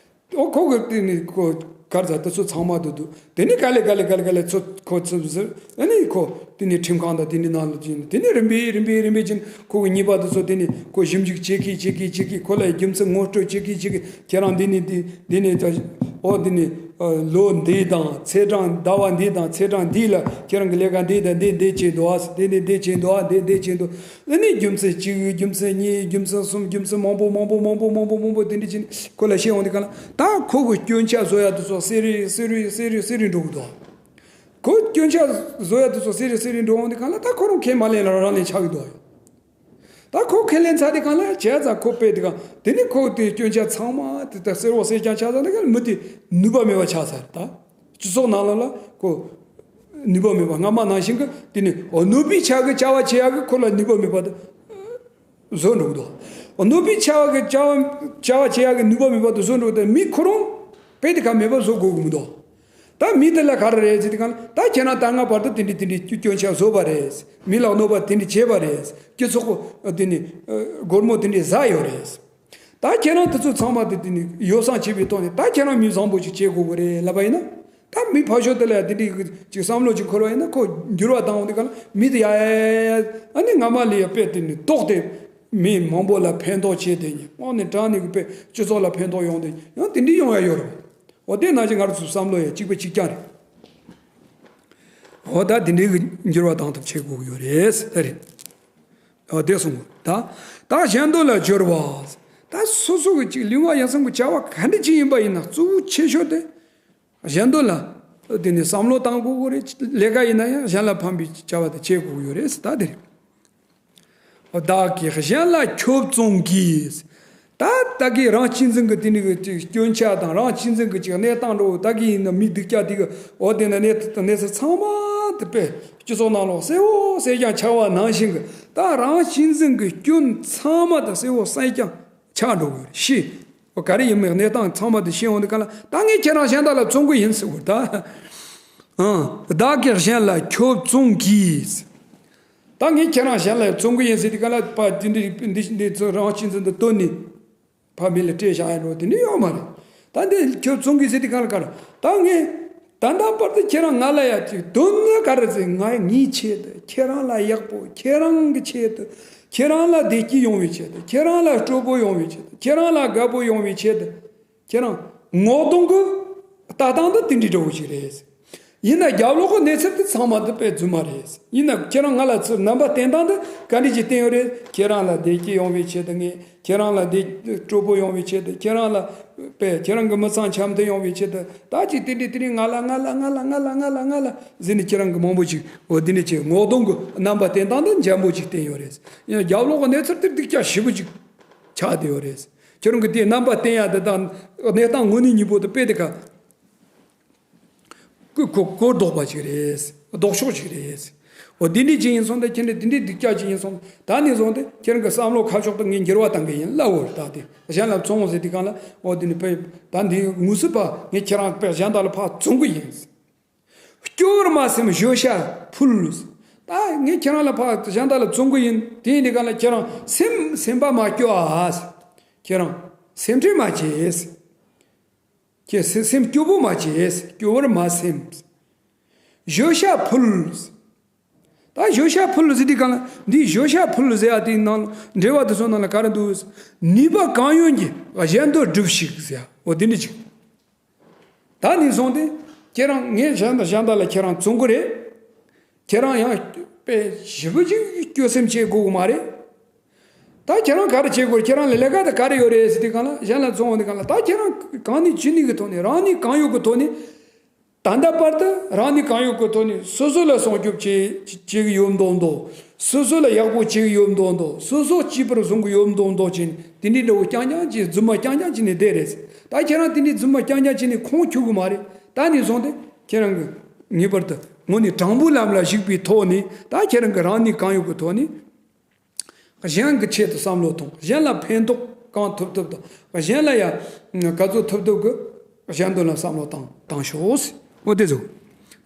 ཨོ་ཁོ་གི་དེ་ནི་ཁོ་གར་ཟ་དེ་ཚོ་ཚང་མ་དུ་འདུག། དེ་ནི་ག་ལེ་ག་ལེ་ག་ལེ་ག་ལེ་ཚོ་ཁོ་ཚོ་ཟེར། ཨ་ནི་ཁོ་དེ་ནི་ཁྲིམས་ཁང་དང་དེ་ནི་ནང་ལ་ཅིག་དེ་ནི་རིམ་པས་རིམ་པས་རིམ་པས་ཅིག་ཁོ་གི་ཉེས་པ་དེ་ཚོ་དེ་ནི་ཁོ་ཞིབ་འཇུག་བྱེད་ཀི་བྱེད་ཀི་བྱེད་ཀི། ཁོ་ལ་རྒྱུ་མཚན་ངོ་སྤྲོད་བྱེད་ཀི་བྱེད་ཀི། ཁྱེད་རང་འདི་ནི་འདི་འདི་ནི་ཨོ་འདི་ནི་ལོ་འདི་དང་ཚེས་གྲངས་ཟླ་བ་འདི་དང་ཚེས་གྲངས་འདི་ལ་ཁྱེད་རང་གི་ལས་ཀ་འདི་དང་འདི་འདི་བྱས་འདུག་ཨ། འདི་འདི་འདི་བྱས་འདུག་ཨ། འདི་འདི་བྱས་འདུག། ཨ་ནི་རྒྱུ་མཚན་གཅིག་རྒྱུ་མཚན་གཉིས་རྒྱུ་མཚན་གསུམ་རྒྱུ་མཚན་མང་པོ་མང་པོ་མང་པོ་མང་པོ་མང་པོ་དེ་འདྲ་བྱས་ནས་ཁོ་ལ་བཤད་འོང་དུས་སྒང་ལ། ད་ཁོ་གི་སྐྱོན་ཆ་བཟོ་ཡ་དེ་ཚོ་སེ་རེ་སེ་རེ་སེ་རེ་སེ་རེ་འགྲོ་གི་འདུག། ཁོ་སྐྱོན་ཆ་བཟོ་ཡ་དེ་ཚོ་སེ་རེ་སེ་རེ་འགྲོ་འོང་དུས་སྒང་ལ། ད་ཁོ་རང་ཁས་མ་ལེན་ལ་རང་ལེན་ཆགས་ཀྱི་འདུག། ད་ཁོ་ཁས་ལེན་ཚར་དུས་སྒང་ལ། བྱས་ཙང་ཁོ་དཔེ་དེ་ག་དེ་ནི་ཁོ་དེ་སྐྱོན་ཆ་ཚང་མ་དེ་ད་སེར་བོ་སེར་རྐྱང་ཆགས་ཚར་དུས་སྒང་ལ། མི་དེ་ནུས་པ་མེད་པ་ཆགས་ཚར། ད་སྤྱི་ཚོགས་ནང་ལོགས་ལ་ཁོ་ནུས་པ་མེད་པ། སྔ་མ་ནང་བཞིན་གི་དེ་ནི་ཨོ་ནོར་བུའི་ཆ་གི་བྱ་བ་བྱེད་ཡག་གི་ཁོ་ལ་ནུས་པ་མེད་པ་དེ་བཟོ་འགྲོ་གི་འདུག། ཨོ་ནོར་བུའི་ཆ་གི་བྱ་བ་བྱ་བ་བྱེད་ཡག་གི་ནུས་པ་མེད་པ་དེ་བཟོ་འགྲོ་གི་འདུག། མི་ཁོ་རང་དཔེ་དེ་ག་མེད་པ་བཟོ་དགོས་གི་མི་འདུག། ད་མི་དེ་ལ་ག་རེ་རེད་ཟེར་དུས་སྒང་ལ། ད་ཁྱེད་རང་ད་སྔ་བར་དུ་དེ་འདྲའི་དེ་འདྲའི་སྐྱོན་ཆ་བཟོས་པ་རེད། མི་ལ་གནོད་པ་དེ་འདྲའི་བྱས་པ་རེད། སྤྱི་ཚོགས་དེ་ནི་སྒོར་མོ་དེ་འདྲའི་ཟ་ཡོད་རེད། ད་ཁྱེད་རང་དེ་ཚོ་ཚང་མ་དེ་དེ་ནི་ཡོ་བསྲང་བྱས་པའི་ཐོག་ནས། ད་ཁྱེད་རང་མི་བཟང་པོ་ཞིག་བྱེད་དགོས་ཀྱི་རེད་ལབ་པ་ཡིན་ན། ད་མི་ཕར་ཕྱོགས་དེ་ལ་དེ་འདྲའི་ཅིག་བསམ་བློ་ཅིག་འཁོར་བ་ཡིན་ན། ཁོ་འགྱུར་བ་བཏང་འོང་དུས་སྒང་ལ། མི་དེ་ཡ་ཡ་ཡ་ཡ་ཨ་ནི་སྔ་མ་ལས་ཡ་དཔེ་དེ་ནི་ལྡོག་སྟེ་མི་མང་པོ་ལ་ཕན་ཐོགས་བྱས་ཏེ། ཡང་ནས་དྲང་ནས་གི་དཔེ་སྤྱི་ཚོགས་ལ་ཕན་ཐོགས་ཡོང་དེ་ཡང་དེ་འདྲའི་ཡོང་ཡ་ཡོད་རེད། འོ་དེ་ནང་བཞིན་ང་རང་ཚོ་བསམ་བློ་ཡ་གཅིག་པ་གཅིག་རྐྱང་རེད། འོ་ད་དེ་འདྲའི་གི་འགྱུར་བ་བཏང་ཐབས་བྱེད་དགོས་ཀྱི་ཡོད་རེད་ཟེར་ད་རེད། འོ་དེ་གསུངས། ད་ད་གཞན་དོན་ལ་སྦྱོར་བ། ད་སོ་སོ་གི་ཅིག་ལུས་ངག་ཡིད་གསུམ་གི་བྱ་བ་ག་འདྲ་ཅིག་ཡིན་པ་ཡིན་ན། གཙོ་བོ་ཆེ་ཤོས་དེ་གཞན་དོན་ལ་དེ་ནི་བསམ་བློ་བཏང་དགོས་ཀྱི་རེད། ལས་ཀ་ཡིན་ན་ཡང་གཞན་ལ་ཕན་པའི་བྱ་བ་དེ་བྱེད་དགོས་ཀྱི་ཡོད་རེད་ཟེར་ད་དེ་རེད། བདག་གིས་གཞན་ལ་ཁྱོབ་བཙོང་གིས། ད་ད་གིན་རང་གཅེས་འཛིན་གྱི་དེ་ནི་གི་ཅིག་སྐྱོན་ཆ་དང་། རང་གཅེས་འཛིན་གྱི་ཅིག་གནས་སྟངས་འདྲ་བོ། ད་གིན་ཡིན་ན་མི་སྡུག་ཅག་དེ་གི་འོ་དེ་ན་གནས་གནས་ཚུལ་ཚང་མ་དེ་དཔེ་སྤྱི་ཚོགས་ནང་ལོགས་གསལ་བོ་གསལ་རྐྱང་ཆགས་པ་ནང་བཞིན་གི། ད་རང་གཅེས་འཛིན་གྱི་སྐྱོན་ཚང་མ་དེ་གསལ་བོ་གསལ་རྐྱང་ཆགས་འགྲོ་གི་རེད། ཤི་ག་རེ་ཡིན་མིན་གནས་སྟངས་ཚང་མ་དེ་ཤེས་འོང་དུས་སྒང་ལ། ད་ངས་ཁྱེད་རང་གཞན་དག་ལ་བཙོང་གི་ཡིན་ཟེར་བ་ད། ཨང་། བདག་གིས་གཞན་ལ་ཁྱོབ་བཙོང་གིས། ད་ངས་ཁྱེད་རང་གཞན་ལ་བཙོང་གི་ཡིན་ཟེར་དུས་སྒང་ལ། ཕ་འདི་འདི་འདི་འདི་ཚོ་རང་གཅེས་འཛིན་དུ་བཏོན་ནས་ཕ་མི་ལ་སྤྲད་བཞག་ཡ་འགྲོ་དེ་འདྲ་ཡོད་མ་རེད། ད་འདི་ཁྱོད་བཙོང་གི་ཟེར་དུས་སྒང་ལ་ག་རེ། ད་ངས་ད་ལྟ་བར་དུ་ཁྱེད་རང་ང་ལ་ཡ་ཅིག་དོན་ནི་ག་རེ་ཟེར། ང་ངའི་ཆེད་དུ། ཁྱེད་རང་ལ་ཡག་པོ། ཁྱེད་རང་གི་ཆེད་དུ། ཁྱེད་རང་ལ་བདེ་སྐྱིད་ཡོང་བའི་ཆེད་དུ། ཁྱེད་རང་ལ་སྤྲོ་པོ་ཡོང་བའི་ཆེད་དུ། ཁྱེད་རང་ལ་དགའ་པོ་ཡོང་བའི་ཆེད་དུ། ཁྱེད་རང་ངོ་གདོང་གི་ལྟ་སྟངས་འདི་དེ་འདྲའི་འདྲ་བོ་ཞིག་རེད། ཡིན་ན་རྒྱབ་ལོགས་ཀྱི་གནས་ཚུལ་དེ་ཚང་མ་འདི་དཔེ་རྫུན་མ་རེད། ཡིན་ན་ཁྱེད་རང་ང་ལ་ཚུར་རྣམ་པ་བསྟན་སྟངས་འདི་ག་འདྲ་ཞིག་བསྟན་ཡོད་རེད། ཁྱེད་རང་ལ་བདེ་སྐྱིད་ཡོང་བའི་ཆེད་དུ། ངས་ཁྱེད་རང་ལ་བདེ་སྤྲོ་པོ་ཡོང་བའི་ཆེད་དུ། ཁྱེད་རང་ལ་དཔེ་ཁྱེད་རང་གི་མི་ཚང་འཆམ་མཐུན་ཡོང་བའི་ཆེད་དུ། ད་ཅིག་དེ་འདྲའི་དེ་འདྲའི་ང་ལ་ང་ལ་ང་ལ་ཟེར་ནས་ཁྱེད་རང་གི་མང་པོ་ཞིག་འོ་དེ་འདྲ་ཅིག་ངོ་གདོང་གི་རྣམ་པ་བསྟན་སྟངས་འདི་འཇམ་པོ་ཞིག་བསྟན་ཡོད་རེད། ཡིན་ན་རྒྱབ་ལོགས་ཀྱི་གནས་ཚུལ་དེ་སྡུག་ཅག་ཞེ་པོ་ཅིག་ཆགས་བསྡད་ཡོད་རེད། ཁྱེད་རང་གི་དེའི་རྣམ་པ་བསྟན་ཡ་དེ་དང་གནས་སྟངས་དངོས་གནས་གཉིས་པོ་དེ་དཔེ་དེ་ག་གོ་གོ་གོ་ལྡོག་པ་ཅིག་རེད། ལྡོག་ཕྱོགས་ཅིག་རེད། འོ་དེ་འདྲ་ཅིག་ཡིན་སོང་སྟེ། ཁྱེད་འདྲ་དེ་འདྲའི་སྡུག་ཅག་ཅིག་ཡིན་སོང་། ད་ནས་བཟུང་སྟེ་ཁྱེད་རང་གི་བསམ་བློ་ཁ་ཕྱོགས་དེ་ངས་འགྱུར་བ་གཏང་གི་ཡིན་ལབ་འོ། ད་དེ་གཞན་ལ་བཙོང་ཟེར་དུས་སྒང་ལ། འོ་དེ་ནི་དཔེ་ད་འདི་དངོས་སུ་ཕ་ངས་ཁྱེད་རང་དཔེ་གཞན་དག་ལ་ཕར་བཙོང་གི་ཡིན། སྐྱོ་བར་མ་སེམས་བརྗོད་བྱ་ཕུལ། ད་ངས་ཁྱེད་རང་ལ་ཕར་གཞན་དག་ལ་བཙོང་གི་ཡིན། དེ་ཡིན་དུས་སྒང་ལ་ཁྱེད་རང་སེམས་སེམས་པ་མ་སྐྱོ་ཨ། ཁྱེད་རང་སེམས་ཁྲལ་མ་བྱེད། ཁྱེད་སེ་སེམས་སྐྱོ་པོ་མ་བྱེད། སྐྱོ་བར་མ་སེམས། བརྗོད་བྱ་ཕུལ། ད་བརྗོད་བྱ་ཕུལ་ཟེར་དུས་སྒང་ལ། འདི་བརྗོད་བྱ་ཕུལ་ཟེར་ཡ་དེའི་ནང་འགྲེལ་བ་དེ་ཚོ་ནང་ལ་ག་རེ་འདུག། ནུས་པ་གང་ཡོད་ཀྱིས་གཞན་དོན་སྒྲུབས་ཤིག་ཟེར་ཡ། འོ་དེ་འདྲ་ཅིག། ད་ནས་བཟུང་སྟེ་ཁྱེད་རང་ངས་གཞན་དང་གཞན་དག་ལ་ཁྱེད་རང་བཙོང་གི་རེད། ཁྱེད་རང་ཡང་དཔེ་ཞེ་པོ་ཅིག་སྐྱོ་སེམས་བྱེད་དགོས་གི་མ་རེད། ད་ཁྱེད་རང་ག་རེ་བྱེད་དགོས། ཁྱེད་རང་ལ་ལས་ཀ་དེ་ག་རེ་ཡོད་རེད་ཟེར་དུས་སྒང་ལ། གཞན་ལ་བཙོང་འོང་དུས་སྒང་ལ། ད་ཁྱེད་རང་གང་ནུས་ཅི་ནུས་ཀྱི་ཐོག་ནས། རང་ནུས་གང་ཡོད་ཀྱི་ཐོག་ནས། ད་ལྟ་བར་དུ་རང་ནུས་གང་ཡོད་ཀྱི་ཐོག་ནས་སོ་སོ་ལ་སྲུང་སྐྱོབ་བྱེད་བྱེད་ཀྱི་ཡོད་མདོག་མདོག། སོ་སོ་ལ་ཡག་པོ་བྱེད་ཀྱི་ཡོད་མདོག་མདོག། སོ་སོ་གཅེས་པར་བཟུང་གི་ཡོད་མདོག་མདོག་བྱས་ནས། དེ་འདྲའི་འདྲ་བོ་རྐྱང་རྐྱང་བྱས། རྫུན་མ་རྐྱང་རྐྱང་བྱས་ནས་བསྡད་རེད། ད་ཁྱེད་རང་དེ་འདྲའི་རྫུན་མ་རྐྱང་རྐྱང་བྱས་ནས་ཁུངས་འཁྱོལ་གི་མ་རེད། ད་ནས་བཟུང་སྟེ་ཁྱེད་རང་གིས་ངེས་པར་དུ་དངོས་གནས་དྲང་པོའི་ལམ་ལ་ཞུགས་པའི་ཐོག་ནས། ད་ཁྱེད་རང་གིས་རང་ནུས་གང་ཡོད་ཀྱི་ཐོག་ནས། གཞན་གྱི་ཆེད་དུ་བསམ་བློ་གཏོང་། གཞན་ལ་ཕན་ཐོགས་གང་ཐུབ་ཐུབ་དང་། གཞན་ལ་ཡ་ག་ཚོད་ཐུབ་ཐུབ་ཀྱི་གཞན་དོན་ལ་བསམ་བློ་བཏང་བཏང་ཤོག་འོ་དེ་ཚོ།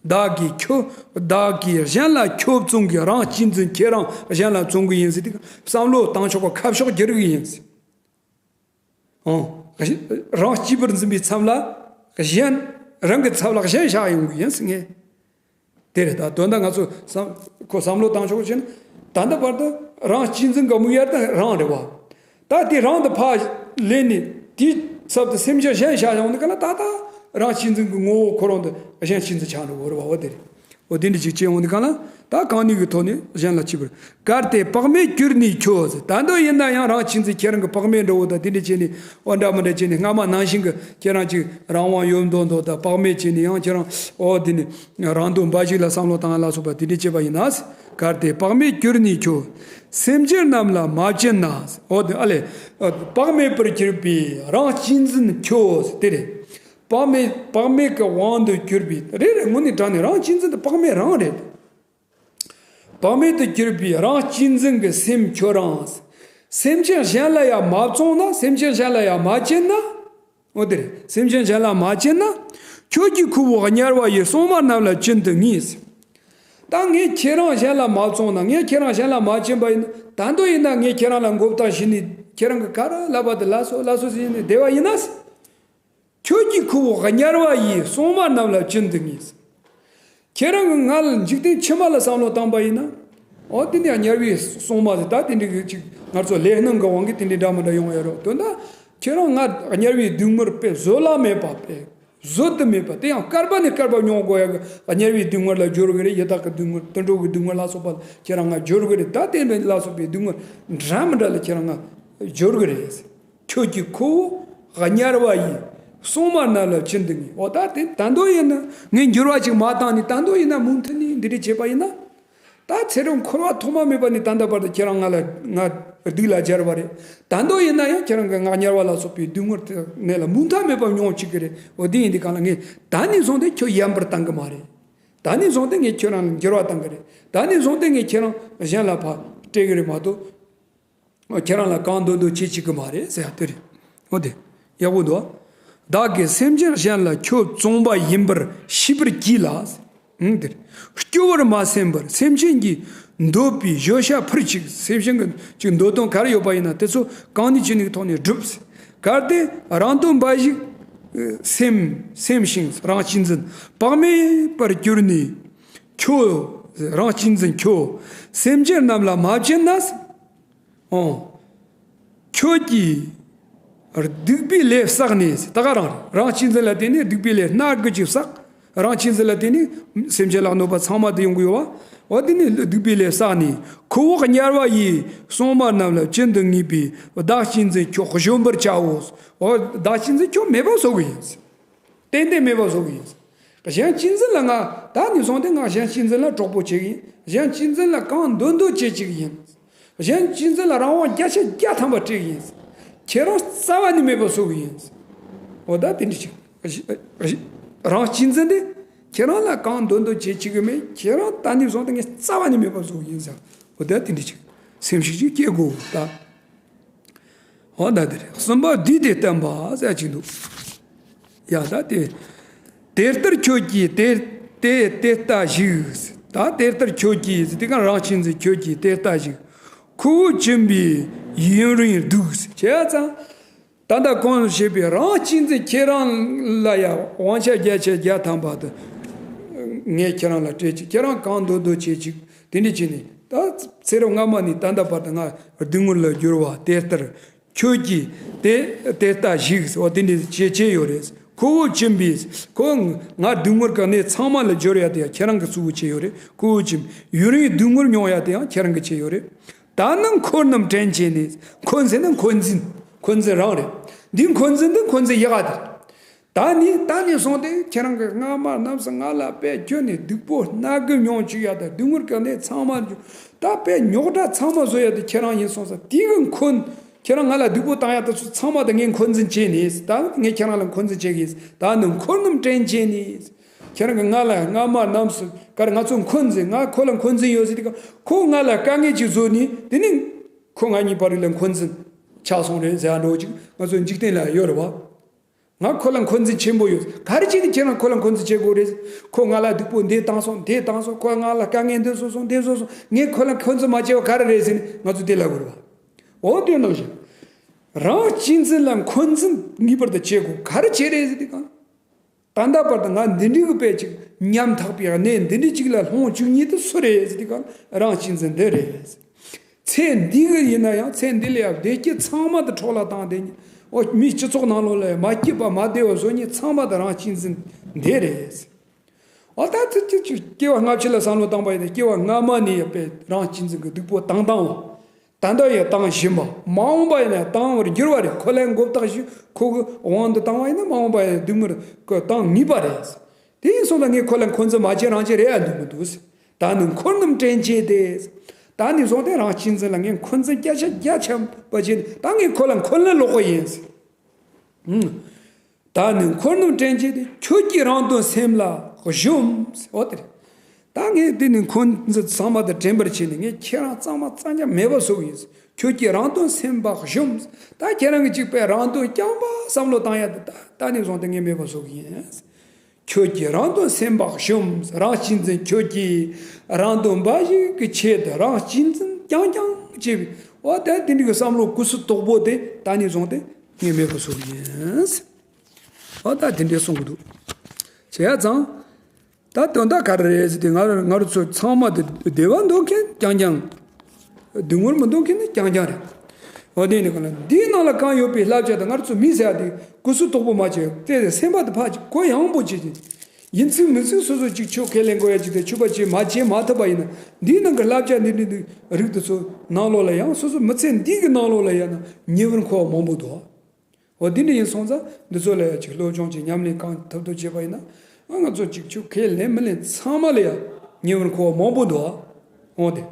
བདག་གིས་ཁྱོད། བདག་གིས་གཞན་ལ་ཁྱོད་བཙོང་གི། རང་གཅེས་འཛིན་ཁྱེད་རང་གཞན་ལ་བཙོང་གི་ཡིན་ཟེར་དུས། བསམ་བློ་བཏང་ཆོག་པ་ཁ་ཕྱོགས་བསྒྱུར་གི་ཡིན་ཟེར། ཨོ། རང་གཅེས་པར་འཛིན་པའི་མཚམས་ལ་གཞན། རང་གི་ཚབ་ལ་གཞན་བཞག་ཡོང་གི་ཡིན་ཟེར་ངས། དེ་རེད། ད་དོན་དག་ང་ཚོ་བསམ། ཁོ་བསམ་བློ་བཏང་ཆོག་བྱས་ན། ད་ལྟ་བར་དུ་རང་གཅེས་འཛིན་གྱི་དམིགས་ཡུལ་དེ་རང་རེད་བ། ད་དེ་རང་དུ་ཕར་ལེན་ནས་དེའི་ཚབ་ཏུ་སེམས་ཅན་གཞན་བཞག་ཡོང་དུས་ག་ལ། ད་ལྟ་རང་གཅེས་འཛིན་གྱི་ངོ་བོ་ཁོ་རང་དུ་གཞན་གཅེས་འཛིན་ཆགས་འགྲོ་གི་རེད་བ། འོ་དེ་རེད། འོ་དེ་འདྲ་ཅིག་བྱས་ཡོང་དུས་ག་ལ། ད་གང་ནུས་ཀྱི་ཐོག་ནས་གཞན་ལ་གཅེས་པར། གལ་ཏེ་བག་མེད་གྱུར་ནས་ཁྱོད་ཟེར། ད་དུང་ཡིན་ན་ཡང་རང་གཅེས་འཛིན་ཁྱེད་རང་གི་བག་མེད་འདྲ་བོ་དང་དེ་འདྲ་བྱས་ནས། འོ་འདྲ་མི་འདྲ་བྱས་ནས། སྔ་མ་ནང་བཞིན་གྱི་ཁྱེད་རང་ཅིག་རང་དབང་ཡོད་མདོག་མདོག་དང་། བག་མེད་བྱས་ནས་ཡང་ཁྱེད་རང་འོ་དེ་ནས་རང་དོན་འབའ་ཞིག་ལ་བསམ་བློ་བཏང་ལ་སོགས་པ་དེ་འདྲ་བྱས་པ་ཡིན་ན། གལ་ཏེ་བག་མེད་གྱུར་ནས་ཁྱོད། སེམས་ཅན་རྣམས་ལ་མ་བྱིན་ན། འོ་དེ་ཨ་ལས། བག་མེད་པར་གྱུར་པའི་རང་གཅེས་འཛིན་ཁྱོད་དེ་རེད། བག་མེད། བག་མེད་ཀྱི་དབང་དུ་གྱུར་པའི། རེད་རེད། དངོས་གནས་དྲང་གནས་རང་གཅེས་འཛིན་དེ་བག་མེད་རང་རེད། བག་མེད་དུ་གྱུར་པའི་རང་གཅེས་འཛིན་གྱི་སེམས་ཁྱོད་རང་། སེམས་ཅན་གཞན་ལ་ཡང་མ་བཙོང་ན། སེམས་ཅན་གཞན་ལ་ཡང་མ་བྱིན་ན། འོ་དེ་རེད། སེམས་ཅན་གཞན་ལ་མ་བྱིན་ན། ཁྱོད་ཀྱི་ཁུ་བོ་དམྱལ་བ་ཡི་སྲུང་མ་རྣམས་ལ་བྱིན་དུ་ངེས། ད་ངས་ཁྱེད་རང་གཞན་ལ་མ་བཙོང་ན། ངས་ཁྱེད་རང་གཞན་ལ་མ་བྱིན་པ་ཡིན་ན། ད་དུང་ཡིན་ན་ངས་ཁྱེད་རང་ལ་མགོ་བཏགས་བྱས་ནས་ཁྱེད་རང་གི་ཁ་ར་ལབ་པ་དེ་ལ་སོ་ལ་སོ་ཟེར་ནས་བསྡད་པ་ཡིན་ན། ཁྱོད་ཀྱི་ཁུ་བོ་དམྱལ་བ་ཡི་སྲུང་མ་རྣམས་ལ་བྱིན་དུ་ངེས། ཁྱེད་རང་གིས་ང་ལ་འཇིག་རྟེན་ཕྱི་མ་ལ་བསམ་བློ་བཏང་པ་ཡིན་ན། འོ་དེ་ནས་དམྱལ་བའི་སྲུང་མ་ཟེར། ད་དེ་འདྲ་གི་ཅིག་ང་ཚོ་ལས་སྣང་གི་དབང་གིས་དེ་འདྲའི་འདྲ་མི་འདྲ་ཡོང་ཡ་རོགས། དོན་དག་ཁྱེད་རང་ང་དམྱལ་བའི་སྡུག་བསྔལ་དཔེ་བཟོད་གླགས་མེད་པ། དཔེ་བཟོད་དུ་མེད་པ། དེ་ཡང་བསྐལ་པ་ནས་བསྐལ་པ་མྱོང་དགོས་ཡ་གི་དམྱལ་བའི་སྡུག་བསྔལ་ལ་སྦྱོར་གི་རེད། ཡི་དྭགས་ཀྱི་སྡུག་བསྔལ། དུད་འགྲོ་གི་སྡུག་བསྔལ་ལ་སོགས་པ་ཁྱེད་རང་ང་སྦྱོར་གི་རེད། ད་དེ་ལ་སོགས་པའི་སྡུག་བསྔལ་འདྲ་མི་འདྲ་ལ་ཁྱེད་རང་ང་སྦྱོར་གི་རེད། ཁྱོད་ཀྱི་ཁུ་བོ་དམྱལ་བ་ཡི་སྲུང་མ་རྣམས་ལ་བྱིན་དུ་ངེས། འོ་ད་དེ་ད་དུང་ཡིན་ན། ངས་འགྱུར་བ་ཅིག་མ་བཏང་ནས་ད་དུང་ཡིན་ན་མུ་མཐུད་ནས་འདི་འདྲ་བྱས་པ་ཡིན་ན། ད་ཚེ་རབས་འཁོར་བ་ཐོག་མ་མེད་པ་ནས་ད་ལྟ་བར་དུ་ཁྱེད་རང་ང་ལ་ང་སྡུག་ལ་སྦྱར་བ་རེད། ད་དུང་ཡིན་ན་ཡང་ཁྱེད་རང་གིས་ང་དམྱལ་བ་ལ་སོགས་པའི་སྡུག་བསྔལ་དེ་ནས་ལ་མུ་མཐའ་མེད་པར་མྱོང་བཅུག་གི་རེད། འོ་དེ་ཡིན་དུས་གང་ལ་ངས་ད་ནས་བཟུང་སྟེ་ཁྱོད་ཡན་པར་བཏང་གི་མ་རེད། ད་ནས་བཟུང་སྟེ་ངས་ཁྱོད་རང་ལ་འགྱུར་བ་བཏང་གི་རེད། ད་ནས་བཟུང་སྟེ་ངས་ཁྱེད་རང་གཞན་ལ་ཕར་སྤྲད་གི་རེད་མ་གཏོགས། ཁྱེད་རང་ལ་གང་འདོད་འདོད་བྱེད་བཅུག་གི་མ་རེད་ཟེར་ཡ་དེ་རེད། འོ་དེ་ཡག་པོ་འདུག། བདག་གིས་སེམས་ཅན་གཞན་ལ་ཁྱོད་བཙོངས་པ་ཡིན་པར་ཤེས་པར་གྱིས་ལ། ཨང་དེ་རེད། སྐྱོ་བར་མ་སེམས་པར་སེམས་ཅན་གྱི་འདོད་པའི་བརྗོད་བྱ་ཕུར་ཅིག། སེམས་ཅན་གྱི་ཅིག་འདོད་དོན་ག་རེ་ཡོད་པ་ཡིན་ན་དེ་ཚོ་གང་ནུས་ཅི་ནུས་ཀྱི་ཐོག་ནས་བསྒྲུབས། གལ་ཏེ་རང་དོན་འབའ་ཞིག་སེམས། སེམས་ཤིང་རང་གཅེས་འཛིན་བག་མེད་པར་གྱུར་ནས་ཁྱོད། རང་གཅེས་འཛིན་ཁྱོད་སེམས་ཅན་རྣམས་ལ་མ་བྱིན་ན། ཨོ། ཁྱོད་ཀྱིས་སྡིག་པའི་ལས་བསགས་ནས། ད་ག་རང་རང་གཅེས་འཛིན་ལ་བརྟེན་ནས་སྡིག་པའི་ལས་སྣ་དགུ་ཅིག་བསགས། རང་གཅེས་འཛིན་ལ་བརྟེན་ནས་སེམས་ཅན་ལ་གནོད་པ་ཚང་མ་དེ་ཡོང་གི་ཡོད་པ། འོ་དེ་ནས་སྡིག་པའི་ལས་བསགས་ནས། ཁུ་བོ་དམྱལ་བ་ཡི་སྲུང་མ་རྣམས་ལ་བྱིན་དུ་ངེས་པའི་བདག་གཅེས་འཛིན་ཁྱོད་གཞོམ་པར་བྱའོ། འོ་བདག་གཅེས་འཛིན་ཁྱོད་མེད་པ་བཟོ་གི་ཡིན། ཏན་ཏན་མེད་པ་བཟོ་གི་ཡིན། གཞན་གཅེས་འཛིན་ལ་ང་ད་ནས་བཟུང་སྟེ་ང་གཞན་གཅེས་འཛིན་ལ་གྲོགས་པོ་བྱེད་ཀྱི་ཡིན། གཞན་གཅེས་འཛིན་ལ་གང་འདོད་འདོད་བྱེད་བཅུག་གི་ཡིན། གཞན་གཅེས་འཛིན་ལ་རང་དབང་བརྒྱ་ཆ་བརྒྱ་ཐམ་པ་སྤྲད་ཀྱི་ཡིན། ཁྱེད་རང་རྩ་བ་ནས་མེད་པ་བཟོ་གི་ཡིན། འོ་ད་དེ་འདྲ་ཅིག། རང་གཅེས་འཛིན་དེ་ཁྱེད་རང་ལ་གང་འདོད་འདོད་བྱེད་བཅུག་གི་མེད། ཁྱེད་རང་ད་ནས་བཟུང་སྟེ་ངས་རྩ་བ་ནས་མེད་པ་བཟོ་གི་ཡིན་ཟེར། འོ་ད་དེ་འདྲ་ཅིག་སེམས་ཤིག་ཅིག་སྐྱེ་དགོས་ད། འོ་ད་དེ་རེད། གསུམ་པ་བསྡུས་ཏེ་བསྟན་པ་ཟེར་ཅིག་འདུག། ཡ་ད་དེ། དེ་ལྟར་ཁྱོད་ཀྱིས་དེ་དེ་དེ་ལྟ་བཞིག། ད་དེ་ལྟར་ཁྱོད་ཀྱིས་དེ་ག་རང་གཅེས་འཛིན་ཁྱོད་ཀྱིས་དེ་ལྟ་བཞིག། ཁུ་བོ་བྱིན་པས་ཡུན་རིང་སྡུག་བྱས་ཙང་། ད་ལྟ་གོང་དུ་བཤད་པའི་རང་གཅེས་འཛིན་ཁྱེད་རང་ལ་ཡ་དབང་ཆ་བརྒྱ་ཆ་བརྒྱ་ཐམ་པ་དུ་ངས་ཁྱེད་རང་ལ་སྤྲད་ཅིག། ཁྱེད་རང་གང་འདོད་འདོད་བྱེད་ཅིག། དེ་འདྲ་བྱས་ནས་ད་ཚེ་རབས་སྔ་མ་ནས་ད་ལྟ་བར་དུ་ང་སྡུག་བསྔལ་ལ་སྦྱོར་བ་དེ་ལྟར། ཁྱོད་ཀྱིས་དེ་དེ་ལྟ་བཞིག་ཟེར་བ་དེ་འདྲ་བྱེད་བྱེད་ཡོད་རེད། ཁུ་བོ་བྱིན་པས་ཁོ་ང་སྡུག་བསྔལ་གྱི་གནས་ཚང་མ་ལ་སྦྱོར་ཡ་དེ་ཡང་ཁྱེད་རང་གིས་གཙོ་བོ་བྱས་ཡོད་རེད། ཁུ་བོ་བྱིན་ཡུན་རིང་སྡུག་བསྔལ་མྱོང་ཡ་དེ་ཡང་ཁྱེད་རང་གིས་བྱས་ཡོད་རེད། ད་ནི་འཁོར་རྣམས་དྲན་བྱས་ནས། འཁོན་ཟེར་ན་འཁོན་འཛིན། འཁོན་འཛིན་རང་རེད། འདི་འཁོན་འཛིན་འདི་འཁོན་འཛིན་ཡག་ག་དེ་རེད། ད་ནི་ད་ནས་བཟུང་སྟེ་ཁྱེད་རང་གིས་སྔ་མ་རྣམས་སུ་ང་ལ་དཔེ་ཁྱོན་ནས་སྡུག་པོ་སྣ་དགུ་མྱོང་བཅུག་ཡ་དང་སྡུག་བསྔལ་གྱི་གནས་ཚང་མ་འཇོག། ད་དཔེ་རྙོག་དྲ་ཚང་མ་བཟོ་ཡ་དེ་ཁྱེད་རང་ཡིན་སོང་ཙང་དེ་གི་འཁོན། ཁྱེད་རང་ང་ལ་སྡུག་པོ་བཏང་ཡ་དེ་ཚོ་ཚང་མ་དེ་ངས་འཁོན་འཛིན་བྱས་ནས། ད་ངས་ཁྱེད་རང་ལ་འཁོན་འཛིན་བྱེད་ཀྱི་ཡིན། ད་ནི་འཁོར་རྣམས་དྲན་བྱས་ནས། ཁྱེད་རང་གིས་ང་ལ་སྔ་མ་རྣམས་སུ་ག་རེ་ང་ཚོ་འཁོན་འཛིན། ང་ཁོ་ལ་འཁོན་འཛིན་ཡོད་ཟེར་དུས་ཀ་ཁོ་ང་ལ་དཀའ་ངལ་ཅིག་བཟོས་ནས་དེ་ནི། ཁོ་ང་གཉིས་བར་ལ་འཁོན་འཛིན་ཆགས་སོང་རེད་ཟེར་ཡ་འདྲ་བོ་ཅིག་ང་ཚོ་འཇིག་རྟེན་ལ་ཡོད་རེད་བ། ང་ཁོ་ལ་འཁོན་འཛིན་ཆེན་པོ་ཡོད། ག་རེ་བྱས་ནས་ཁྱེད་རང་ཁོ་ལ་འཁོན་འཛིན་བྱེད་དགོས་རེད། ཁོ་ང་ལ་སྡུག་པོ་འདི་བཏང་སོང་། འདི་བཏང་སོང་། ཁོ་ང་ལ་དཀའ་ངལ་འདི་བཟོས་སོང་། འདི་བཟོས་སོང་། ངས་ཁོ་ལ་འཁོན་འཛིན་མ་བྱས་པ་ག་རེ་རེད་ཟེར་ནས་ང་ཚོ་འདི་ལབ་དགོས་རེད་བ། འོ་དེ་ནང་བཞིན། རང་གཅེས་འཛིན་ལ་འཁོན་འཛིན་ངེས་པར་དུ་བྱེད་དགོས། ག་རེ་བྱས་རེད་ཟེར་དུས་གང་། ད་ལྟ་བར་དུ་ང་འདི་འདྲའི་གི་དཔེ་ཅིག་ཉམ་ཐག་པའི་གནས་འདི་འདྲའི་ཅིག་ལ་ལྷུང་བཅུག་མཁན་དེ་སུ་རེད་ཟེར་དུས་གང་། རང་གཅེས་འཛིན་འདི་རེད། ཚེ་འདི་གི་ཡིན་ན་ཡང་ཚེ་འདི་ལ་ཡང་བདེ་སྐྱིད་ཚང་མ་དེ་འཕྲོ་བརླག་བཏང་བསྡད་མཁན། འོ་མིའི་སྤྱི་ཚོགས་ནང་ལོགས་ལ་ཡང་མ་སྐྱིད་པ་མ་བདེ་བ་བཟོ་མཁན་ཚང་མ་དེ་རང་གཅེས་འཛིན་འདི་རེད། འོ་ད་ཚེ་གཅིག་གཅིག་སྐྱེ་བ་སྔ་ཕྱི་ལ་བསམ་བློ་བཏང་པ་ཡིན་ན། སྐྱེ་བ་སྔ་མ་ནས་ཡང་དཔེ་རང་གཅེས་འཛིན་གྱི་སྡིག་པོ་བཏང་བཏང་བ། ད་ལྟ་ཡང་བཏང་བཞིན་པ། མ་འོངས་པ་ཡིན་ན་བཏང་བར་འགྱུར་བ་རེད། ཁོ་ལ་མགོ་བཏགས་ཞུ་ཁོ་གི་དབང་དུ་བཏང་བ་ཡིན་ན་མ་འོངས་པ་ཡིན་ན་སྡིག་མིར་ཁོ་བཏང་ངེས་པ་རེད། དེ་ཡིན་སོང་ཙང་ངས་ཁོ་ལ་འཁོན་འཛིན་མ་བྱེད་རང་བྱེད་རེད་ཡ་འདུག་མི་འདུག་ད་ནི་འཁོར་རྣམས་དྲན་བྱས་ཏེ། ད་ནི་བཟུང་སྟེ་རང་གཅེས་འཛིན་ལ་ངས་འཁོན་འཛིན་བརྒྱ་ཆ་བརྒྱ་ཆགས་པ་བྱས་ནས། ད་ངས་ཁོ་ལ་འཁོན་ལན་སློག་གི་ཡིན། ཨང་། ད་ནི་འཁོར་རྣམས་དྲན་བྱས་ཏེ། ཁྱོད་ཀྱིས་རང་དོན་སེམས་ལ་གཞོམ། འོ་དེ་རེད། ད་ངས་དེ་ནི་འཁོན་འཛིན་ཚང་མ་དང་དྲན་པར་བྱས་ནས། ངས་ཁྱེད་རང་གཙང་མ་གཙང་རྐྱང་མེད་པ་བཟོ་གི་ཡིན། ཁྱོད་ཀྱིས་རང་དོན་སེམས་པ་གཞོམ། ད་ཁྱེད་རང་གིས་གཅིག་པའི་རང་དོན་རྐྱང་པ་བསམ་བློ་བཏང་ཡ་དེ་ད་ད་ནི་བཟུང་སྟེ་ངས་མེད་པ་བཟོ་གི་ཡིན། ཁྱོད་ཀྱིས་རང་དོན་སེམས་པ་གཞོམ། རང་གཅེས་འཛིན་ཁྱོད་ཀྱིས་རང་དོན་འབའ་ཞིག་གི་ཆེད་དུ་རང་གཅེས་འཛིན་རྐྱང་རྐྱང་བྱེད་པའི། འོ་ད་དེ་འདྲའི་གི་བསམ་བློ་གུ་སུ་དོག་པོ་དེ་ད་ནི་བཟུང་སྟེ་ངས་མེད་པ་བཟོ་གི་ཡིན། འོ་ད་དེ་འདྲའི་གསུང་གི་འདུག་བྱས་ཙང་། ད་དོན་དག་ག་རེ་རེད་ཟེར་དུས། ང་ང་རང་ཚོ་ཚང་མ་དེ་བདེ་བ་འདོད་མཁན་རྐྱང་རྐྱང་། སྡུག་བསྔལ་མི་འདོད་མཁན་ནི་རྐྱང་རྐྱང་རེད། འོ་དེ་ནི་གང་ལ་འདིའི་ནང་ལ་གང་ཡོད་པའི་བསླབ་བྱ་དང་། ང་རང་ཚོ་མི་ཟེར་ཡ་དེ་གུ་སུ་དོག་པོ་མ་བྱས་ཏེ། སེམས་པ་དེ་ཕར་གོ་ཡངས་པོ་བྱེད་ཅིང་། ཡིན་ཚུལ་མིན་ཚུལ་སོ་སོ་གཅིག་ཆོས་ཁས་ལེན་དགོས་ཡ་ཅིག་དེ་ཆོས་པ་བྱེད་མ་བྱེད་མ་ཐུབ་པ་ཡིན་ན། འདིའི་ནང་གི་བསླབ་བྱ་འདི་འདྲ་འདི་རིགས་དེ་ཚོ་ནང་ལོགས་ལ་ཡང་། སོ་སོ་མི་ཚེ་འདི་གི་ནང་ལོགས་ལ་ཡང་ན་ཉེ་བར་མཁོ་བ་མང་པོ་འདུག་འོ་འདི་འདྲ་ཡིན་སོང་ཙང་འདི་ཚོ་ལ་ཡང་ཅིག་སློབ་སྦྱོང་ཅིག་ཉམས་ལེན་གང་ཐུབ་ཐུབ་བྱེད་པ་ཡིན་ན། ང་ང་ཚོ་ཅིག་ཆོས་ཁས་ལེན་མི་ལེན་ཚང་མ་ལ་ཡང་ཉེ་བར་མཁོ་བ་མང་པོ་འདུག་འོ་དེ།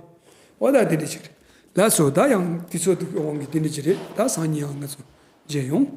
འོ་ད་འདི་འདྲ་ཅིག་རེད། ལགས་སོ། ད་ཡང་དུས་ཚོད་དུ་དབང་གིས་འདི་འདྲ་ཅིག་རེད། ད་སང་ཉིན་ཡང་ང་ཚོ་མཇལ་ཡོང་།